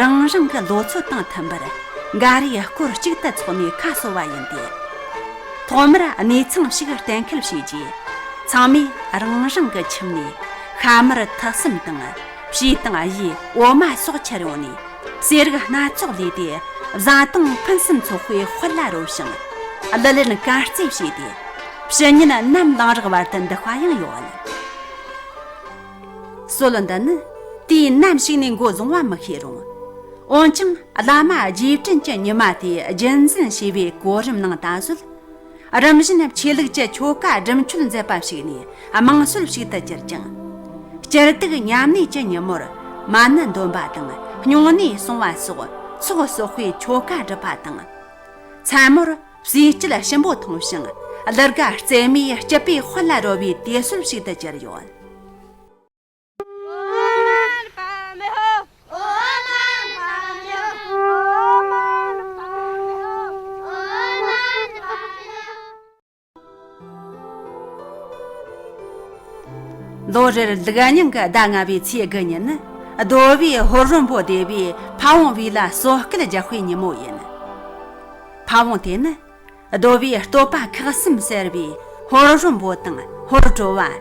རང་རང་གི་ལོ་ཚོད་དང་མཐུན་པར། འགའ་རེས་སྐོར་གཅིག་ཏུ་ཚོགས་ནས་ཁ་གསོ་བ་ཡིན་ཏེ། ཐོག་མར་གནས་ཚང་ཞིག་གཏན་འཁེལ་བྱས་རྗེས། ཚང་མས་རང་རང་གི་ཁྱིམ་ནས། ཤ་མར་ཐག་སེམས་དང་། ཕྱེ་དང་གཡུ། འོ་མ་སོགས་འཁྱེར་ཡོང་ནས། ཟས་རིགས་སྣ་ཚོགས་ལས་ཏེ། བཟའ་བཏུང་ཕུན་སུམ་ཚོགས་པའི་དཔལ་ལ་རོལ་ཞིང་། གླུ་ལེན་གར་རྩེད་བྱས་ཏེ། ཕྱི་ཉིན་ནམ་ལངས་རག་བར་དུ་འདུག་པ་ཡང་ཡོད། སྲོལ་འདི་ནི་དུས་ནམ་ཞིག་ནས་འགོ་བཟུང་བ་མི་ཤེས་རུང་། འོན་ཀྱང་བླ་མ་རྗེས་དྲན་གྱི་ཉི་མ་དེ་རྒྱུན་འཛིན་བྱས་པའི་གོ་རིམ་ནང་ད་གཟོད། རིམ་བཞིན་ཆོས་ལུགས་ཀྱི་ཆོ་ག་སྒྲུབ་མཆོད་མཛད་པ་ཞིག་ནས་དམངས་སྲོལ་ཞིག་ཏུ་གྱུར་ཅིང་། སྤྱིར་སྡུག་མཉམ་གནས་ཀྱི་ཉིན་མོར་མ་ཎི་འདོན་པ་དང་སྨྱུང་གནས་སྲུང་བ་སོགས་ཚོགས་གསོག་པའི་ཆོ་ག་སྒྲུབ་པ་དང་། མཚན་མོར་བསིལ་སྐྱིད་ཞིམ་པོ་འཐུང་ཞིང་གླུ་གར་རྩེད་མོའི་སྐྱིད་པའི་དཔལ་ལ་རོལ་བའི་དུས་སྲོལ་ཞིག་ཏུ་གྱུར་ཡོད། ལོ་རེར་ལུག་རྙིང་གི་ཟླ་ལྔ་བའི་ཚེས་དགུ་ཉིན་ནི། རྡོ་བའི་ཧོར་རོ་འབོ་སྡེ་བའི་ཕ་བོང་བུ་ལ་གསོལ་སྐལ་རྒྱག་པའི་ཉིན་མོ་ཡིན། ཕ་བོང་དེ་ནི། རྡོ་བའི་བསྟོད་པ་ཁག་གསུམ་ཟེར་བའི་ཧོར་རོ་འབོ་དང་ཧོར་དྲོ་བ།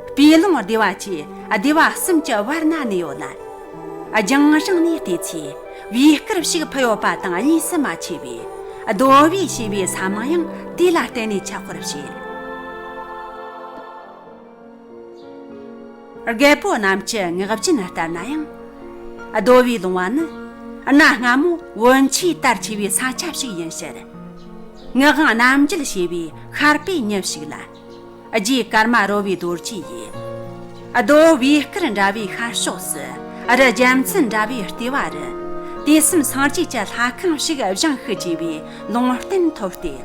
སྤུས་ལུང་སྡེ་བ་བཅས་སྡེ་བ་གསུམ་གྱི་བར་ན་གནས་ཡོད་ལ། རྒྱང་རིང་ནས་བལྟས་ཚེ་བེའུ་དཀར་ཞིག་ཕུ་ཡོད་པ་དང་གཉིས་སུ་མ་མཆིས་པས། རྡོ་བའི་ཞེས་པའི་ས་མིང་ཡང་དེ་ལ་བརྟེན་ནས་ཆགས་པར་བཤད། རྒད་པོ་རྣམས་ཀྱི་ངག་རྒྱུན་ལྟར་ན་ཡང་། རྡོ་བའི་ལུང་བ་ནི་གནའ་སྔ་མོ་བོན་ཆོས་དར་ཆེ་བའི་ས་ཆ་ཞིག་ཡིན་ཕྱིར། ངག་དབང་རྣམ་རྒྱལ་ཞེས་པའི་ཤར་པའི་མྱི་ཞིག་ལ། རྗེ་ཀརྨ་རོལ་པའི་རྡོ་རྗེ་ཡིས། རྡོ་བེའུ་དཀར་འདྲ་བའི་ཤར་ཕྱོགས་སུ་རི་རྒྱལ་མཚན་འདྲ་བའི་ལྟེ་བ་རུ། དུས་གསུམ་སངས་རྒྱས་ཀྱི་ལྷ་ཁང་ཞིག་བཞེངས་ཤིག་ཅེས་པའི་ལུང་བསྟན་ཐོབ་སྟེ།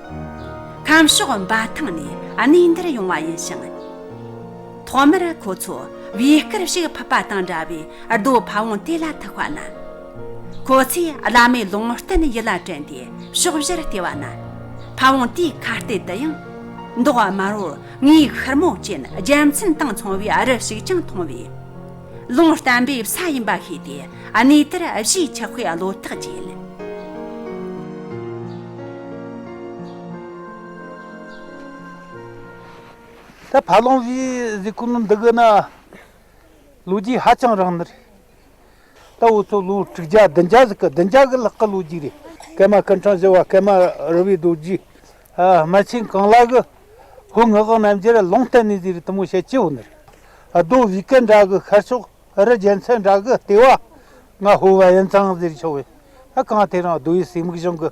ཁམས་ཕྱོགས་འབའ་ཐང་ནས་གནས་འདིར་ཡོང་བ་ཡིན་ཞིང་། ཐོག་མར་ཁོ་ཚོ་བེའུ་དཀར་ཞིག་ཕུད་པ་དང་འདྲ་བའི་རྡོ་ཕ་བོང་དེ་ལ་ཐུག་པ་ན། ཁོ་ཚོས་བླ་མའི་ལུང་བསྟན་ཡིད་ལ་དྲན་ཏེ་ཕྱོགས་བཞིར་བལྟས་པ་ན། ཕ་བོང་དེའི་ཁ་གཏད་དུ་ཡང་། མདོག་དམར་བོར་ངོས་ཤར་མོ་ཅན་རྒྱལ་མཚན་དང་མཚུངས་པའི་རི་ཞིག་ཀྱང་མཐོང་བས། ལུང་བསྟན་པའི་ས་ཡིན་པ་ཤེས་ཏེ་གནས་དེར་གཞིས་ཆགས་པའི་བློ་ཐག་བཅད། ད་ཕ་ལོང་བི་ཟེར་གོ་ནོ་འདི་གི་ན། ལོ་རྒྱུས་ཧ་ཅང་རིང་ནི་རེད། ད་འུ་ཚོ་ལོ་དྲུག་བརྒྱ་བདུན་བརྒྱ་ཟིག་གི་བདུན་བརྒྱ་གི་ལྷག་གི་ལོ་རྒྱུས་རེད། ཀརྨ་སྐུ་ཕྲེང་བཞི་བ་ཀརྨ་རོལ་པའི་རྡོ་རྗེ། ཨ། རྨ་ཆེན་གངས་ལ་གི་ཧོར་ངག་དབང་རྣམ་རྒྱལ་ལུང་བསྟན་ནས་ཟེར་དེ་མོ་བཤད་ཀྱི་ཡོད་ནི་རེད། རྡོ་བེའུ་དཀར་འདྲ་གི་ཤར་ཕྱོགས། རི་རྒྱལ་མཚན་འདྲ་གི་ལྟེ་བ། ང་ཧོར་བ་ཡིན་ཙང་ཟེར་ཆོག་གི། ད་གང་དེ་རིང་རྡོ་བའི་སྲས་མོ་གཞུང་གི་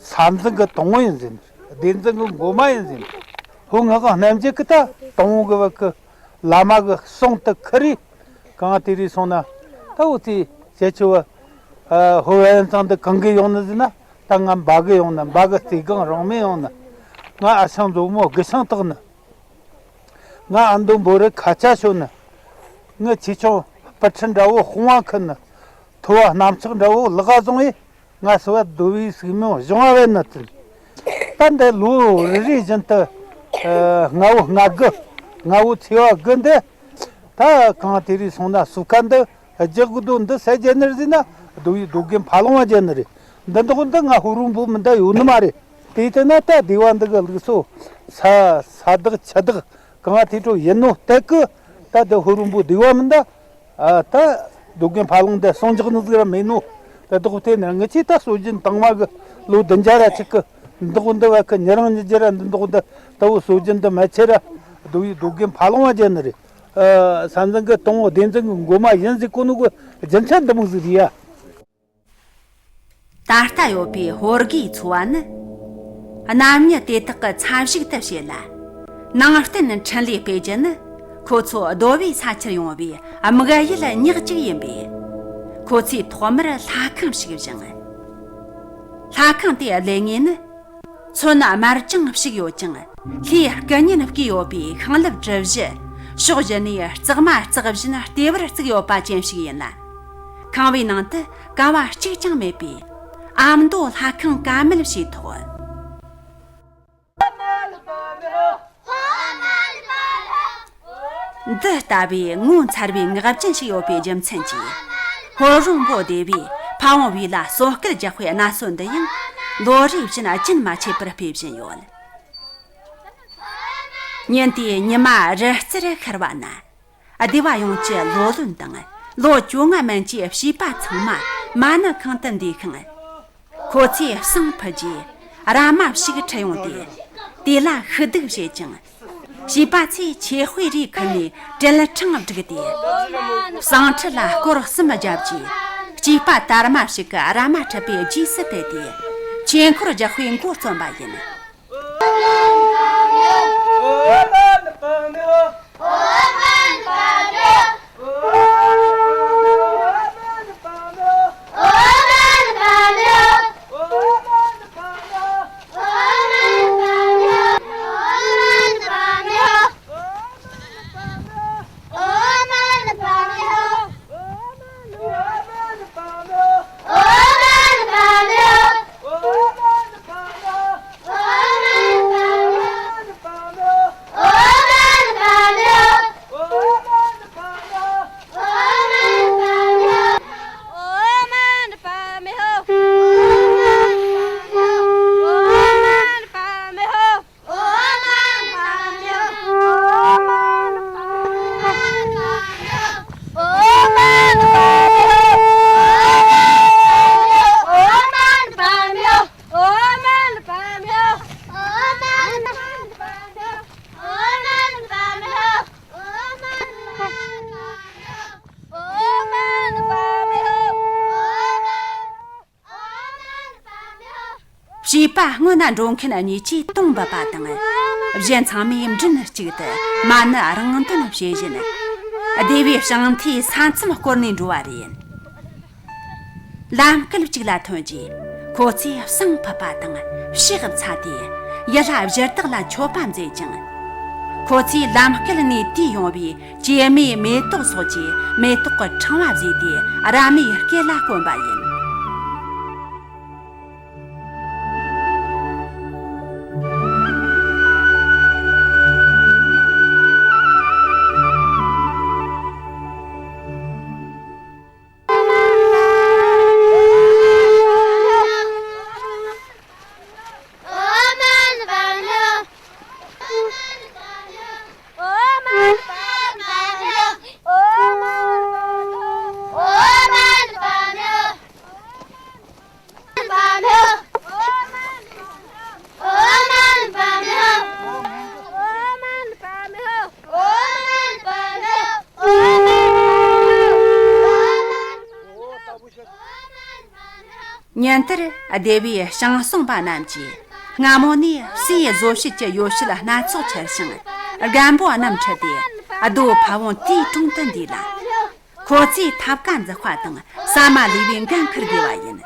ས་འཛིན་གི་དང་པོ་ཡིན་ཟེར། སྡེ་འཛིན་གི་འགོ་མ་ཡིན་ཟེར། ཧོར་ངག་དབང་རྣམ་རྒྱལ་གི་ད་དང་པོ་གི་བར་གི་བླ་མ་གི་གསུང་དེ་ཁུར་རེ། གང་དེ་རེ་སོང་ན། ད་འུ་ཚོས་བྱེད་ཆོག་བ། ཨ། ཧོ་ཝེ་ཡན་ཚང་འདི་གང་གི་ཡོང་ནི་ཟེར་ན། ད་ང་འབའ་གི་ཡོང་ནི། འབའ་གི་རྩེ་སྒང་རང་མོས་ཡོང་ནི། ང་ཨ་ཞང་མཛོ་མོ་དགུ་ཞང་བཏགས་ནི། ང་ཨ་མདོ་འབོ་རི་ཁ་ཆ་ཤོར་ནི། ངའི་ཆེ་ཆུང་སྤུ་ཁྲི་འདྲ་བོ་དཔུང་བ་འཁུར་ནི། ཐོ་བ་སྣམ་ཆག་འདྲ་བོ་ལག་ག་བཟུང་བས། ང་སུ་བ་རྡོ་བའི་སུག་མོ་གཞུང་བ་བས་ནི་ཚུལ། ད་འདི་ལོ་རེ་རེ་བཞིན་དུ། ཨ། ལྔ་བོ་ལྔ་དགུ། ལྔ་བོ་ཚེས་པ་དགུ་འདི། ད་གང་དེ་རིགས་སོང་ན་སུ་ཁ་འདི་རྒྱག་གི་འདུག། འདི་སུ་རྒྱག་ནི་རེད་ཟེར་ན། རྡོ་བའི་རྡོ་རྒན་ཕ་ལོང་བ་རྒྱག་ནི་རེད། འདི་འདོག་འདི་ང་ཕོ་རོང་པོ་མིན་ད་ཡོད་ནི་མ་རེད། དེ་ལྟ་ན་ད་སྡེ་བ་འདི་གི་ལུགས་སྲོལ། ས་ས་བདག་ཆུ་བདག་གང་དེ་འཕྲོ་ཡིན་ནོ་སྟེ་གི། ད་འདི་ཕོ་རོང་པོ་སྡེ་བ་མིན་ད། ཨ། ད་རྡོ་རྒན་ཕ་ལོང་འདི་སོང་འཇགས་ནི་ཟིག་ར་མེད་ནོ། ད་འདོག་དེ་ནས་ངི་ཆོས་ད་སྲོལ་རྒྱུན་དང་མ་གི་ལོ་བདུན་བརྒྱ་ར་ཆིག་གི་འདོག་འདི་བ་གི་ཉི་རང་ཉི་རྒྱུ་ར་འདི་འདོག་འདི། ད་བོ་སྲོལ་རྒྱུན་འདི་མ་ཆེ་ར། རྡོ་བའི་རྡོ་རྒན་ཕ་ལོང་བ་རྒྱག་ནི་རེད། ཨ། ས་འཛིན་གི་དང་བོ་སྡེ་འཛིན་གི་འགོ་མ་ཡིན་ཟེར་གོ་ནོ་གི་རྒྱུ་མཚན་འདི་མོ་ཟིག་རེད་ཡ། ད་ལྟ་ཡོད་པའི་ཧོར་གྱི་ཚོ་བ་ནི། རྣམ་དབྱེ་དེ་དག་གི་ཚབ་ཞིག་ཏུ་བྱེད་ལ། ནང་བསྟན་འཕྲིན་ལས་སྤེལ་རྒྱུ་ནི། ཁོ་ཚོ་རྡོ་བའི་ས་ཆར་ཡོང་བའི་དམིགས་ཡུལ་ཉག་གཅིག་ཡིན་པས། ཁོ་ཚོས་ཐོག་མར་ལྷ་ཁང་ཞིག་བཞེངས། ལྷ་ཁང་དེའི་ལེགས་ཉེས་ནི། མཚོན་དམར་ལྗང་ཞིག་ཡོད་ཅིང་། ལྷའི་སྐུ་བརྙན་བརྐོས་ཡོད་པའི་ཤིང་ལེབ་གྲུ་བཞི། ཕྱོགས་བཞི་ནས་རྩེག་མ་རྩེག་བཞིན་ལྟེ་བར་བརྩིགས་ཡོད་པ་ཅན་ཞིག་ཡིན་ལ། ཁང་བའི་ནང་དུ་ཀ་བ་གཅིག་ཀྱང་མེད་པས། ཨ་མདོ་ལྷ་ཁང་ཀ་མེད་ཞེས་ཐོགས། འདི་ལྟ་བུའི་ངོ་མཚར་བའི་ངག་རྒྱུན་ཞིག་ཡོད་པའི་རྒྱུ་མཚན་གྱིས། ཧོར་རོང་པོ་སྡེ་བས་ཕ་བོང་བུ་ལ་གསོལ་སྐལ་རྒྱག་པའི་གནའ་སྲོལ་འདི་ཡང་ལོ་རེ་བཞིན་རྒྱུན་མ་ཆད་པར་སྤེལ་བཞིན་ཡོད། ཉིན་དེའི་ཉི་མ་རི་རྩེར་ཤར་བ་ན། སྡེ་བ་ཡོངས་ཀྱི་ལོ་ལོན་དང་ལོ་བཅོ་ལྔ་མན་གྱི་བྱིས་པ་ཚང་མ་མ་ཎི་ཁང་དུ་འདུས་ཤིང་། ཁོ་ཚོས་བསང་ཕུད་རྗེས་ར་མ་ཞིག་ཁྲིད་ཡོང་སྟེ། དེ་ལ་ཤི་སྡུག་བྱེད་ཅིང་། བྱིས་པ་ཚོས་ཆོས་དཔེ་རེ་ཁུར་ནས་བྲེལ་འཕྲང་བསྒྲིགས་ཏེ། བསང་ཁྲི་ལ་སྐོར་གསུམ་བརྒྱབ་རྗེས། བྱིས་པ་དར་མ་ཞིག་གིས་ར་མ་ཁྲིད་པའི་རྗེས་སུ་བལྟས་ཏེ། ཆོས་འཁོར་རྒྱག་པའི་འགོ་རྩོམ་པ་ཡིན། བྱིས་པ་སྔོན་ན་འགྲོ་མཁན་གཉིས་ཀྱིས་དུང་འབུད་པ་དང་། གཞན་ཚང་མས་མགྲིན་གཅིག་ཏུ་མ་ཎི་རང་འདོན་བྱེད་བཞིན། སྡེ་བའི་བྱང་མཐའི་ས་མཚམས་བསྐོར་ནས་འགྲོ་བ་རེད། ལམ་སྐོར་གཅིག་ལ་ཐོན་རྗེས། ཁོ་ཚོས་བསང་ཕུད་པ་དང་ཕྱག་འཚལ་ཏེ། ཡུལ་ལྷ་བཞི་བདག་ལ་མཆོད་པ་མཛད་ཅིང་། ཁོ་ཚོས་ལམ་སྐོར་ནས་དུས་ཡོང་བའི་སྐྱེད་མོས་མེ་ཏོག་སོགས་ཀྱི་མེ་ཏོག་གི་ཕྲེང་བ་བཟོས་ཏེ། ར་མའི་སྐེ་ལ་གོན་པ་ཡིན། ཉིན་དེར་སྡེ་བའི་ཞང་ཟུང་པ་རྣམས་ཀྱིས་སྔ་མོ་ནས་སའི་བཟོ་བྱེད་ཀྱི་ཡོ་བྱད་སྣ་ཚོགས་འཁྱེར་ཞིང་། རྒན་པོ་རྣམས་ཁྲིད་དེ་རྡོ་ཕ་བོང་དེའི་དྲུང་དུ་འདུས་ལ། ཁོ་ཚོས་ཐབ་ཀ་འཛུགས་པ་དང་ཟ་མ་ལུས་པའི་འགན་འཁུར་དགོས་པ་ཡིན།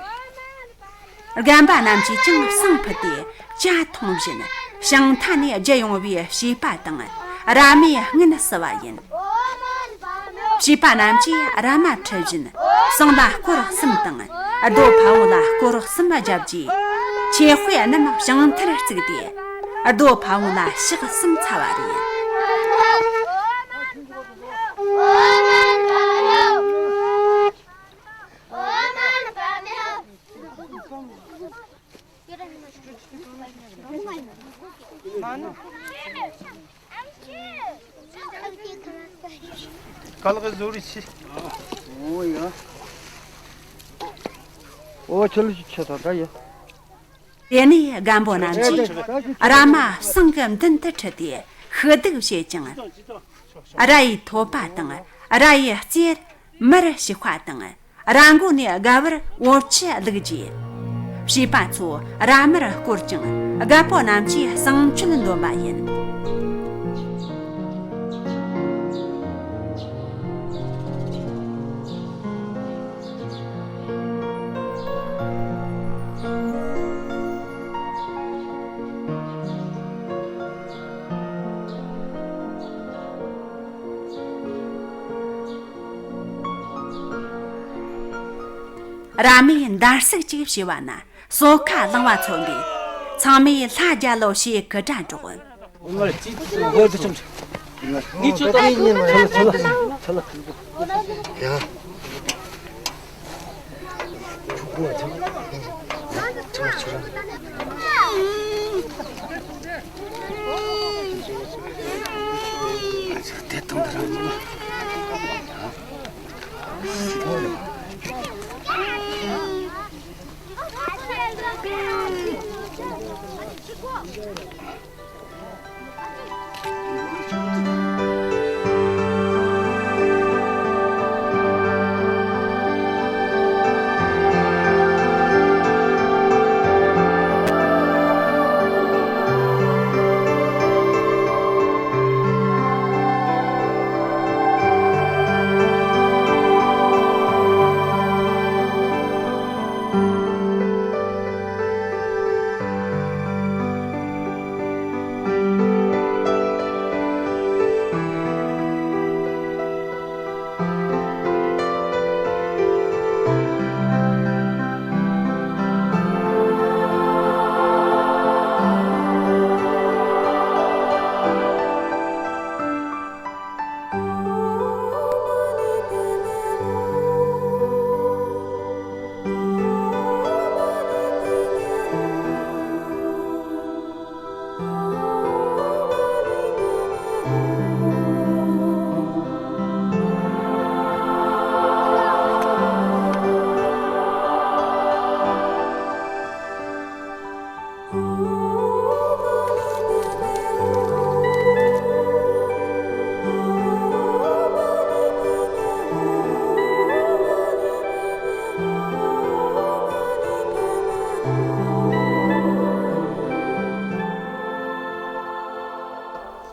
རྒན་པ་རྣམས་ཀྱིས་ཀྱང་བསང་ཕུད་དེ་ཇ་འཐུང་བཞིན་ཞིང་ཐ་ནས་བརྒྱུད་ཡོང་བའི་བྱིས་པ་དང་ར་མའི་སྔུན་བསུ་བ་ཡིན། བྱིས་པ་རྣམས་ཀྱིས་ར་མ་འཁྲུད་བཞིན་བསང་ལ་སྐོར་གསུམ་དང་རྡོ་ཕ་བོང་ལ་སྐོར་གསུམ་བརྒྱབ་རྗེས། ཆོས་དཔེ་རྣམས་བྱང་མཐར་བརྩིགས་ཏེ་རྡོ་ཕ་བོང་ལ་ཕྱག་གསུམ་འཚལ་བ་རེད། ག་ལ་ག་བཟོ་རེ་ཆི། འོ་ཡ། འོ་ཆི་ལ་ཆི་ཆི་ད་ད་ཡ། དེ་ནས་རྒན་པོ་རྣམས་ཀྱིས་ར་མ་བསང་གི་མདུན་དུ་ཁྲིད་དེ་ཤི་སྡུག་བྱེད་ཅིང་། ར་ཡི་ཐོད་པ་དང་ར་ཡི་རྩེར་མར་ཞིག་པ་དང་། ར་མགོ་ནས་སྒལ་བར་འོ་ཆུ་བླུགས་རྗེས། བྱིས་པ་ཚོ་ར་མར་བསྐོར་ཅིང་རྒད་པོ་རྣམས་ཀྱིས་བསང་མཆོད་འདོན་པ་ཡིན། ར་མས་འདར་སིག་ཅིག་བྱས་པ་ན་སོ་ཁ་ལང་བ་མཚོན་པས་ཚང་མས་ལྷ་རྒྱལ་ལོ་ཞེས་སྐུ་སྒྲ་སྒྲོག།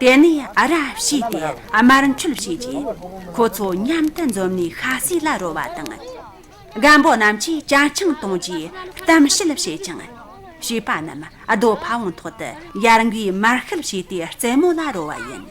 དེ་ནས་ར་བྱས་ཏེ་དམར་མཆོད་བྱས་རྗེས། ཁོ་ཚོ་མཉམ་དུ་འཛོམས་ནས་ཤ་བསྲེས་ལ་རོལ་བ་དང་། རྒན་པོ་རྣམས་ཀྱིས་ཇ་ཆང་གཏོང་རྗེས་གཏམ་བཤད་བྱེད་ཅིང་། བྱིས་པ་རྣམས་རྡོ་ཕ་བོང་ཐོག་ཏུ་ཡར་འགུལ་མར་ཤུལ་བྱས་ཏེ་རྩེད་མོ་ལ་རོལ་བ་ཡིན།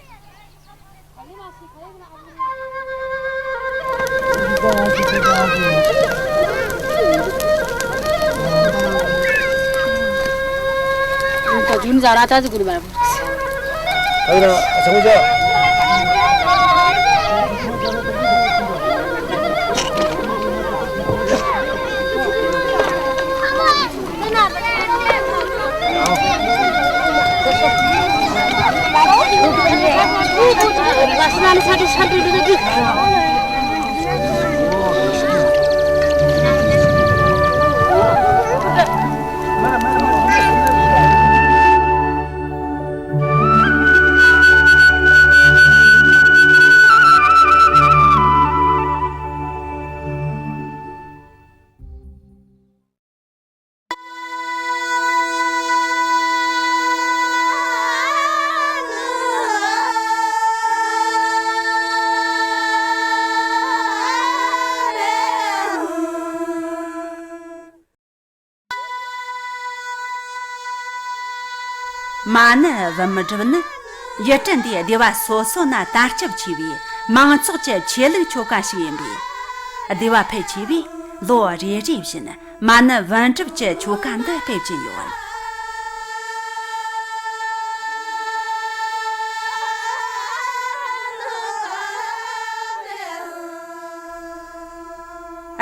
མ་ཎི་བུམ་སྒྲུབ་ནི་ཡུལ་གྲུ་འདིའི་སྡེ་བ་སོ་སོ་ན་དར་ཁྱབ་ཆེ་བའི་མང་ཚོགས་ཀྱི་ཆོས་ལུགས་ཆོ་ག་ཞིག་ཡིན་པས། སྡེ་བ་ཕལ་ཆེ་བས་ལོ་རེ་རེ་བཞིན་མ་ཎི་བུམ་སྒྲུབ་ཀྱི་ཆོ་ག་འདི་སྤེལ་གྱིན་ཡོད།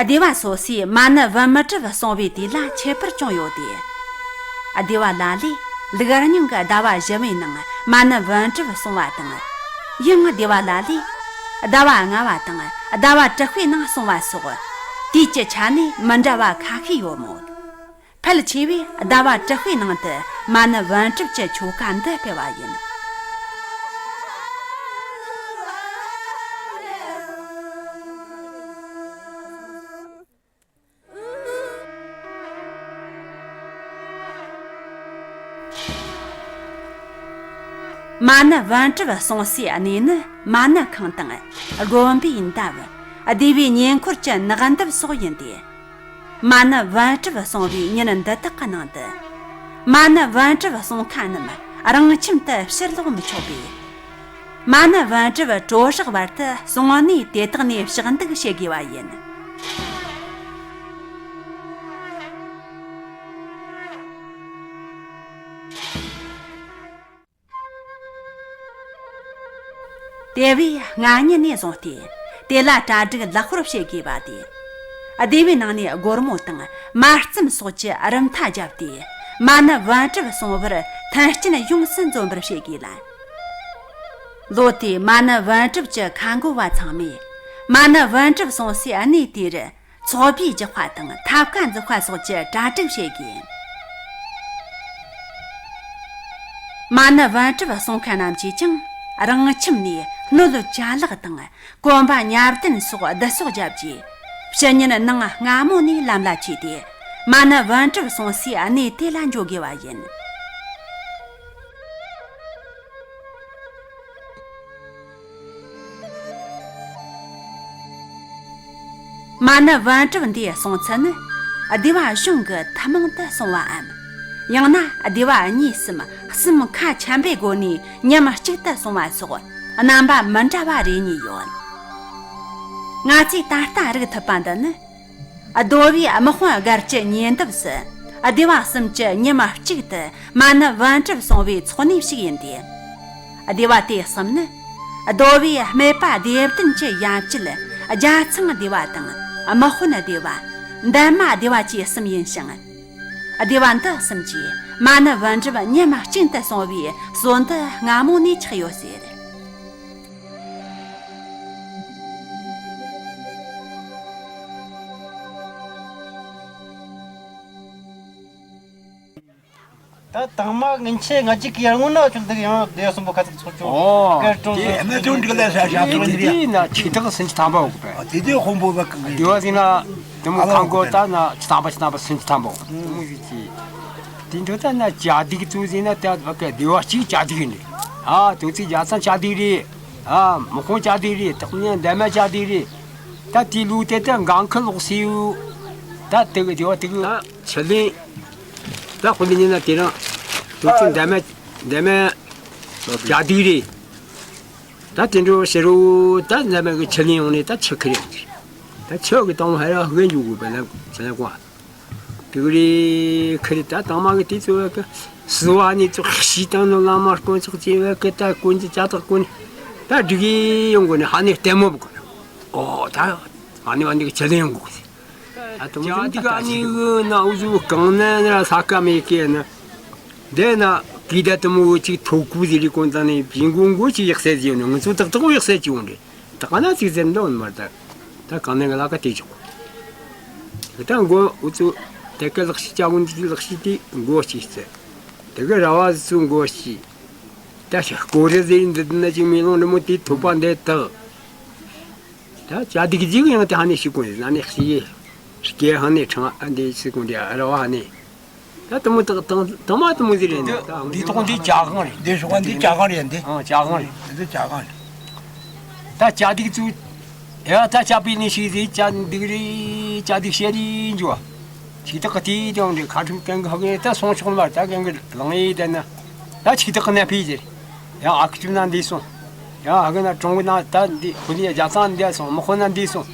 སྡེ་བ་སོ་སོའི་མ་ཎི་བུམ་སྒྲུབ་གསུང་བའི་དུས་ལ་ཁྱད་པར་ཅུང་ཡོད་དེ། སྡེ་བ་ལ་ལས་ལུག་རྙིང་གི་ཟླ་བ་བཞི་བའི་ནང་མ་ཎི་བུམ་སྒྲུབ་གསུང་བ་དང་། ཡང་སྡེ་བ་ལ་ལས་ཟླ་བ་ལྔ་བ་དང་ཟླ་བ་དྲུག་པའི་ནང་གསུང་བ་སོགས་དུས་ཀྱི་ཆ་ནས་མི་འདྲ་བ་ཁ་ཤས་ཡོད་མོད། ཕལ་ཆེ་བས་ཟླ་བ་དྲུག་པའི་ནང་དུ་མ་ཎི་བུམ་སྒྲུབ་ཀྱི་ཆོ་ག་འདི་སྤེལ་བ་ཡིན། མ་ཎི་བུམ་སྒྲུབ་གསུང་སའི་གནས་ནི་མ་ཎི་ཁང་དང་། དགོན་པའི་འདབས། སྡེ་བའི་ཉེ་འཁོར་གྱི་ནགས་འདབས་སོགས་ཡིན་ཏེ། མ་ཎི་བུམ་སྒྲུབ་གསུང་བའི་ཉིན་འདི་དག་གི་ནང་དུ། མ་ཎི་བུམ་སྒྲུབ་གསུང་མཁན་རྣམས་རང་ཁྱིམ་དུ་ཕྱིར་ལོག་མི་ཆོག་པས། མ་ཎི་བུམ་སྒྲུབ་གྲོ་བསྲེགས་བར་དུ་གསུང་གནས་དེ་དག་ནས་ཕྱག་འདུག་བྱེད་དགོས་པ་ཡིན། དེ་བས་སྔ་ཉིན་ནས་བཟུང་སྟེ། དེ་ལ་གྲ་སྒྲིག་ལེགས་པོར་བྱེད་དགོས་པ་སྟེ། སྡེ་བའི་ནང་ནས་སྒོར་མོ་དང་མ་རྩམ་སོགས་ཀྱི་རིན་ཐང་བརྒྱབ་སྟེ། མ་ཎི་བུམ་སྒྲུབ་གསུང་བར་མཐུན་རྐྱེན་ཡོངས་སུ་འཛོམས་པར་བྱེད་དགོས་ལ། ལོ་དེའི་མ་ཎི་བུམ་སྒྲུབ་ཀྱི་ཁ་འགོ་བ་ཚང་མས་མ་ཎི་བུམ་སྒྲུབ་གསུང་སའི་གནས་དེར། ཚོགས་པའི་རྒྱག་པ་དང་ཐབ་ཀ་འཛུགས་པ་སོགས་ཀྱི་གྲ་སྒྲིག་བྱེད་དགོས། མ་ཎི་བུམ་སྒྲུབ་གསུང་མཁན་རྣམས་ཀྱིས་ཀྱང་རང་ཁྱིམ་ནས་སྣོད་ཅ་ལག་དང་གོན་པ་ཉབ་ལྡན་སོགས་བསྡུ་གསོག་བརྒྱབ་རྗེས། ཕྱི་ཉིན་ནངས་སྔ་མོ་ནས་ལམ་ལ་ཆས་ཏེ། མ་ཎི་བུམ་སྒྲུབ་གསུང་སའི་གནས་དེ་ལ་འགྱོ་དགོས་པ་ཡིན། མ་ཎི་བུམ་སྒྲུབ་འདིའི་གསུང་ཚུལ་ནི། སྡེ་བ་གཞུང་གི་ཐུན་མོང་དུ་གསུངས་པའམ། ཡང་ན་སྡེ་བ་གཉིས་སམ་གསུམ་ཁ་འཆམ་པོའི་སྒོ་ནས་མཉམ་གཅིག་ཏུ་གསུངས་པ་སོགས་རྣམ་པ་མི་འདྲ་བ་རེ་གཉིས་ཡོད། ང་ཚོས་ད་ལྟ་རིག་ཐུབ་པ་འདི་ནི། རྡོ་བའི་དམག་དཔུང་སྒར་གྱི་ཉེ་འདབས་སུ། སྡེ་བ་གསུམ་གྱིས་མཉམ་གཅིག་ཏུ་མ་ཎི་བུམ་སྒྲུབ་གསུང་བའི་ཚོགས་གནས་ཤིག་ཡིན་ཏེ། སྡེ་བ་དེ་གསུམ་ནི། རྡོ་བའི་སྨད་པ་སྡེ་བདུན་གྱི་ཡན་ཆད་རྒྱ་ཚང་སྡེ་བ་དང་། དམག་དཔོན་སྡེ་བ། འདན་མ་སྡེ་བ་བཅས་གསུམ་ཡིན་ཞིང་། སྡེ་བ་འདི་གསུམ་གྱིས་མ་ཎི་བུམ་སྒྲུབ་མཉམ་གཅིག་ཏུ་གསུང་བའི་སྲོལ་འདི་སྔ་མོ་ནས་ཆགས་ཡོད་ཟེར། ད་དང་མ་ངན་ཆེ་ང་གཅིག་གིས་ཡར་སྔོན་ན་ཆུང་འདུག་ཡང་སྡེ་གསུམ་པོ་ཁ་ཚིག་ཚོགས་ཆུང་། ཨོ། གལ་ཀྲུང་དེ་སུ་ཨ་ནི་ཅུང་འགྲིག་ལ་ཤ་ཤ་དེ་ཚོ་འདི་རེད། དེ་ན་ཆེ་ཐག་སུམ་ཅུ་ཐམ་པ་འོག་པས། ཨ་དེ་དེ་དཔོན་པོ་བ་གང་གི་སྡེ་བ་ཟིན་ན་དེ་མོ་ཨ་ཁང་གོ་ད་ན་ཆུ་ཐམ་པ་ཆུ་ཐམ་པ་སུམ་ཅུ་ཐམ་པ་འོག་དེ་མོ་ཟིག་གི། དེ་འཕྲོ་ད་ན་གྱ་སྡིག་ཚོ་ཟིན་ན་ད་བ་ག་སྡེ་བ་གཅིག་གྱ་སྡིག་རེད། ཨ་དོ་ཚིག་རྒྱ་ཚང་གྱ་སྡིག་རེད། ཨ་དམག་དཔོན་གྱ་སྡིག་རེད། ཐོག་ནས་འདན་མ་གྱ་སྡིག་རེད། ད་དེ་ལུགས་དེ་ད་འགན་ཁུར་ལོག་སེ་ཡོད། ད་དེ་གི་སྡེ་བ་དེ་གི་ཆུ་ལེན། ད་དཔོན་པོ་ཉིད་ན་དེ་རིང་དུས་ཚོད་འདན་མ་འདན་མ་གྱ་སྡིག་རེད། ད་དེ་འགྲོ་ཕྱི་རུ་ད་འདན་མ་གི་ཆུ་ལེན་ཡོང་ནས་ད་ཆུ་ཁུར་ཡོང་གི། ད་ཆུ་གི་དང་ཧ་ར་ཧ་འཇུག་དགོས་པ་ལ་ཆུ་ལེན་གོ། དེ་གི་རེད་ཁུར་ད་དང་མ་གི་དུས་ཚོད་གི་སུ་བ་ནས་ཚོ་ཤི་དང་ནོ་བླ་མ་དཀོན་མཆོག་ཅེས་བ་གི་ད་དཀོན་གྱི་ལྕགས་ཐག་གོན་ད་འགྲིག་ཡོང་གོ་ནས་ཧ་ནས་ལྟད་མོ་བ་གོ། ཨོ་ད་ཨ་ནི་བ་ནི་གི་ཆུ་ལེན་ཡོང་གོ་གི། ད་དུང་ཅ་འདི་ག་ནི་གི་ན་འུ་ཟུ་གང་ན་ན་ས་ཀ་མེ་ཀེ་ན། དེ་ན་གི་ད་དུ་མོ་ཅིག་ཐོ་ཀུ་ཟི་རི་གོན་ད་ནི་བྱིན་གོང་གོ་ཅིག་ཡག་སེ་ཟི་ཡོང་ནི་ང་ཚོ་ཏག་ཏག་ཡག་སེ་ཅིག་ཡོང་རེད། ད་ག་ན་ཅིག་ཟེར་འདོན་མར་ད། ད་གང་ནས་ག་ལ་ཀ་དེ་ཆོག་ད་མགོ་འུ་ཚོ་དེ་ག་ལག་ཤི་ཅ་གོན་འདི་ལག་ཤི་དེ་མགོ་ཅིག་ཟེར། དེ་ག་ར་བ་ཚོ་མགོ་ཅིག་ད་ཤ་ཀོ་རེ་ཟི་རི་འདི་ན་ཅིག་མེ་ལོང་རི་མོ་དེ་ཐོབ་པ་འདི་དག་ད་ཅ་དིག་ཅིག་ཡང་དེ་ཧ་ནས་ཤི་གོ་ཡིན་ན་ནས་ཤི་ཡེ། སྐྱེ་ཧ་ནས་ཁྲང་ཨ་འདི་ཤི་གོ་འདི་ཨ་ར་བ་ཧ་ནས། ད་དུ་མོ་དག་དང་དུ་མ་དུ་མོ་ཟེར་རེད་ན། ད་འདི་ཐོག་འདི་ཅ་གང་རེད། འདི་ཤོག་འདི་ཅ་གང་རེད་འདི། ཨང་ཅ་གང་རེད། འདི་ཅ་གང་རེད། ད་ཅ་སྡིག་ཚུ། ཡ་ད་ཅ་པི་ནི་ཤི་ཟི་ཅ་སྡིག་རེད་ཅ་སྡིག་བཤད་རེད་འཇུ་བ། ཅི་ད་ག་དེ་དང་འདི་ཁ་ཁྲིམས་གན་གི་ཧ་གི་ད་སོང་ཆོག་མ་ད་གན་གི་ལང་ཡེ་ད་ན། ད་ཆིག་སྟག་གི་ནང་ཕེབས་ཟེར། ཡང་ཨ་ཁུ་ཆུ་ན་འདི་སོང་། ཡང་ཨ་གི་ན་གྲོང་གི་ན་ད་འདི་ཁོ་ནི་རྒྱ་ཚང་འདི་སོང་། མི་ཁོ་ན་འདི་སོང་།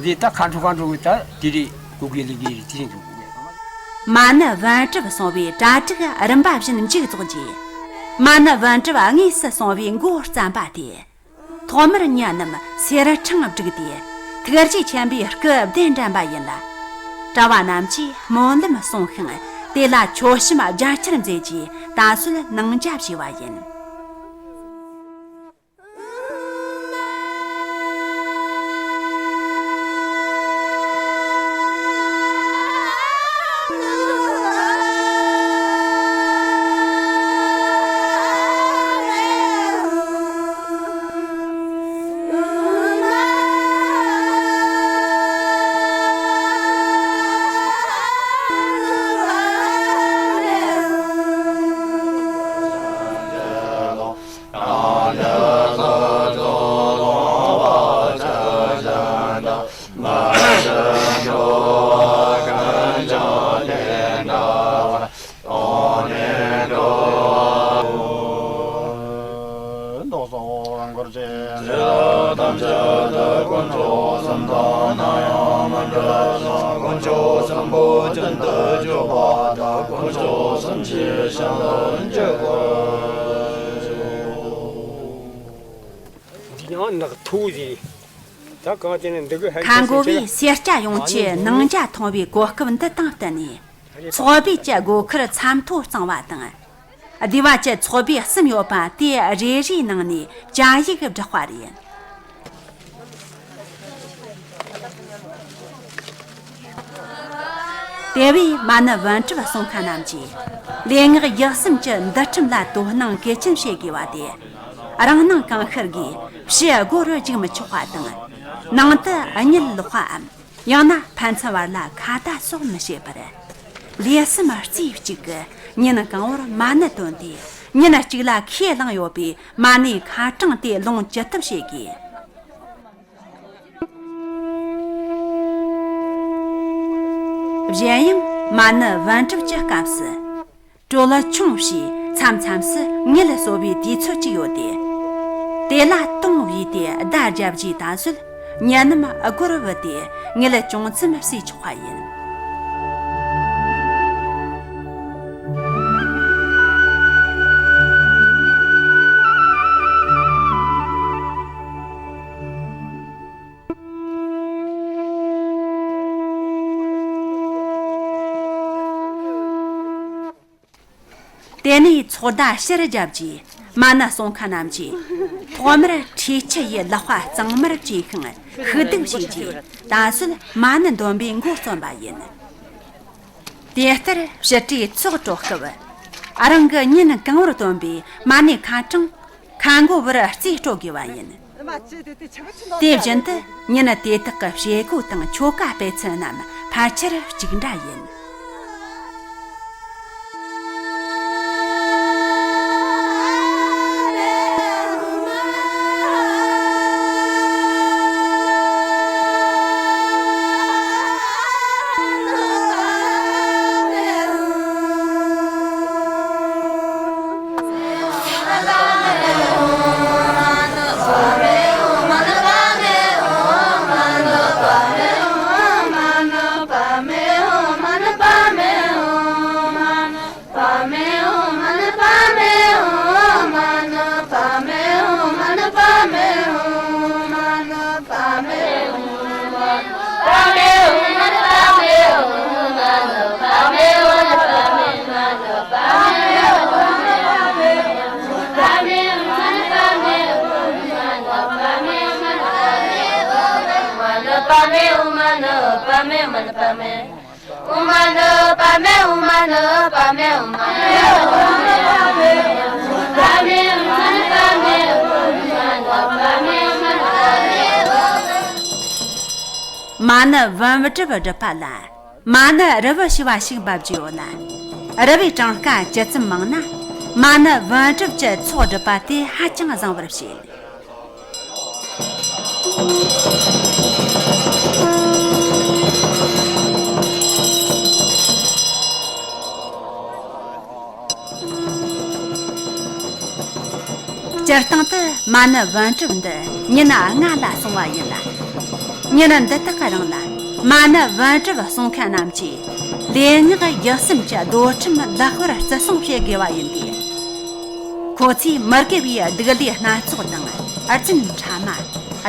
འདི་ད་ཁ་འཕྲོ་ཁ་འཕྲོ་གི་ད་དེ་རེད། གོ་གི་ལི་གི་རེད། དེ་རིང་གི་གོ་གི། མ་ཎི་པཎ་གྲུབ་གསུང་བའི་གྲ་སྒྲིག་རིམ་པ་བཞིན་མཇུག་རྫོགས་རྗེས། མ་ཎི་པཎ་གྲུབ་དངོས་སུ་གསུང་བའི་འགོ་བརྩམས་པ་དེ། ཐོག་མར་མྱི་རྣམས་སེར་ཕྲེང་བསྒྲིགས་ཏེ། ཐུགས་རྗེ་ཆེན་པོའི་སྐུ་གདན་འདྲེན་པ་ཡིན་ལ། གྲྭ་བ་རྣམས་ཀྱིས་སྨོན་ལམ་གསུངས་ཤིང་། དེ་ལ་མཆོད་བཤམས་རྒྱ་ཆེར་མཛད་རྗེས། ད་གཟོད་ནང་ཇ་བཞེས་པ་ཡིན། འདི་ཡང་ནག་ཐོ་ཟེར། ད་གང་དེ་ནི་འདི་གི་ཧན། ཁ་མགོ་བས་སེར་སྐྱ་ཡོངས་ཀྱི་ནང་ཇ་འཐུང་བའི་གོ་སྐབས་འདི་དང་བསྟུན་ནས། ཚོགས་པའི་གྱི་སྒོ་ཁར་མཚམས་ཐོ་གཙང་བ་དང་། སྡེ་བ་གྱི་ཚོགས་པའི་གསུམ་ཡོད་པ་དེ་རེ་རེའི་ནང་ནས་བཅའ་ཡིག་བསྒྲགས་པ་རེད། དེ་བས་མ་ཎི་པཎ་གྲུབ་གསུང་མཁན་རྣམས་ཀྱིས་ལས་སྔགས་ཡིག་གསུམ་གྱི་འདུལ་ཁྲིམས་ལ་དོ་སྣང་གལ་ཆེན་བྱེད་དགོས་པ་དེ། རང་སྣང་གང་ཤར་གྱིས་ཕྱི་སྒོ་རུ་འཇུག་མི་ཆོག་པ་དང་། ནང་དུ་གཉིད་ལོག་པའམ། ཡང་ན་ཕན་ཚུན་བར་ལ་ཁ་བརྡ་སོགས་མི་བྱེད་པར། ལུས་སེམས་རྩེ་གཅིག་གིས་ཉིན་གང་བོར་མ་ཎི་བཏོན་ཏེ། ཉིན་གཅིག་ལ་ཁས་བླངས་ཡོད་པའི་མ་ཎིའི་ཁ་གྲངས་དེ་ལོངས་ཇི་ཐུབ་བྱེད་དགོས། གཞན་ཡང་མ་ཎི་པཎ་གྲུབ་ཀྱི་སྐབས་སུ། གྲོལ་ཆུང་ཞེས་མཚམས་མཚམས་སུ་མངལ་གསོ་བའི་དུས་ཚོད་ཅིག་ཡོད་དེ། དེ་ལ་དུང་བོས་ཏེ་བརྡ་བརྒྱབ་རྗེས་ད་གཟོད་མྱི་རྣམས་སྒོར་བུད་དེ་མངལ་ཅུང་ཙམ་བསུས་ཆོག་པ་ཡིན། དེ་ནས་ཚོགས་བརྡ་ཕྱིར་བརྒྱབ་རྗེས་མ་ཎི་གསུང་མཁན་རྣམས་ཀྱིས་ཐོག་མར་འཁྲིག་ཆུ་ཡི་ལག་པ་གཙང་མར་བཀྲུས་ཤིང་ཤུགས་ལྡུག་བྱས་རྗེས་ད་གཟོད་མ་ཎི་འདོན་པའི་འགོ་རྩོམ་པ་ཡིན། དེ་ལྟར་ཕྱི་དྲོའི་ཚོགས་གྲོལ་སྐབས། རང་གི་ཉིན་གང་བོར་བཏོན་པའི་མ་ཎིའི་ཁ་གྲངས་ཁ་མགོ་བོར་རྩིས་སྤྲོད་དགོས་པ་ཡིན། དེ་བཞིན་དུ་ཉིན་དེ་དག་གི་བྱེད་སྒོ་དང་ཆོ་ག་སྤེལ་ཚུལ་རྣམས་ཕལ་ཆེར་གཅིག་འདྲ་ཡིན། མ་ཎི་པཎ་གྲུབ་སྒྲུབ་པ་ལ། མ་ཎི་རི་བོ་ཞེས་པ་ཞིག་འབབ་རྒྱུ་ཡོད་ལ། རི་བོའི་གྲངས་ཀ་ཇི་ཙམ་མང་ན། མ་ཎི་པཎ་གྲུབ་ཀྱི་ཚོགས་སྒྲུབ་པ་དེ་ཧ་ཅང་བཟང་བར་བཤད། སྤྱིར་བཏང་དུ་མ་ཎི་པཎ་གྲུབ་འདི་ཉིན་ལྔ་ལ་གསུངས་པ་ཡིན་ལ། ཉིན་འདི་དག་གི་རིང་ལ་མ་ཎི་པཎ་གྲུབ་གསུང་མཁན་རྣམས་ཀྱིས་ལུས་ངག་ཡིད་གསུམ་གྱི་སྡོད་ཁྲིམས་ལེགས་པར་བརྩི་སྲུང་བྱེད་དགོས་པ་ཡིན་ཏེ། ཁོ་ཚོས་མི་དགེ་བའི་སྡིག་ལས་སྣ་ཚོགས་དང་། རྫུན་ཕྲ་མ།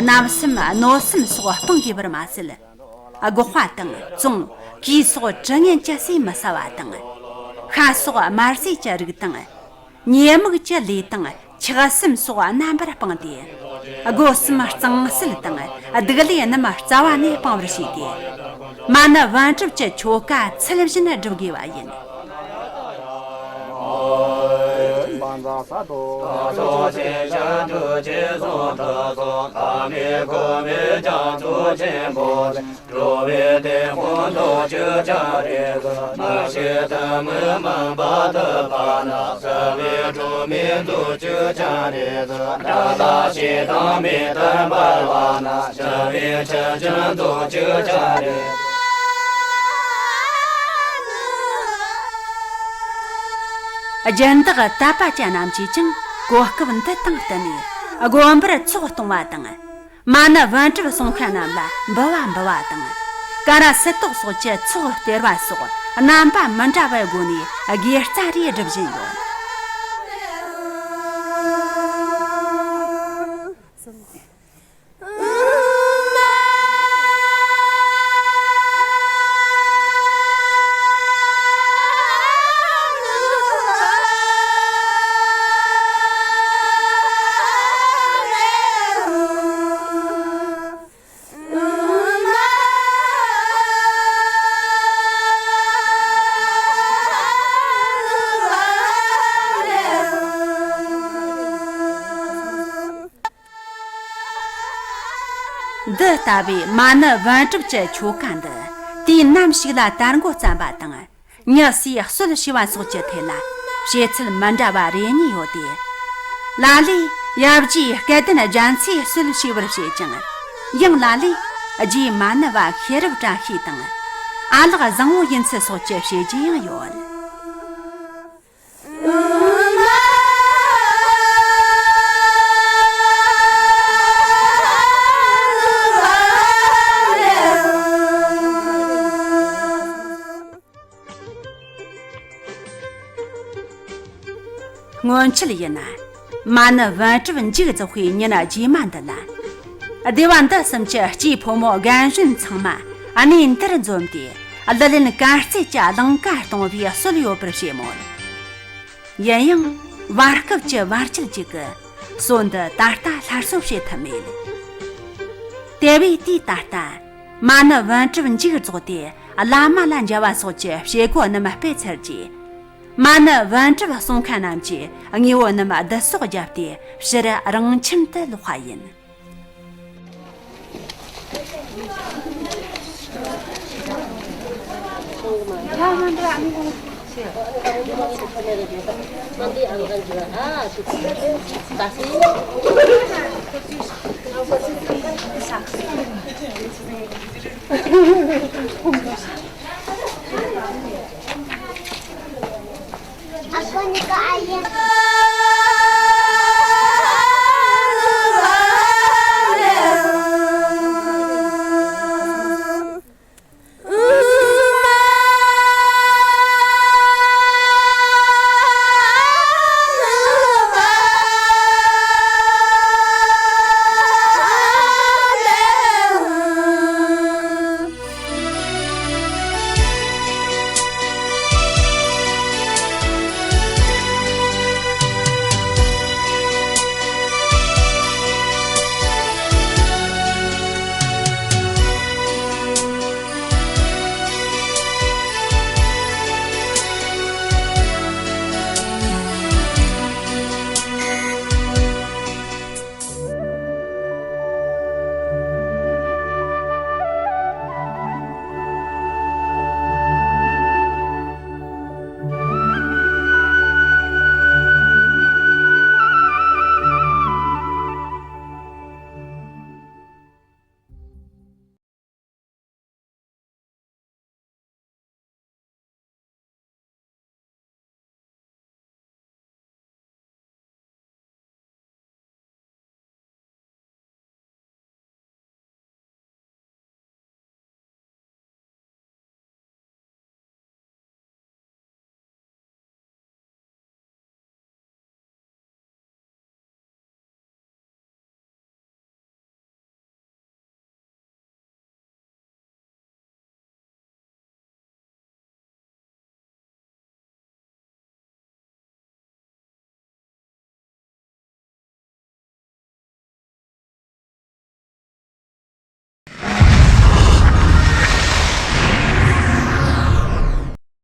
རྣམ་སེམས་གནོད་སེམས་སོགས་སྤང་དགོས་པར་མ་ཟད། སྒོག་པ་དང་བཙོང་། གོས་སོགས་དྲི་ངན་གྱི་ཟས་མི་ཟ་བ་དང་། ཤ་སོགས་དམར་ཟས་ཀྱི་རིགས་དང་། ཉེས་དམིགས་ཀྱི་ལས་དང་ཆགས་སེམས་སོགས་རྣམ་པར་སྤངས་ཏེ། སྒོ་གསུམ་གཙང་སེལ་དང་སྡིག་ལས་རྣམས་རྩ་བ་ནས་སྤང་བར་བྱས་ཏེ། མ་ཎི་པཎ་གྲུབ་ཀྱི་ཆོ་ག་ཚུལ་བཞིན་སྒྲུབ་དགོས་པ་ཡིན། འགྲོ་བའི་དེད་དཔོན་དུ་གྱུར་ཀྱང་རེད། མ་ཤེས་ཐ་མི་མང་པ་ཐུབ་པ་ན། རྩ་བའི་སྒྲོན་མེ་དུ་གྱུར་ཀྱང་རེད། དགྲ་ལ་ཞེ་སྡང་མེ་ལྟར་འབར་བ་ན། བྱ་བའི་ཆུ་རྒྱུན་དུ་གྱུར་ཀྱང་རེད། སྦྱིན་བདག་དད་པ་ཅན་རྣམས་ཀྱིས་ཀྱང་གོ་སྐབས་འདི་དང་བསྟུན་ནས་དགོན་པར་ཚོགས་གཏོང་བ་དང་། མ་ཎི་པཎ་གྲུབ་གསུང་མཁན་རྣམས་ལ་འབུལ་བ་འབུལ་བ་དང་། ཀ་ར་སིལ་ཏོག་སོགས་ཀྱི་ཚོགས་སྟེར་བ་སོགས་རྣམ་པ་མི་འདྲ་བའི་སྒོ་ནས་དགེ་རྩ་རེ་སྒྲུབ་བཞིན་ཡོད། འདི་ལྟ་བུའི་མ་ཎི་པཎ་གྲུབ་ཀྱི་ཆོ་ག་འདི་དུས་ནམ་ཞིག་ལ་དར་འགོ་བརྩམས་པ་དང་། མྱི་སུས་གསོལ་ཞུས་པ་སོགས་ཀྱི་ཐད་ལ་བཤད་ཚུལ་མི་འདྲ་བ་རེ་གཉིས་ཡོད་དེ། ལ་ལས་ཡབ་རྗེ་སྐལ་ལྡན་རྒྱ་མཚོས་གསོལ་ཞུས་པར་བཤད་ཅིང་། ཡང་ལ་ལས་རྗེ་མ་ཎི་བ་ཤེས་རབ་བཀྲ་ཤིས་དང་། ཨ་ལགས་བཟང་བོ་ཡིན་ཚུལ་སོགས་ཀྱི་བཤད་རྒྱུ་ཡང་ཡོད། སྔོན་ཆད་ཡིན་ན། མ་ཎི་པཎ་གྲུབ་མཇུག་རྫོགས་པའི་ཉིན་རྗེས་མ་འདི་ལ། སྡེ་བ་འདི་གསུམ་གྱི་སྐྱེས་ཕོ་མོ་རྒན་གཞོན་ཚང་མ་གནས་འདིར་འཛོམས་ཏེ། གླུ་ལེན་གར་རྩེད་ཀྱི་གླིང་ག་གཏོང་བའི་སྲོལ་ཡོད་པར་བཤད་མོད། ཡིན་ཡང་། བར་སྐབས་ཀྱི་བར་ཆད་ཅིག་གིས་སྲོལ་འདི་ད་ལྟ་སླར་གསོ་བྱེད་ཐུབ་མེད། དེ་བས་དུས་ད་ལྟ་མ་ཎི་པཎ་གྲུབ་མཇུག་རྫོགས་ཏེ་བླ་མ་ལ་འཇལ་བ་སོགས་ཀྱི་བྱེད་སྒོ་རྣམས་སྤེལ་ཚར་རྗེས། མ་ཎི་པཎ་གྲུབ་གསུང་མཁན་རྣམས་ཀྱིས་དངོས་པོ་རྣམས་བསྡུ་གསོག་བརྒྱབ་སྟེ་ཕྱིར་རང་ཁྱིམ་དུ་ལོག་པ་ཡིན།